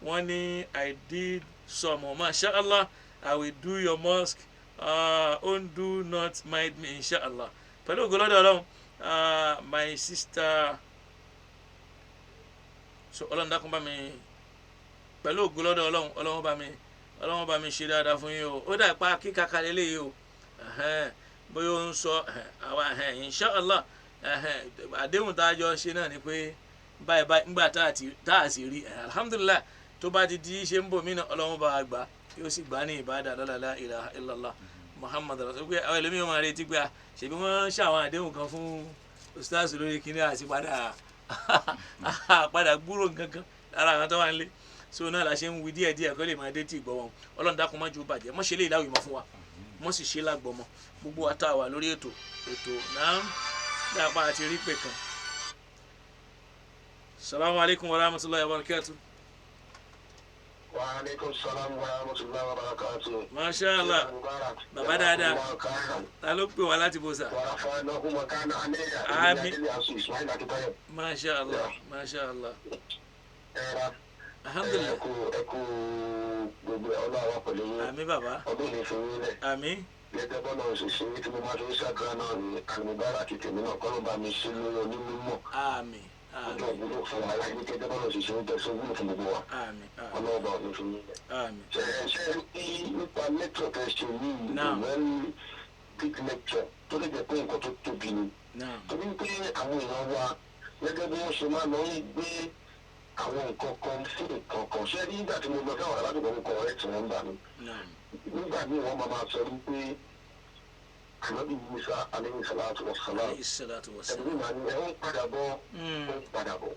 wọ́n ní, "I did some, masha Allah, I will do your mosque, do not mind me, inshallah." Pẹ̀lú ògo lọ́dọ̀ Ọlọ́run, my sister, so Ọlọ́run dákun bá mi, pẹ̀lú ògo lọ́dọ̀ Ọlọ́run, Ọlọ́run bá mi ṣe dáadáa fún yín o. Ó dà pa kíkà kalẹ̀ léyìí o. Bóyá ó ń sọ àwa, inshallah, àdéhùn tá a jọ ṣe náà ni pé báyìí báyìí ńgbà tá a sì rí, alhamdulillah, tó bá ti di ṣe ń bò mí náà, Ọlọ́run bá a gbà, yóò sì gbà ní ìbádà. La ilaha illallah Muhammad rasul. Pé àwọn ẹlòmíràn máa retí pé ṣèbí wọ́n ṣàwọn àdéhùn kan fún ustaz lórí kíní àti padà padà gbúrò nǹkankan lára àwọn tó wà nílé. So náà la ṣe ń wí díẹ̀ díẹ̀ kó lè máa dé tí ìgbọ́ wọn. Ọlọ́run dákun má jù bàjẹ́, mọ́ ṣe lè láwùí mọ́ fún wa, mọ́ sì ṣe lágbọ́mọ́ gbogbo wa tá a wà lórí ètò náà dápá àti rí pè kan. Salamu alaykum wa rahmatulahi wa barakatuh. Wa aleykum salam wa rahmatulahi wa barakatuh. Masha Allah, baba dáadáa, ta ló pè wá láti bó sa? Àmín. Masha Allah, masha Allah, alhamdulilah. Ẹ kú gbogbo ọlọ́wà pẹ̀lú yín. Àmín baba. Ọdún ní fún yín lẹ̀. Àmín. Gẹ́gẹ́ bọ́lá òṣìṣẹ́ tí mo máa fi ń ṣàdúrà náà ní àlùbárà ti tèmi náà, kọ́ ló bá mi ṣe lórí onímọ̀. Àmín. Ọjọ́ Àmín. ìwúlò fún wa láyé, gẹ́gẹ́ bọ́lá òṣìṣẹ́ ń tẹ̀sán wúlò fún gbogbo wa. Àmín, àmín. Ọlọ́ọ̀bà ò ní fún yín lẹ̀. Àmín. Ṣe ṣe rí nípa lecture tẹ ṣe yìí, Naam. very big lecture tó lè jẹ́ pé nǹkan tó tóbi ni. Naam. Torí pé àwọn èèyàn wa, gẹ́gẹ́ bí wọ́n ṣe máa lọ ń gbé àwọn nǹkan kan sí nǹkan kan, ṣé nígbà tí mo lọ sáwọn aládùúgbò mi correct wọn gbà mí. Naam. Nígbà míì, wọ́n máa sọ wípé Ànábì Musa aleyhi salatu wa salam, Alayhi salatu wa salam. ẹ̀mí màá ní ẹ̀ ń padà bọ̀, ó ń padà bọ̀.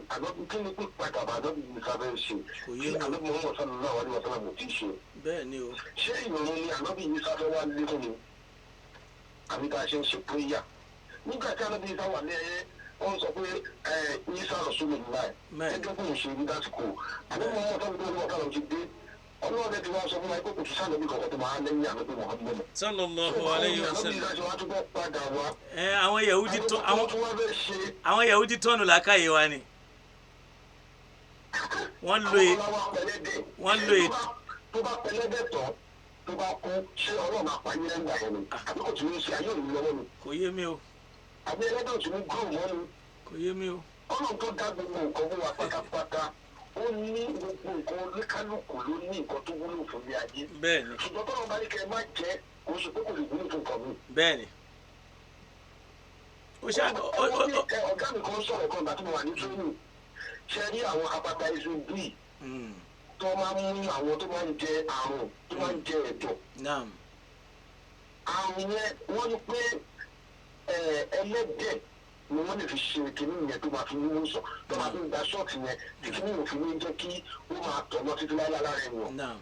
Ànábì kí ni pé padà bọ̀ Ànábì Musa fẹ́ ṣe Kò yé tí mi o. Ànábì Muhammad sallallahu alayhi wa sallam kò tí ì ṣe? Bẹ́ẹ̀ ni o. Ṣé ìrọ̀rùn ni Ànábì Musa fẹ́ wá lé fún mi, àbí bá a ṣe ń ṣe prayer nígbà tí Ànábì Musa wà ní ẹyẹ, wọ́n sọ pé ẹ Isa Rasulullah? Bẹ́ẹ̀. Gẹ́gẹ́ bí mo ṣe rí lásìkò Ànábì Muhammad sallallahu alayhi wa sallam ti dé, Ọlọ́run ti wá sọ fún wa pé kò tún sáà lóbi kọ̀ọ̀kan tó máa lẹ́yìn Ànábì Muhammad Sallallahu alayhi wa sallam. Ànábì Isa ṣe wá túbọ̀ padà wá. Ẹ àwọn Yahudi tó àwọn tó wá fẹ́ ṣe. Àwọn Yahudi tọ́nu làákàyè wa ni wọ́n lo wọ́n lo Tó bá pẹlẹ́dẹ̀ tán, tó bá kú, ṣé Ọlọ́run máa pa yín lẹ́yìn ìgbà yẹn ni, àbí kò tún ní ṣe ayé òní lọ́wọ́ ni? Kò yé mi o. Àbí ẹlẹ́dẹ̀ ò tún ní gúrò mọ́ ni? Kò yé mi o. Ọlọ́run tó dá gbogbo nǹkan fún wa pátápátá, ó ní gbogbo nǹkan, oníkálukú ló ní nǹkan tó wúlò fún ilé ayé. Bẹ́ẹ̀ ni. Ṣùgbọ́n tọ́lọ́ bá ní kẹ́ ẹ má jẹ́, kò ṣe pé kò lè wúlò fún nǹkan mi. Bẹ́ẹ̀ ni, ó ṣá ó Ọ̀gá mi kan sọ̀rọ̀ kan ìgbà tí mo wà ní training. Ṣe rí àwọn hepatitis B tó máa ń mú àwọn tó máa ń jẹ àrùn, tó máa ń jẹ ẹ̀dọ̀? Naam. Àrùn yẹn, wọ́n ní pé ẹlẹ́dẹ̀ ni wọ́n lè fi ṣe kínní yẹn tó máa fi ní sọ, tó máa fi gba shot yẹn, tí kínní yẹn fi ní jẹ́ kí ó máa tọ̀ lọ títí láyé lára èèyàn. Naam.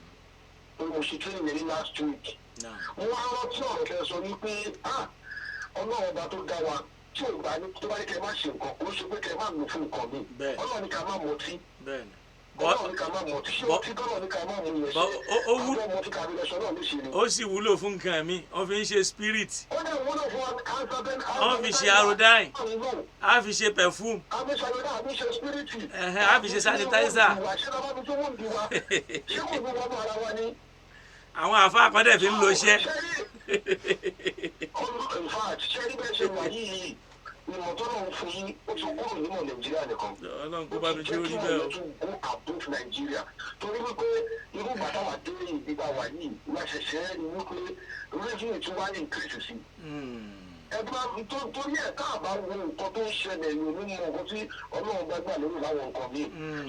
Pé mo ṣe training yẹn ní last week. Naam. Mo wá rántí ọ̀rọ̀ tẹ́ sọ wípé, ah, Ọlọ́run ọba tó dá wa, tí ò bá ní, tó bá ní kẹ́ ẹ má ṣe nǹkan, kò ń ṣe pé kẹ́ ẹ má lò fún nǹkan mi. Bẹ́ẹ̀. Ọlọ́run ní ká má mọtí. Bẹ́ẹ̀ ni. Ọlọ́run ní ká má mọtí. Ṣé ọtí tọ́lọ̀ ní ká má mu yẹn, ṣé ó àwọn mọtí ká fi lọ sọ náà ní ṣe ni? Ó sì wúlò fún nǹkan mi, wọ́n fi ń ṣe spirit. Ó dẹ̀ wúlò fún hand. Wọ́n fi ṣe iodine. Á fi ṣe perfume. A fi ṣe iodine, a fi ṣe spirit. Ẹ̀hẹ́n, a fi ṣe sanitizer. Ṣé ká bá fi tó wọ́n di wa, ṣé kò ní wọ́n ara wa ni? Àwọn àfa àkọ́dẹ̀ fi ń lo iṣẹ́. In fact, ṣé rí bẹ́ẹ̀ ṣe wà yìí, Ìmọ̀ tó lọ́n fún yín, ó ti kúrò nímọ̀ Nàìjíríà nìkan. Ọlọ́run kó bá mi jó rí bẹ́ẹ̀ o. Ó ti jẹ́ kí ìmọ̀ tún go above Nàìjíríà, torí wípé irú bàtà wà dé ibi tá a wà yìí, wọ́n ṣẹ̀ṣẹ̀ rí wípé revenue tún wá increase sí. Ẹgbẹ́ torí ẹ̀ tá a bá wo nǹkan tó ń ṣẹlẹ̀ yìí, onímọ̀ nǹkan tí Ọlọ́run bá gbà lórí láwọn nǹkan míì.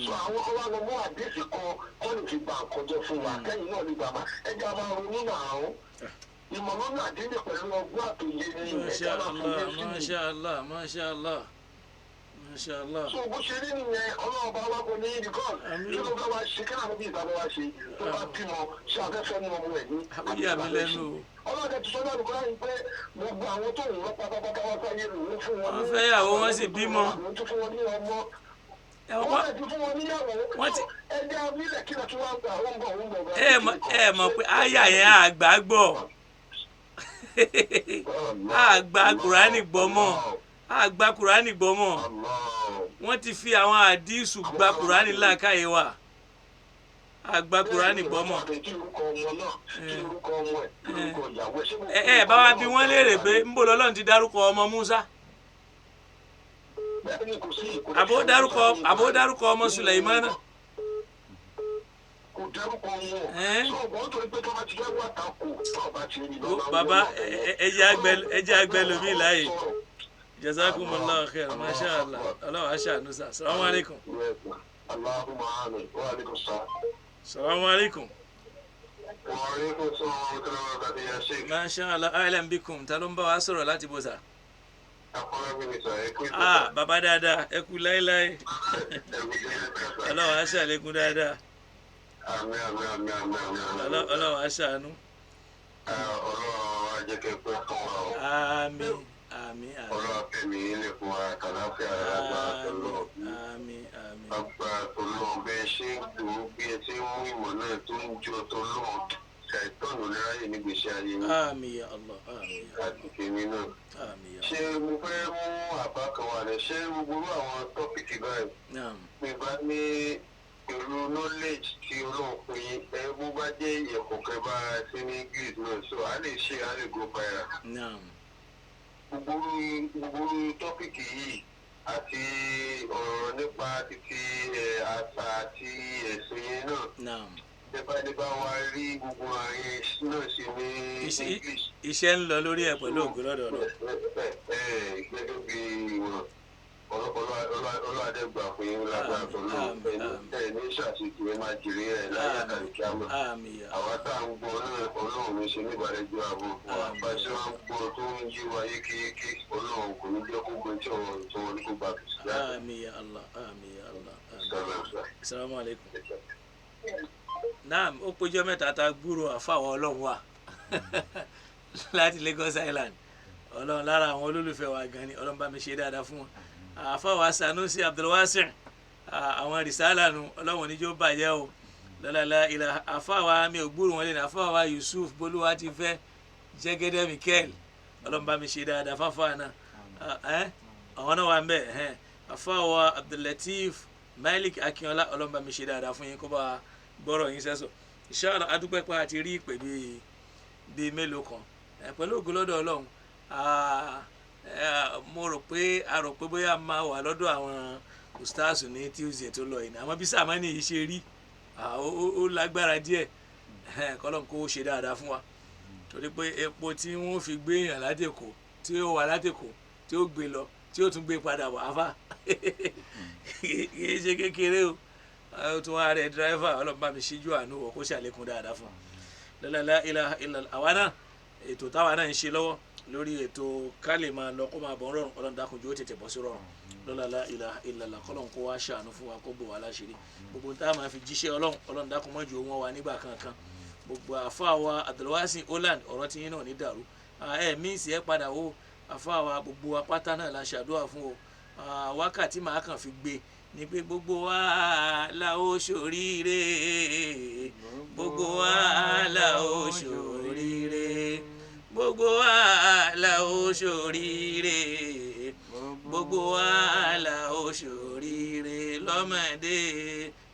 So àwọn kan wá lọ mú àdéhùn kan kọ́ lè fi gbà nǹkan jẹ fún wa, kẹ́yìn náà lè gbà má ẹ jẹ́ a máa ronú náà. Ìmọ̀ lọ́nà àdéhùn pẹ̀lú ọgbọ́n àtòyé ni. Masha ẹ̀jẹ̀ máa Allah. fòye sí i. Masha Allah, Masha Allah, Masha Allah. So bó ṣe rí nìyẹn, Ọlọ́run bá wá kó ní because Àmín. kí ló fẹ́ wá ṣe? Kí làwọn bí ìta bá wá ṣe tó bá bímọ, ṣé afẹ́fẹ́ mú ọmọ ẹ̀ ní? Ó yà mí lẹ́nu o. Ọlọ́run ti sọ náà nìkan láyé pé gbogbo àwọn tó ń lọ pátápátá wá sáyé lòun fún wọn Wọ́n fẹ́ yàwó, wọ́n sì bímọ. Lòun tún fún wọn ní ọmọ. Ẹ Wọ́n wọ́n lè tún fún wọn níyàwó. Wọ́n Ẹgbẹ́ abílẹ̀ kí ló tún wá gbà? Ó ń bọ̀, ó ń bọ̀. Ẹ mọ̀ pé àyà yẹn àgbà gbọ́, àgbà Kùránì gbọ́ mọ́, àgbà Kùránì gbọ́ mọ́. Wọ́n ti fi àwọn àdísù gba Kùránì láàkáyé wa, àgbà Kùránì gbọ́ mọ́. Kí lorúkọ ọmọ náà? Kí lorúkọ ọmọ ẹ̀? Kí lorúkọ ìyàwó ẹ̀? Ṣé gbogbo Ẹ bá wa bí wọ́n léèrè pé ńbò lọ́lọ́run ti dárúkọ ọmọ Musa? Bẹ́ẹ̀ ni, kò sí. Àbó dárúkọ ọmọ Sùlẹ̀mánà? Kò dárúkọ wọn. Ẹ́n? Sọ wọ́n torí pé tó bá ti fẹ́ wà tako, tó bá ti rí Ó, lọ́ba. bàbá, ẹ jẹ́ àgbẹ̀ lómi láàyè. Jazakumullahu khair. Masha Allah, Ọlọ́run aṣàánú sá. Salamu alaykum. Allahumma amin. Wa alaikum salam. Salamu alaykum. Wa alaikum salam wa rahmatullahi wa barakatuh, ya Sheikh. Masha Allah, ahlan bikum. Ta ló ń bá wa sọ̀rọ̀ láti bọ̀ sá? Akọ́lá mi ni sọ, ẹ kú ìtọ́jú. Ah, bàbá dáadáa, ẹ kú láéláé. Ọlọ́run aṣàlékún dáadáa. Àmín, àmín, àmín, àmín, àmín, àmín. Ọlọ́run aṣàánú. Ọlọ́run á jẹ́ kẹ́ pẹ́ fún wa o. Àmín, àmín, àmín. Ọlọ́run á fẹ̀mí ilé fún wa, kàláfíà agbára tó lọ. Àmín, àmín. Agbára tó lọ, bẹ́ẹ̀ ṣe ń lò ó, bí ẹ ṣe ń mú ìmọ̀ náà tó ń jó tó lọ. Ṣàìtọ́nù láráyè nígbèsí ayé yín Àmín ya Allah, àmín ya àti tèmi náà. Àmín ya Ṣé mo fẹ́ mú àbá kan wà ní ṣé gbogbo irú àwọn topic báyìí? Naam. Mi bá ní pẹ̀lú knowledge tí Ọlọ́run fún yín, ẹ bó bá jẹ́ ìyẹ̀kọ̀ kẹ́ bá sí ní English náà, so a lè ṣe, a lè go viral. Naam. Gbogbo topic yìí àti ọ̀rọ̀ nípa títí ẹ̀ àṣà àti ẹ̀sìn yẹn náà, Naam. nípa nípa wa rí gbogbo àárín náà ṣe ní English. Iṣẹ́ ń lọ lórí ẹ̀ pẹ̀lú ògo lọ́dọ̀ Ọlọ́run. Gẹ́gẹ́ bí ìwọ̀n ọlọ́dẹ́gbà fún yín lágbára tó lọ ẹ ní ṣàṣìkì, ẹ máa jèrè ẹ láyé àtàlùkí àmọ́. Àmín ya Àwa tá à ń gbọ́ náà, Ọlọ́run ní ṣe níbàrẹ́jọ́ ààbò fún wa. Bá ṣe wá ń gbọ́ tó ń yí wa yékéyéké, Ọlọ́run kò ní jẹ́ kó gbé tí ọ̀rọ̀ tó wọn ní kó gbà kìí sí láti. Àmín ya Allah, àmín ya Allah, àmín. Assalamu alaikum. Naam, ó péjọ mẹ́ta tá a gbúrò àfàwọ̀ Ọlọ́run wa láti Lagos Island. Ọlọ́run lára àwọn olólùfẹ́ wa gan ni, Ọlọ́run bá mi ṣe dáadáa fún wọn. Àfàwọ̀ Sanusi Abdulwasi, àwọn rìsálà nu, Ọlọ́run oníjó bàjẹ́ o. Lọ́lọ́lá ilà àfàwọ̀ mi ò gbúrò wọn lẹ́nu. Àfàwọ̀ Yusuf Bolúwa ti fẹ́ Jẹ́gẹ́dẹ́ Michael, Ọlọ́run bá mi ṣe dáadáa fáfáà náà. Àwọn náà wà ń bẹ̀ ẹ̀. Àfàwọ̀ Abdulateef Malik Akínọlá, Ọlọ́run bá mi ṣe dáadáa fún yín, kó bá gbọ́rọ̀ yín sẹ́sọ̀. Inshallah, adúpẹ́ pa àti rí ìpè bíi mélòó kan pẹ̀lú ògo lọ́dọ̀ Ọlọ́run. Mo rò pé a rò pé bóyá máa wà lọ́dọ̀ àwọn ustaz ní Tuesday tó lọ yìí, àmọ́ bí sàmánì yìí ṣe rí, ó lágbára díẹ̀. Kọ́lọ́n kó ṣe dáadáa fún wa, torí pé epo tí wọ́n fi gbé èèyàn látẹ̀kọ́, tí ó wà látẹ̀kọ́, tí ó gbé lọ, tí ó tún gbé padà wá fà, kì í ṣe kékeré o. Ó tún wá rẹ dírẹ́fà. Ọlọ́run bá mi ṣíjú àánú wọ̀, kó ṣàlékún dáadáa fún un. La ilaha illallah. Àwa náà, ètò táwa náà ń ṣe lọ́wọ́ lórí ètò ká lè máa lọ kó máa bọ̀ rọrùn, Ọlọ́run dákun jọ̀ọ́ tètè bọ́ sí rọrùn. Lọ́la ilaha illallah. Kọ́lọ́n kó wá ṣàánú fún wa, kó bò wá láṣìírí. Gbogbo tá a máa fi jíṣẹ́ Ọlọ́run, Ọlọ́run dákun má jẹ́ ó wọ́n wa nígbà kankan. Gbogbo àfa wa Abdulwasi Holland, ọ̀rọ̀ tí yín náà ní dàrú. Ẹ mí sì ẹ padà wo àfa wa, gbogbo wa pátá náà la ṣàdúrà fún o. Wákàtí màá kàn fi gbé ni pé gbogbo wa la ó ṣoríire, gbogbo wa la ó ṣoríire, gbogbo wa la ó ṣoríire, gbogbo wa la ó ṣoríire, lọ́mọdé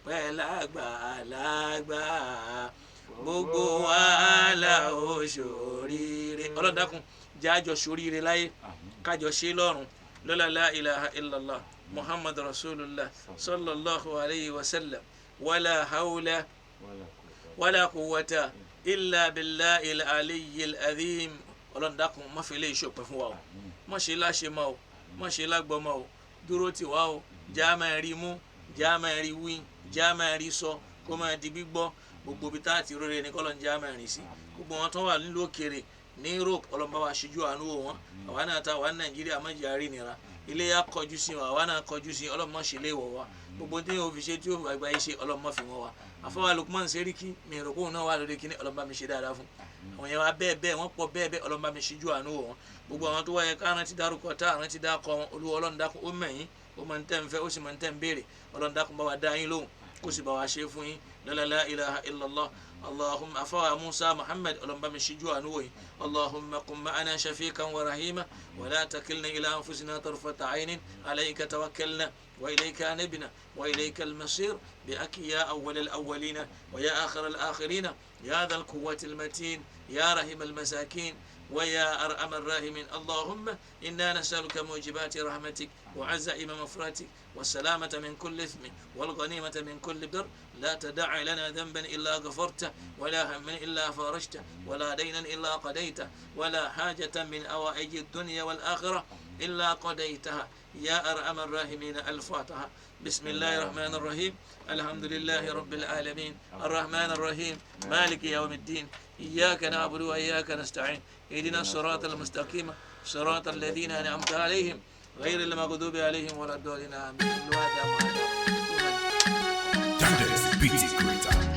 pẹ̀lágbàlágbà, gbogbo wa la ó ṣoríire. Ọlọ́run dákun jẹ́ àjọ ṣoríire láyé, kájọ ṣe lọ́run. Lọ́la la ilaha illallah Muhammad rasulullah sallallahu alayhi wa sallam wala hawla wala quwwata illa billahi al-aliyyil azim. Ọlọ́run dákun má fi lè ṣòpin fún wa o, má ṣe láṣẹ mọ́ o, má ṣe lágbọ́ mọ́ o, dúró tì wá o, já máa rí mú, já máa rí wí, já máa rí sọ, kó máa di gbígbọ́. Gbogbo ibi tá a ti rere ní kọ́lọ́n já máa rìn sí. Gbogbo wọn tó wà nílùú òkèèrè ní Europe, Ọlọ́run bá wa ṣíjú àánú wò wọ́n. Àwa náà ta wà ní Nàìjíríà, má jẹ́ àrí nira. Ilé yà kọjú sí wa, àwa náà kọjú sí, Ọlọ́run má ṣe lé wọ̀ wá. Gbogbo tí yóò fi ṣe tí yóò fi àgbáyé ṣe, Ọlọ́run má fi wọ́n wá. Àfọwọ́ Lukman Seriki mi rò kóun náà wà lórí kíní, Ọlọ́run bá mi ṣe dáadáa fún àwọn yẹn wá bẹ́ẹ̀ bẹ́ẹ̀, wọ́n pọ̀ bẹ́ẹ̀ bẹ́ẹ̀, Ọlọ́run bá mi ṣíjú àánú wò wọ́n. Gbogbo àwọn tó wáyé ká rántí dárúkọ tá rántí dákọ wọn, Olúwa Ọlọ́run dákun ó mẹ̀yìn, ó máa ń tẹ́ ń fẹ́, ó sì máa ń tẹ́ ń béèrè. Ọlọ́run dákun bá wa dá yín lóhùn, kó sì bá wa ṣe fún yín. La ilaha illallah. Allahumma afawa Musa Muhammad, Ọlọ́run bá mi ṣíjú àánú wò yín. Allahumma kun ma'ana shafiqan wa rahima wa la takilna ila anfusina tarfata aynin alayka tawakkalna wa ilayka anibna wa ilayka al-masir bi aki ya awwal al-awwalina wa ya akhir al-akhirina ya dha al-quwwati al-matin ya rahim al-masakin ويا أرحم الراحمين. اللهم إنا نسألك موجبات رحمتك وعزائم مغفرتك والسلامة من كل إثم والغنيمة من كل بر. لا تدع لنا ذنبا إلا غفرته، ولا هما إلا فرجته، ولا دينا إلا قضيته، ولا حاجة من أوائج الدنيا والآخرة إلا قضيتها يا أرحم الراحمين. الفاتحة. بسم الله الرحمن الرحيم. الحمد لله رب العالمين الرحمن الرحيم مالك يوم الدين إياك نعبد وإياك نستعين اهدنا الصراط المستقيم صراط الذين أنعمت عليهم غير المغضوب عليهم ولا الضالين. آمين.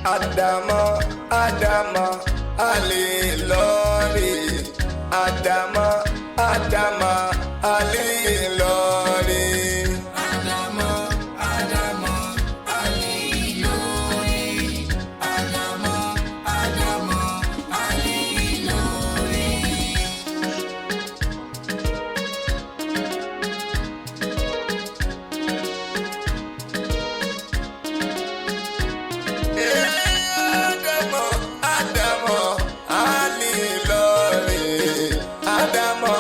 Adama, Adama, Ali Lori. Adama, Adama, Ali Lori. Adama, Adama, Ali Lori. Adama, Adama, Ali Lori. Adama, Adama, Ali Lori. Adama,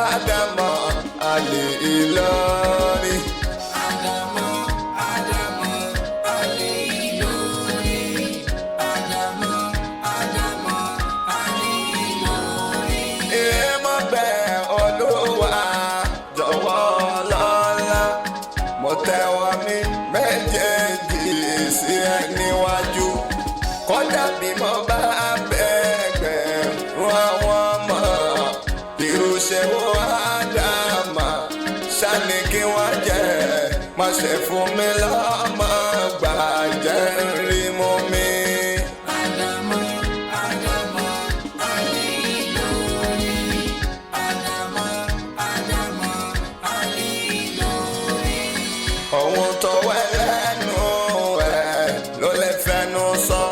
Adama, Ali Lori. Adama, Adama, Ali Lori. Adama, Adama, Ali Lori. Èèmọ̀ bẹ̀ Olúwa jọ̀wọ́ lọ́lá. Mo tẹ́wọ́ mi méjèèjì sí ẹ níwájú. Kódà bí mo bá bẹ̀gbẹ̀rún àwọn ọmọ, irúṣẹ́ wo Ádámà ṣáni kí wọ́n jẹ́. Má ṣe fún mi lọ́mọ gbàjẹ́ rí mú mi. Adama, Adama, Ali Lori. Adama, Adama, Ali Lori. Ohun tó wẹ́ lẹ́nu ẹ̀ ló lè fẹnu sọ.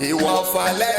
Ìwọ falẹ̀